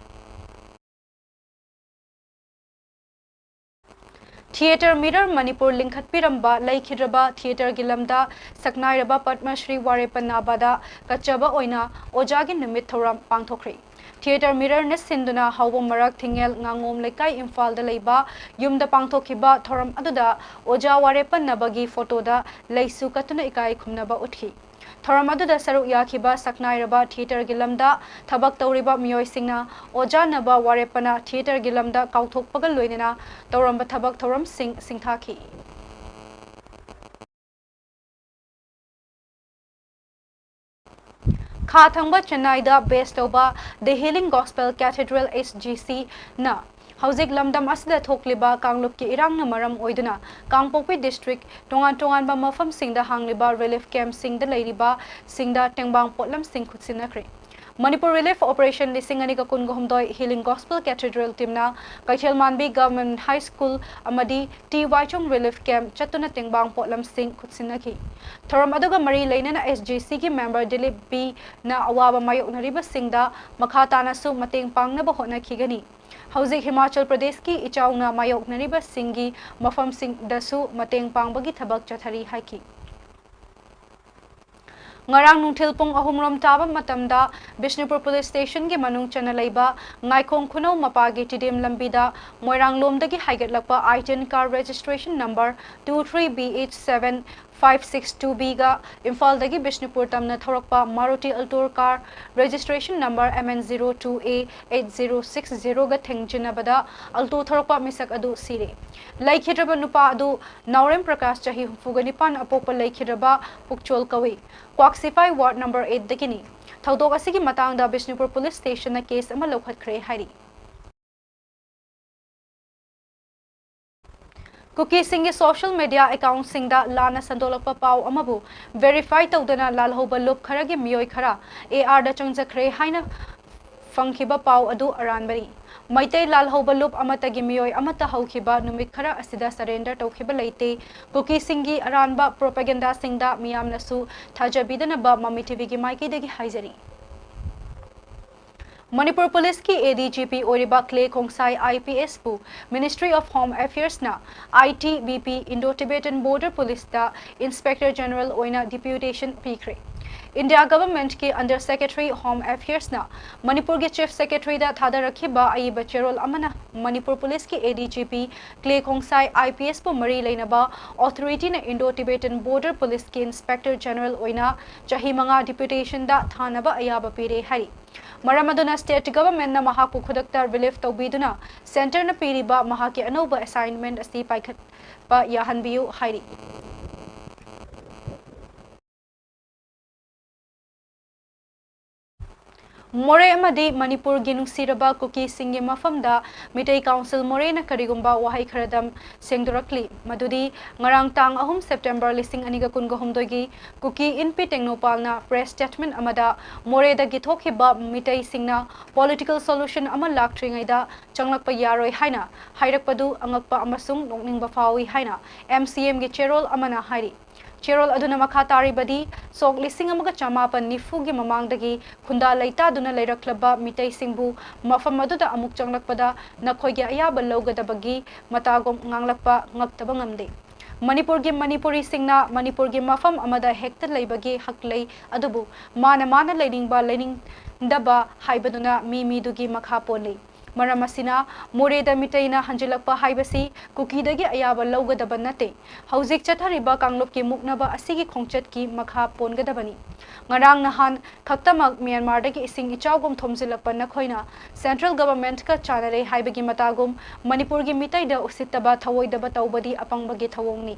ꯊꯤꯌꯦꯇꯔ ꯃꯤꯔꯔ ꯃꯅꯤꯄꯨꯔ ꯂꯤꯡꯈꯠꯄꯤꯔꯝꯕ ꯂꯩꯈꯤꯗ꯭ꯔꯕ ꯊꯤꯌꯦꯇꯔꯒꯤ ꯂꯝꯗ ꯁꯛꯅꯥꯏꯔꯕ ꯄꯗꯃ ꯁ꯭ꯔꯤ ꯋꯥꯔꯦꯄꯟ ꯅꯥꯕꯗ ꯀꯠꯆꯕ ꯑꯣꯏꯅ ꯑꯣꯖꯥꯒꯤ ꯅꯨꯃꯤꯠ ꯊꯧꯔꯝ ꯄꯥꯡꯊꯣꯛꯈ꯭ꯔꯤ꯫ ꯊꯤꯌꯦꯇꯔ ꯃꯤꯔꯔꯅ ꯁꯤꯟꯗꯨꯅ ꯍꯥꯎꯕꯝ ꯃꯔꯛ ꯊꯤꯡꯉꯦꯜ ꯉꯥꯉꯣꯝ ꯂꯩꯀꯥꯏ ꯏꯝꯐꯥꯜꯗ ꯂꯩꯕ ꯌꯨꯝꯗ ꯄꯥꯡꯊꯣꯛꯈꯤꯕ ꯊꯧꯔꯝ ꯑꯗꯨꯗ ꯑꯣꯖꯥ ꯋꯥꯔꯦꯄꯟ ꯅꯥꯕꯒꯤ ꯐꯣꯇꯣꯗ ꯂꯩꯁꯨ ꯀꯠꯇꯨꯅ ꯏꯀꯥꯏ ꯈꯨꯝꯅꯕ ꯎꯠꯈꯤ꯫ ꯊꯧꯔꯝ ꯑꯗꯨꯗ ꯁꯔꯨꯛ ꯌꯥꯈꯤꯕ ꯁꯛꯅꯥꯏꯔꯕ ꯊꯤꯌꯦꯇꯔꯒꯤ ꯂꯝꯗ ꯊꯕꯛ ꯇꯧꯔꯤꯕ ꯃꯤꯑꯣꯏꯁꯤꯡꯅ ꯑꯣꯖꯥ ꯅꯥꯕ ꯋꯥꯔꯦꯄꯟꯅ ꯊꯤꯌꯦꯇꯔꯒꯤ ꯂꯝꯗ ꯀꯥꯎꯊꯣꯛꯄꯒ ꯂꯣꯏꯅꯅ ꯇꯧꯔꯝꯕ ꯊꯕꯛ ꯊꯧꯔꯝꯁꯤꯡ ꯁꯤꯡꯊꯥꯈꯤ꯫ ꯈꯥ ꯊꯪꯕ ꯆꯦꯟꯅꯥꯏꯗ ꯕꯦꯁ ꯇꯧꯕ The Healing Gospel Cathedral, S G ꯁꯤꯅ ꯍꯧꯖꯤꯛ ꯂꯝꯗꯝ ꯑꯁꯤꯗ ꯊꯣꯛꯂꯤꯕ ꯀꯥꯡꯂꯨꯞꯀꯤ ꯏꯔꯥꯡꯅ ꯃꯔꯝ ꯑꯣꯏꯗꯨꯅ ꯀꯥꯡꯄꯣꯛꯄꯤ ꯗꯤꯁꯇ꯭ꯔꯤꯛ ꯇꯣꯉꯥꯟ ꯇꯣꯉꯥꯟꯕ ꯃꯐꯝꯁꯤꯡꯗ ꯍꯥꯡꯂꯤꯕ ꯔꯤꯂꯤꯐ ꯀꯦꯝꯞꯁꯤꯡꯗ ꯂꯩꯔꯤꯕꯁꯤꯡꯗ ꯇꯦꯡꯕꯥꯡ ꯄꯣꯠꯂꯝꯁꯤꯡ ꯈꯨꯠꯁꯤꯟꯅꯈ꯭ꯔꯦ꯫ Manipur Relief Operation ꯂꯤꯁꯤꯡ ꯑꯅꯤꯒ ꯀꯨꯟꯒ ꯍꯨꯝꯗꯣꯏ Healing Gospel Cathedral teamꯅ ꯀꯩꯊꯦꯜ ꯃꯥꯟꯕꯤ Government High School ꯑꯃꯗꯤ ꯇꯤ ꯋꯥꯏꯆꯣꯡ Relief Camp ꯆꯠꯇꯨꯅ ꯇꯦꯡꯕꯥꯡ ꯄꯣꯠꯂꯝꯁꯤꯡ ꯈꯨꯠꯁꯤꯟꯅꯈꯤ꯫ ꯊꯧꯔꯝ ꯑꯗꯨꯒ ꯃꯔꯤ ꯂꯩꯅꯅ S G Cꯒꯤ member ꯗꯤꯂꯤꯞ ꯕꯤꯅ ꯑꯋꯥꯕ ꯃꯥꯌꯣꯛꯅꯔꯤꯕꯁꯤꯡꯗ ꯃꯈꯥ ꯇꯥꯅꯁꯨ ꯃꯇꯦꯡ ꯄꯥꯡꯅꯕ ꯍꯣꯠꯅꯈꯤꯒꯅꯤ꯫ ꯍꯧꯖꯤꯛ ꯍꯤꯃꯥꯆꯜ ꯄ꯭ꯔꯗꯦꯁꯀꯤ ꯏꯆꯥꯎꯅ ꯃꯥꯌꯣꯛꯅꯔꯤꯕꯁꯤꯡꯒꯤ ꯃꯐꯝꯁꯤꯡꯗꯁꯨ ꯃꯇꯦꯡ ꯄꯥꯡꯕꯒꯤ ꯊꯕꯛ ꯆꯠꯊꯔꯤ ꯍꯥꯏꯈꯤ꯫ ꯉꯔꯥꯡ ꯅꯨꯡꯊꯤꯜ ꯄꯨꯡ ꯑꯍꯨꯝ ꯔꯣꯝ ꯇꯥꯕ ꯃꯇꯝꯗ ꯕꯤꯁꯅꯨꯄꯨꯔ Police Stationꯒꯤ ꯃꯅꯨꯡ ꯆꯟꯅ ꯂꯩꯕ ꯉꯥꯏꯈꯣꯡ ꯈꯨꯅꯧ ꯃꯄꯥꯒꯤ ꯇꯤꯗꯤꯝ ꯂꯝꯕꯤꯗ ꯃꯣꯏꯔꯥꯡꯂꯣꯝꯗꯒꯤ ꯍꯥꯏꯒꯠꯂꯛꯄ I ten car registration number two three B H seven five six two Bꯒ ꯏꯝꯐꯥꯜꯗꯒꯤ ꯕꯤꯁꯅꯨꯄꯨꯔ ꯇꯝꯅ ꯊꯧꯔꯛꯄ Maruti Alto car registration number M N zero two A eight zero six zeroꯒ ꯊꯦꯡꯖꯤꯟꯅꯕꯗ Alto ꯊꯧꯔꯛꯄ ꯃꯤꯁꯛ ꯑꯗꯨ ꯁꯤꯔꯦ꯫ ꯂꯩꯈꯤꯗ꯭ꯔꯕ ꯅꯨꯄꯥ ꯑꯗꯨ ꯅꯥꯎꯔꯦꯝ ꯄ꯭ꯔꯀꯥꯁ, ꯆꯍꯤ ꯍꯨꯝꯐꯨꯒ ꯅꯤꯄꯥꯟ, ꯑꯄꯣꯛꯄ ꯂꯩꯈꯤꯗ꯭ꯔꯕ ꯄꯨꯛꯆꯣꯜ ꯀꯧꯏ꯫ ꯀ꯭ꯋꯥꯛ ꯁꯤꯐꯥꯏ ward number eightꯇꯒꯤꯅꯤ꯫ ꯊꯧꯗꯣꯛ ꯑꯁꯤꯒꯤ ꯃꯇꯥꯡꯗ ꯕꯤꯁꯅꯨꯄꯨꯔ Police Stationꯅ case ꯑꯃ ꯂꯧꯈꯠꯈ꯭ꯔꯦ ꯍꯥꯏꯔꯤ꯫ ꯀꯨꯀꯤꯁꯤꯡꯒꯤ social media accountꯁꯤꯡꯗ ꯂꯥꯟꯅ ꯁꯟꯗꯣꯛꯂꯛꯄ ꯄꯥꯎ ꯑꯃꯕꯨ verify ꯇꯧꯗꯅ ꯂꯥꯜꯍꯧꯕ ꯂꯨꯞ ꯈꯔꯒꯤ ꯃꯤꯑꯣꯏ ꯈꯔ ARꯗ ꯆꯪꯖꯈ꯭ꯔꯦ ꯍꯥꯏꯅ ꯐꯪꯈꯤꯕ ꯄꯥꯎ ꯑꯗꯨ ꯑꯔꯥꯟꯕꯅꯤ꯫ ꯃꯩꯇꯩ ꯂꯥꯜꯍꯧꯕ ꯂꯨꯞ ꯑꯃꯠꯇꯒꯤ ꯃꯤꯑꯣꯏ ꯑꯃꯠꯇ ꯍꯧꯈꯤꯕ ꯅꯨꯃꯤꯠ ꯈꯔ ꯑꯁꯤꯗ surrender ꯇꯧꯈꯤꯕ ꯂꯩꯇꯦ꯫ ꯀꯨꯀꯤꯁꯤꯡꯒꯤ ꯑꯔꯥꯟꯕ propagandaꯁꯤꯡꯗ ꯃꯤꯌꯥꯝꯅꯁꯨ ꯊꯥꯖꯕꯤꯗꯅꯕ ꯃꯃꯤ TVꯒꯤ ꯃꯥꯏꯀꯩꯗꯒꯤ ꯍꯥꯏꯖꯔꯤ꯫ ꯃꯅꯤꯄꯨꯔ Policeꯀꯤ ADGP ꯑꯣꯏꯔꯤꯕ ꯀ꯭ꯂꯦ ꯈꯣꯡꯁꯥꯏ IPSꯄꯨ Ministry of Home Affairsꯅ ITBP Indo-Tibetan Border Policeꯇ Inspector General ꯑꯣꯏꯅ deputation ꯄꯤꯈ꯭ꯔꯦ꯫ India Governmentꯀꯤ Under Secretary Home Affairsꯅ ꯃꯅꯤꯄꯨꯔꯒꯤ Chief Secretaryꯗ ꯊꯥꯗꯔꯛꯈꯤꯕ ꯑꯏꯕ ꯆꯦꯔꯣꯜ ꯑꯃꯅ ꯃꯅꯤꯄꯨꯔ Policeꯀꯤ ADGP ꯀ꯭ꯂꯦ ꯈꯣꯡꯁꯥꯏ IPSꯄꯨ ꯃꯔꯤ ꯂꯩꯅꯕ authorityꯅ Indo-Tibetan Border Policeꯀꯤ Inspector General ꯑꯣꯏꯅ ꯆꯍꯤ ꯃꯉꯥ deputationꯗ ꯊꯥꯅꯕ ꯑꯌꯥꯕ ꯄꯤꯔꯦ ꯍꯥꯏꯔꯤ꯫ ꯃꯔꯝ ꯑꯗꯨꯅ state governmentꯅ ꯃꯍꯥꯛꯄꯨ ꯈꯨꯗꯛꯇ relieve ꯇꯧꯕꯤꯗꯨꯅ centreꯅ ꯄꯤꯔꯤꯕ ꯃꯍꯥꯛꯀꯤ ꯑꯅꯧꯕ assignment ꯑꯁꯤ ꯄꯥꯏꯈꯠꯄ ꯌꯥꯍꯟꯕꯤꯌꯨ ꯍꯥꯏꯔꯤ꯫ ꯃꯣꯔꯦ ꯑꯃꯗꯤ ꯃꯅꯤꯄꯨꯔꯒꯤ ꯅꯨꯡꯁꯤꯔꯕ ꯀꯨꯀꯤꯁꯤꯡꯒꯤ ꯃꯐꯝꯗ ꯃꯤꯇꯩ ꯀꯥꯎꯟꯁꯤꯜ ꯃꯣꯔꯦꯅ ꯀꯔꯤꯒꯨꯝꯕ ꯋꯥꯍꯩ ꯈꯔꯗꯪ ꯁꯦꯡꯗꯣꯔꯛꯂꯤ, ꯃꯗꯨꯗꯤ ꯉꯔꯥꯡ ꯇꯥꯡ ꯑꯍꯨꯝ ꯁꯦꯞꯇꯦꯝꯕꯔ ꯂꯤꯁꯤꯡ ꯑꯅꯤꯒ ꯀꯨꯟꯒ ꯍꯨꯝꯗꯣꯏꯒꯤ ꯀꯨꯀꯤ ꯏꯟꯄꯤ ꯇꯦꯡꯅꯧꯄꯥꯜꯅ ꯄ꯭ꯔꯦꯁ ꯁ꯭ꯇꯦꯠꯃꯦꯟ ꯑꯃꯗ ꯃꯣꯔꯦꯗꯒꯤ ꯊꯣꯛꯈꯤꯕ ꯃꯤꯇꯩꯁꯤꯡꯅ ꯄꯣꯂꯤꯇꯤꯀꯦꯜ ꯁꯣꯂꯨꯁꯟ ꯑꯃ ꯂꯥꯛꯇ꯭ꯔꯤꯉꯩꯗ ꯆꯪꯂꯛꯄ ꯌꯥꯔꯣꯏ ꯍꯥꯏꯅ ꯍꯥꯏꯔꯛꯄꯗꯨ ꯑꯉꯛꯄ ꯑꯃꯁꯨꯡ ꯅꯣꯛꯅꯤꯡꯕ ꯐꯥꯎꯏ ꯍꯥꯏꯅ ꯑꯦꯝ ꯁꯤ ꯑꯦꯝꯒꯤ ꯆꯦꯔꯣꯜ ꯑꯃꯅ ꯍꯥꯏꯔꯤ꯫ ꯆꯦꯔꯣꯜ ꯑꯗꯨꯅ ꯃꯈꯥ ꯇꯥꯔꯤꯕꯗꯤ, ꯁꯣꯛ ꯂꯤꯁꯤꯡ ꯑꯃꯒ ꯆꯃꯥꯄꯟ ꯅꯤꯐꯨꯒꯤ ꯃꯃꯥꯡꯗꯒꯤ ꯈꯨꯟꯗꯥ ꯂꯩꯇꯥꯗꯨꯅ ꯂꯩꯔꯛꯂꯕ ꯃꯤꯇꯩꯁꯤꯡꯕꯨ ꯃꯐꯝ ꯑꯗꯨꯗ ꯑꯃꯨꯛ ꯆꯪꯂꯛꯄꯗ ꯅꯈꯣꯏꯒꯤ ꯑꯌꯥꯕ ꯂꯧꯒꯗꯕꯒꯤ ꯃꯇꯥꯒꯨꯝ ꯉꯥꯡꯂꯛꯄ ꯉꯛꯇꯕ ꯉꯝꯗꯦ꯫ ꯃꯅꯤꯄꯨꯔꯒꯤ ꯃꯅꯤꯄꯨꯔꯤꯁꯤꯡꯅ ꯃꯅꯤꯄꯨꯔꯒꯤ ꯃꯐꯝ ꯑꯃꯗ ꯍꯦꯛꯇ ꯂꯩꯕꯒꯤ ꯍꯛ ꯂꯩ, ꯑꯗꯨꯕꯨ ꯃꯥꯅ ꯃꯥꯅ ꯂꯩꯅꯤꯡꯕ ꯂꯩꯅꯤꯡꯗꯕ ꯍꯥꯏꯕꯗꯨꯅ ꯃꯤ ꯃꯤꯗꯨꯒꯤ ꯃꯈꯥ ꯄꯣꯜꯂꯤ꯫ ꯃꯔꯝ ꯑꯁꯤꯅ ꯃꯣꯔꯦꯗ ꯃꯤꯇꯩꯅ ꯍꯟꯖꯤꯜꯂꯛꯄ ꯍꯥꯏꯕꯁꯤ ꯀꯨꯀꯤꯗꯒꯤ ꯑꯌꯥꯕ ꯂꯧꯒꯗꯕ ꯅꯠꯇꯦ꯫ ꯍꯧꯖꯤꯛ ꯆꯠꯊꯔꯤꯕ ꯀꯥꯡꯂꯨꯞꯀꯤ ꯃꯨꯛꯅꯕ ꯑꯁꯤꯒꯤ ꯈꯣꯡꯆꯠꯀꯤ ꯃꯈꯥ ꯄꯣꯟꯒꯗꯕꯅꯤ꯫ ꯉꯔꯥꯡ ꯅꯍꯥꯟ ꯈꯛꯇꯃꯛ ꯃ꯭ꯌꯥꯟꯃꯥꯔꯗꯒꯤ ꯏꯁꯤꯡ ꯏꯆꯥꯎꯒꯨꯝ ꯊꯣꯝꯖꯤꯜꯂꯛꯄ ꯅꯈꯣꯏꯅ ꯁꯦꯟꯇ꯭ꯔꯦꯜ ꯒꯚꯔꯟꯃꯦꯟꯠꯀ ꯆꯥꯟꯅꯔꯦ ꯍꯥꯏꯕꯒꯤ ꯃꯇꯥꯒꯨꯝ ꯃꯅꯤꯄꯨꯔꯒꯤ ꯃꯤꯇꯩꯗ ꯎꯁꯤꯠꯇꯕ ꯊꯧꯑꯣꯏꯗꯕ ꯇꯧꯕꯗꯤ ꯑꯄꯪꯕꯒꯤ ꯊꯧꯑꯣꯡꯅꯤ꯫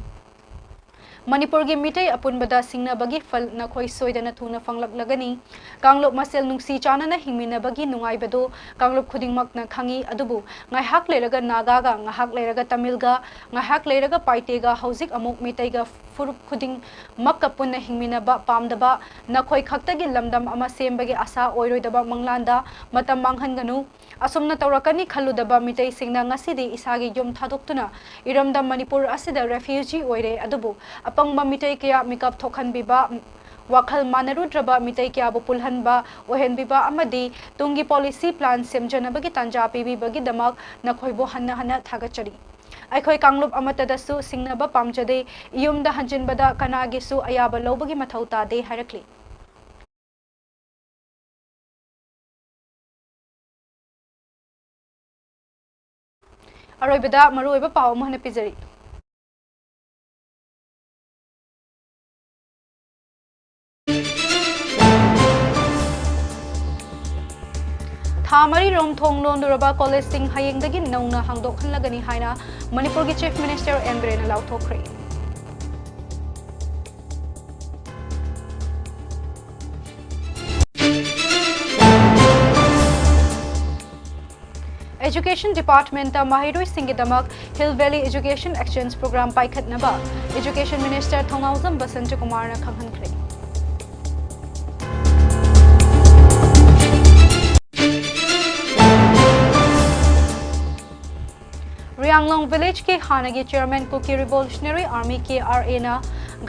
ꯃꯅꯤꯄꯨꯔꯒꯤ ꯃꯤꯇꯩ ꯑꯄꯨꯟꯕꯗ ꯁꯤꯡꯅꯕꯒꯤ ꯐꯜ ꯅꯈꯣꯏ ꯁꯣꯏꯗꯅ ꯊꯨꯅ ꯐꯪꯂꯛꯂꯒꯅꯤ꯫ ꯀꯥꯡꯂꯨꯞ ꯃꯁꯦꯜ ꯅꯨꯡꯁꯤ ꯆꯥꯟꯅꯅ ꯍꯤꯡꯃꯤꯟꯅꯕꯒꯤ ꯅꯨꯡꯉꯥꯏꯕꯗꯨ ꯀꯥꯡꯂꯨꯞ ꯈꯨꯗꯤꯡꯃꯛꯅ ꯈꯪꯏ, ꯑꯗꯨꯕꯨ ꯉꯥꯏꯍꯥꯛ ꯂꯩꯔꯒ ꯅꯥꯒꯥꯒ, ꯉꯥꯏꯍꯥꯛ ꯂꯩꯔꯒ ꯇꯥꯃꯤꯜꯒ, ꯉꯥꯏꯍꯥꯛ ꯂꯩꯔꯒ ꯄꯥꯏꯇꯦꯒ, ꯍꯧꯖꯤꯛ ꯑꯃꯨꯛ ꯃꯤꯇꯩꯒ ꯐꯨꯔꯨꯞ ꯈꯨꯗꯤꯡꯃꯛꯀ ꯄꯨꯟꯅ ꯍꯤꯡꯃꯤꯟꯅꯕ ꯄꯥꯝꯗꯕ ꯅꯈꯣꯏ ꯈꯛꯇꯒꯤ ꯂꯝꯗꯝ ꯑꯃ ꯁꯦꯝꯕꯒꯤ ꯑꯥꯁꯥ ꯑꯣꯏꯔꯣꯏꯗꯕ ꯃꯪꯂꯥꯟꯗ ꯃꯇꯝ ꯃꯥꯡꯍꯟꯒꯅꯨ꯫ ꯑꯁꯨꯝꯅ ꯇꯧꯔꯛꯀꯅꯤ ꯈꯜꯂꯨꯗꯕ ꯃꯤꯇꯩꯁꯤꯡꯅ ꯉꯁꯤꯗꯤ ꯏꯁꯥꯒꯤ ꯌꯨꯝ ꯊꯥꯗꯣꯛꯇꯨꯅ ꯏꯔꯝꯗꯝ ꯃꯅꯤꯄꯨꯔ ꯑꯁꯤꯗ ꯔꯦꯐ꯭ꯌꯨꯖꯤ ꯑꯣꯏꯔꯦ꯫ ꯑꯗꯨꯕꯨ ꯑꯄꯪꯕ ꯃꯤꯇꯩ ꯀꯌꯥ ꯃꯤꯀꯞ ꯊꯣꯛꯍꯟꯕꯤꯕ, ꯋꯥꯈꯜ ꯃꯥꯟꯅꯔꯨꯗ꯭ꯔꯕ ꯃꯤꯇꯩ ꯀꯌꯥꯕꯨ ꯄꯨꯜꯍꯟꯕ, ꯑꯣꯏꯍꯟꯕꯤꯕ ꯑꯃꯗꯤ ꯇꯨꯡꯒꯤ ꯄꯣꯂꯤꯁꯤ ꯄ꯭ꯂꯥꯟ ꯁꯦꯝꯖꯅꯕꯒꯤ ꯇꯥꯟꯖꯥ ꯄꯤꯕꯤꯕꯒꯤꯗꯃꯛ ꯅꯈꯣꯏꯕꯨ ꯍꯟꯅ ꯍꯟꯅ ꯊꯥꯒꯠꯆꯔꯤ꯫ ꯑꯩꯈꯣꯏ ꯀꯥꯡꯂꯨꯞ ꯑꯃꯠꯇꯗꯁꯨ ꯁꯤꯡꯅꯕ ꯄꯥꯝꯖꯗꯦ꯫ ꯌꯨꯝꯗ ꯍꯟꯖꯤꯟꯕꯗ ꯀꯅꯥꯒꯤꯁꯨ ꯑꯌꯥꯕ ꯂꯧꯕꯒꯤ ꯃꯊꯧ ꯇꯥꯗꯦ ꯍꯥꯏꯔꯛꯂꯤ꯫ ꯑꯔꯣꯏꯕꯗ ꯃꯔꯨꯑꯣꯏꯕ ꯄꯥꯎ ꯑꯃ ꯍꯟꯅ ꯄꯤꯖꯔꯤ꯫ ꯊꯥ ꯃꯔꯤ ꯔꯣꯝ ꯊꯣꯡ ꯂꯣꯟꯂꯨꯔꯕ ꯀꯣꯂꯦꯖꯁꯤꯡ ꯍꯌꯦꯡꯗꯒꯤ ꯅꯧꯅ ꯍꯥꯡꯗꯣꯛꯍꯜꯂꯒꯅꯤ ꯍꯥꯏꯅ ꯃꯅꯤꯄꯨꯔꯒꯤ ꯆꯤꯐ ꯃꯤꯅꯤꯁꯇꯔ ꯑꯦꯟ ꯕꯤꯔꯦꯟꯅ ꯂꯥꯎꯊꯣꯛꯈ꯭ꯔꯦ꯫ Education Department ꯇ ꯃꯍꯩꯔꯣꯏꯁꯤꯡꯒꯤꯗꯃꯛ Hill Valley Education Exchange Program ꯄꯥꯏꯈꯠꯅꯕ Education Minister ꯊꯧꯅꯥꯎꯖꯝ ꯕꯁꯟꯇ ꯀꯨꯃꯥꯔꯅ ꯈꯪꯍꯟꯈ꯭ꯔꯦ꯫ ꯔꯤꯌꯥꯡꯂꯣꯡ village ꯀꯤ ꯍꯥꯟꯅꯒꯤ chairman Kuki Revolutionary Army, K R A ꯅ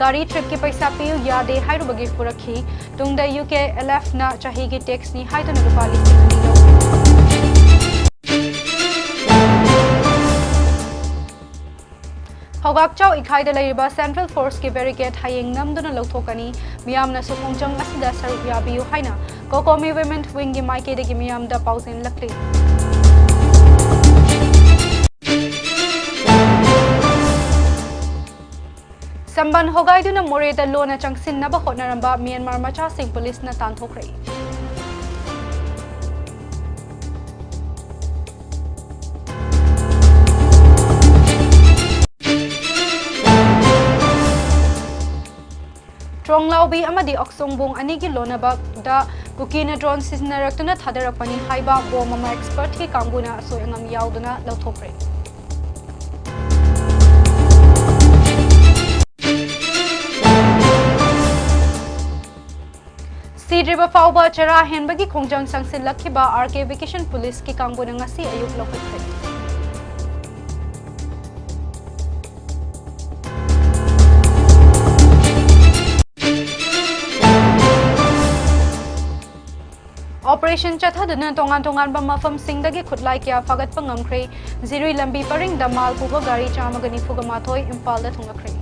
ꯒꯥꯔꯤ trip ꯀꯤ ꯄꯩꯁꯥ ꯄꯤꯌꯨ ꯌꯥꯗꯦ ꯍꯥꯏꯔꯨꯕꯒꯤ ꯐꯨꯔꯛꯈꯤ꯫ ꯇꯨꯡꯗ U K L F ꯅ ꯆꯍꯤꯒꯤ tax ꯅꯤ ꯍꯥꯏꯗꯨꯅ ꯂꯨꯄꯥ ꯂꯤꯁꯤꯡ ꯑꯅꯤ ꯂꯧꯈꯤ꯫ ꯍꯧꯒꯥꯛꯆꯥꯎ ꯏꯈꯥꯏꯗ ꯂꯩꯔꯤꯕ Central Force ꯀꯤ barricade ꯍꯌꯦꯡ ꯅꯝꯗꯨꯅ ꯂꯧꯊꯣꯛꯀꯅꯤ꯫ ꯃꯤꯌꯥꯝꯅꯁꯨ ꯈꯣꯡꯖꯪ ꯑꯁꯤꯗ ꯁꯔꯨꯛ ꯌꯥꯕꯤꯌꯨ ꯍꯥꯏꯅ COCOMI Women Wing ꯒꯤ ꯃꯥꯏꯀꯩꯗꯒꯤ ꯃꯤꯌꯥꯝꯗ ꯄꯥꯎꯖꯦꯜꯂꯛꯂꯤ꯫ ꯁꯝꯕꯟ ꯍꯣꯒꯥꯏꯗꯨꯅ ꯃꯣꯔꯦꯗ ꯂꯣꯟꯅ ꯆꯪꯁꯤꯟꯅꯕ ꯍꯣꯠꯅꯔꯝꯕ ꯃ꯭ꯌꯥꯟꯃꯥꯔ ꯃꯆꯥꯁꯤꯡ ꯄꯨꯂꯤꯁꯅ ꯇꯥꯟꯊꯣꯛꯈ꯭ꯔꯦ꯫ ꯇ꯭ꯔꯣꯡꯂꯥꯎꯕꯤ ꯑꯃꯗꯤ ꯑꯛꯁꯣꯡꯕꯣꯡ ꯑꯅꯤꯒꯤ ꯂꯣꯟꯅꯕꯗ ꯀꯨꯀꯤꯅ drone ꯁꯤꯖꯤꯟꯅꯔꯛꯇꯨꯅ ꯊꯥꯗꯔꯛꯄꯅꯤ ꯍꯥꯏꯕ ꯕꯣꯝ ꯑꯃ expert ꯀꯤ ꯀꯥꯡꯕꯨꯅ ꯑꯁꯣꯏ ꯑꯉꯥꯝ ꯌꯥꯎꯗꯅ ꯂꯧꯊꯣꯛꯈ꯭ꯔꯦ꯫ ꯁꯤꯗ꯭ꯔꯤꯕ ꯐꯥꯎꯕ ꯆꯔꯥ ꯍꯦꯟꯕꯒꯤ ꯈꯣꯡꯖꯪ ꯆꯪꯁꯤꯜꯂꯛꯈꯤꯕ R K Vacation Police ꯀꯤ ꯀꯥꯡꯕꯨꯅ ꯉꯁꯤ ꯑꯌꯨꯛ ꯂꯧꯈꯠꯈ꯭ꯔꯦ꯫ Operation ꯆꯠꯊꯗꯨꯅ ꯇꯣꯉꯥꯟ ꯇꯣꯉꯥꯟꯕ ꯃꯐꯝꯁꯤꯡꯗꯒꯤ ꯈꯨꯠꯂꯥꯏ ꯀꯌꯥ ꯐꯥꯒꯠꯄ ꯉꯝꯈ꯭ꯔꯦ꯫ ꯖꯤꯔꯨꯏ ꯂꯝꯕꯤ ꯄꯔꯤꯡꯗ ꯃꯥꯜ ꯄꯨꯕ ꯒꯥꯔꯤ ꯆꯥꯝꯃꯒ ꯅꯤꯐꯨꯒ ꯃꯥꯊꯣꯏ ꯏꯝꯐꯥꯜꯗ ꯊꯨꯡꯂꯈ꯭ꯔꯦ꯫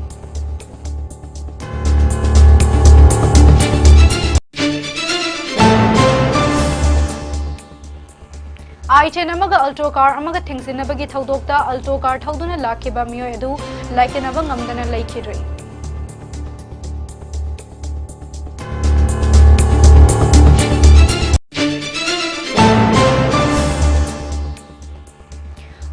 I ten ꯑꯃꯒ Alto car ꯑꯃꯒ ꯊꯦꯡꯖꯤꯟꯅꯕꯒꯤ ꯊꯧꯗꯣꯛꯇ Alto car ꯊꯧꯗꯨꯅ ꯂꯥꯛꯈꯤꯕ ꯃꯤꯑꯣꯏ ꯑꯗꯨ ꯂꯥꯏꯀꯠꯅꯕ ꯉꯝꯗꯅ ꯂꯩꯈꯤꯗ꯭ꯔꯦ꯫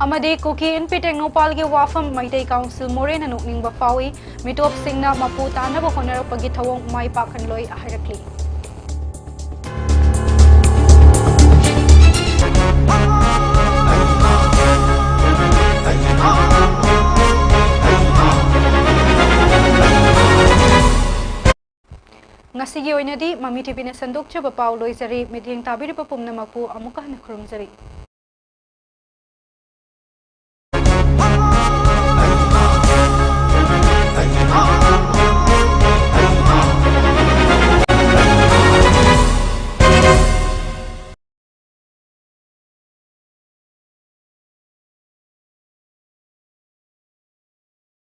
ꯑꯃꯗꯤ ꯀꯨꯀꯤ ꯏꯟꯄꯤ ꯇꯦꯡꯅꯧꯄꯥꯜꯒꯤ ꯋꯥꯐꯝ ꯃꯩꯇꯩ ꯀꯥꯎꯟꯁꯤꯜ ꯃꯣꯔꯦꯅ ꯅꯣꯛꯅꯤꯡꯕ ꯐꯥꯎꯏ, ꯃꯤꯇꯣꯞꯁꯤꯡꯅ ꯃꯄꯨ ꯇꯥꯅꯕ ꯍꯣꯠꯅꯔꯛꯄꯒꯤ ꯊꯧꯑꯣꯡ ꯃꯥꯏ ꯄꯥꯛꯍꯟꯂꯣꯏ ꯍꯥꯏꯔꯛꯂꯤ꯫ ꯑꯣꯏꯅꯗꯤ ꯃꯃꯤ ꯇꯤꯚꯤꯅ ꯁꯟꯗꯣꯛꯆꯕ ꯄꯥꯎ ꯂꯣꯏꯖꯔꯤ꯫ ꯃꯤꯠꯌꯦꯡ ꯇꯥꯕꯤꯔꯤꯕ ꯄꯨꯝꯅꯃꯛꯄꯨ ꯑꯃꯨꯛꯀ ꯍꯟꯅ ꯈꯨꯔꯨꯝꯖꯔꯤ꯫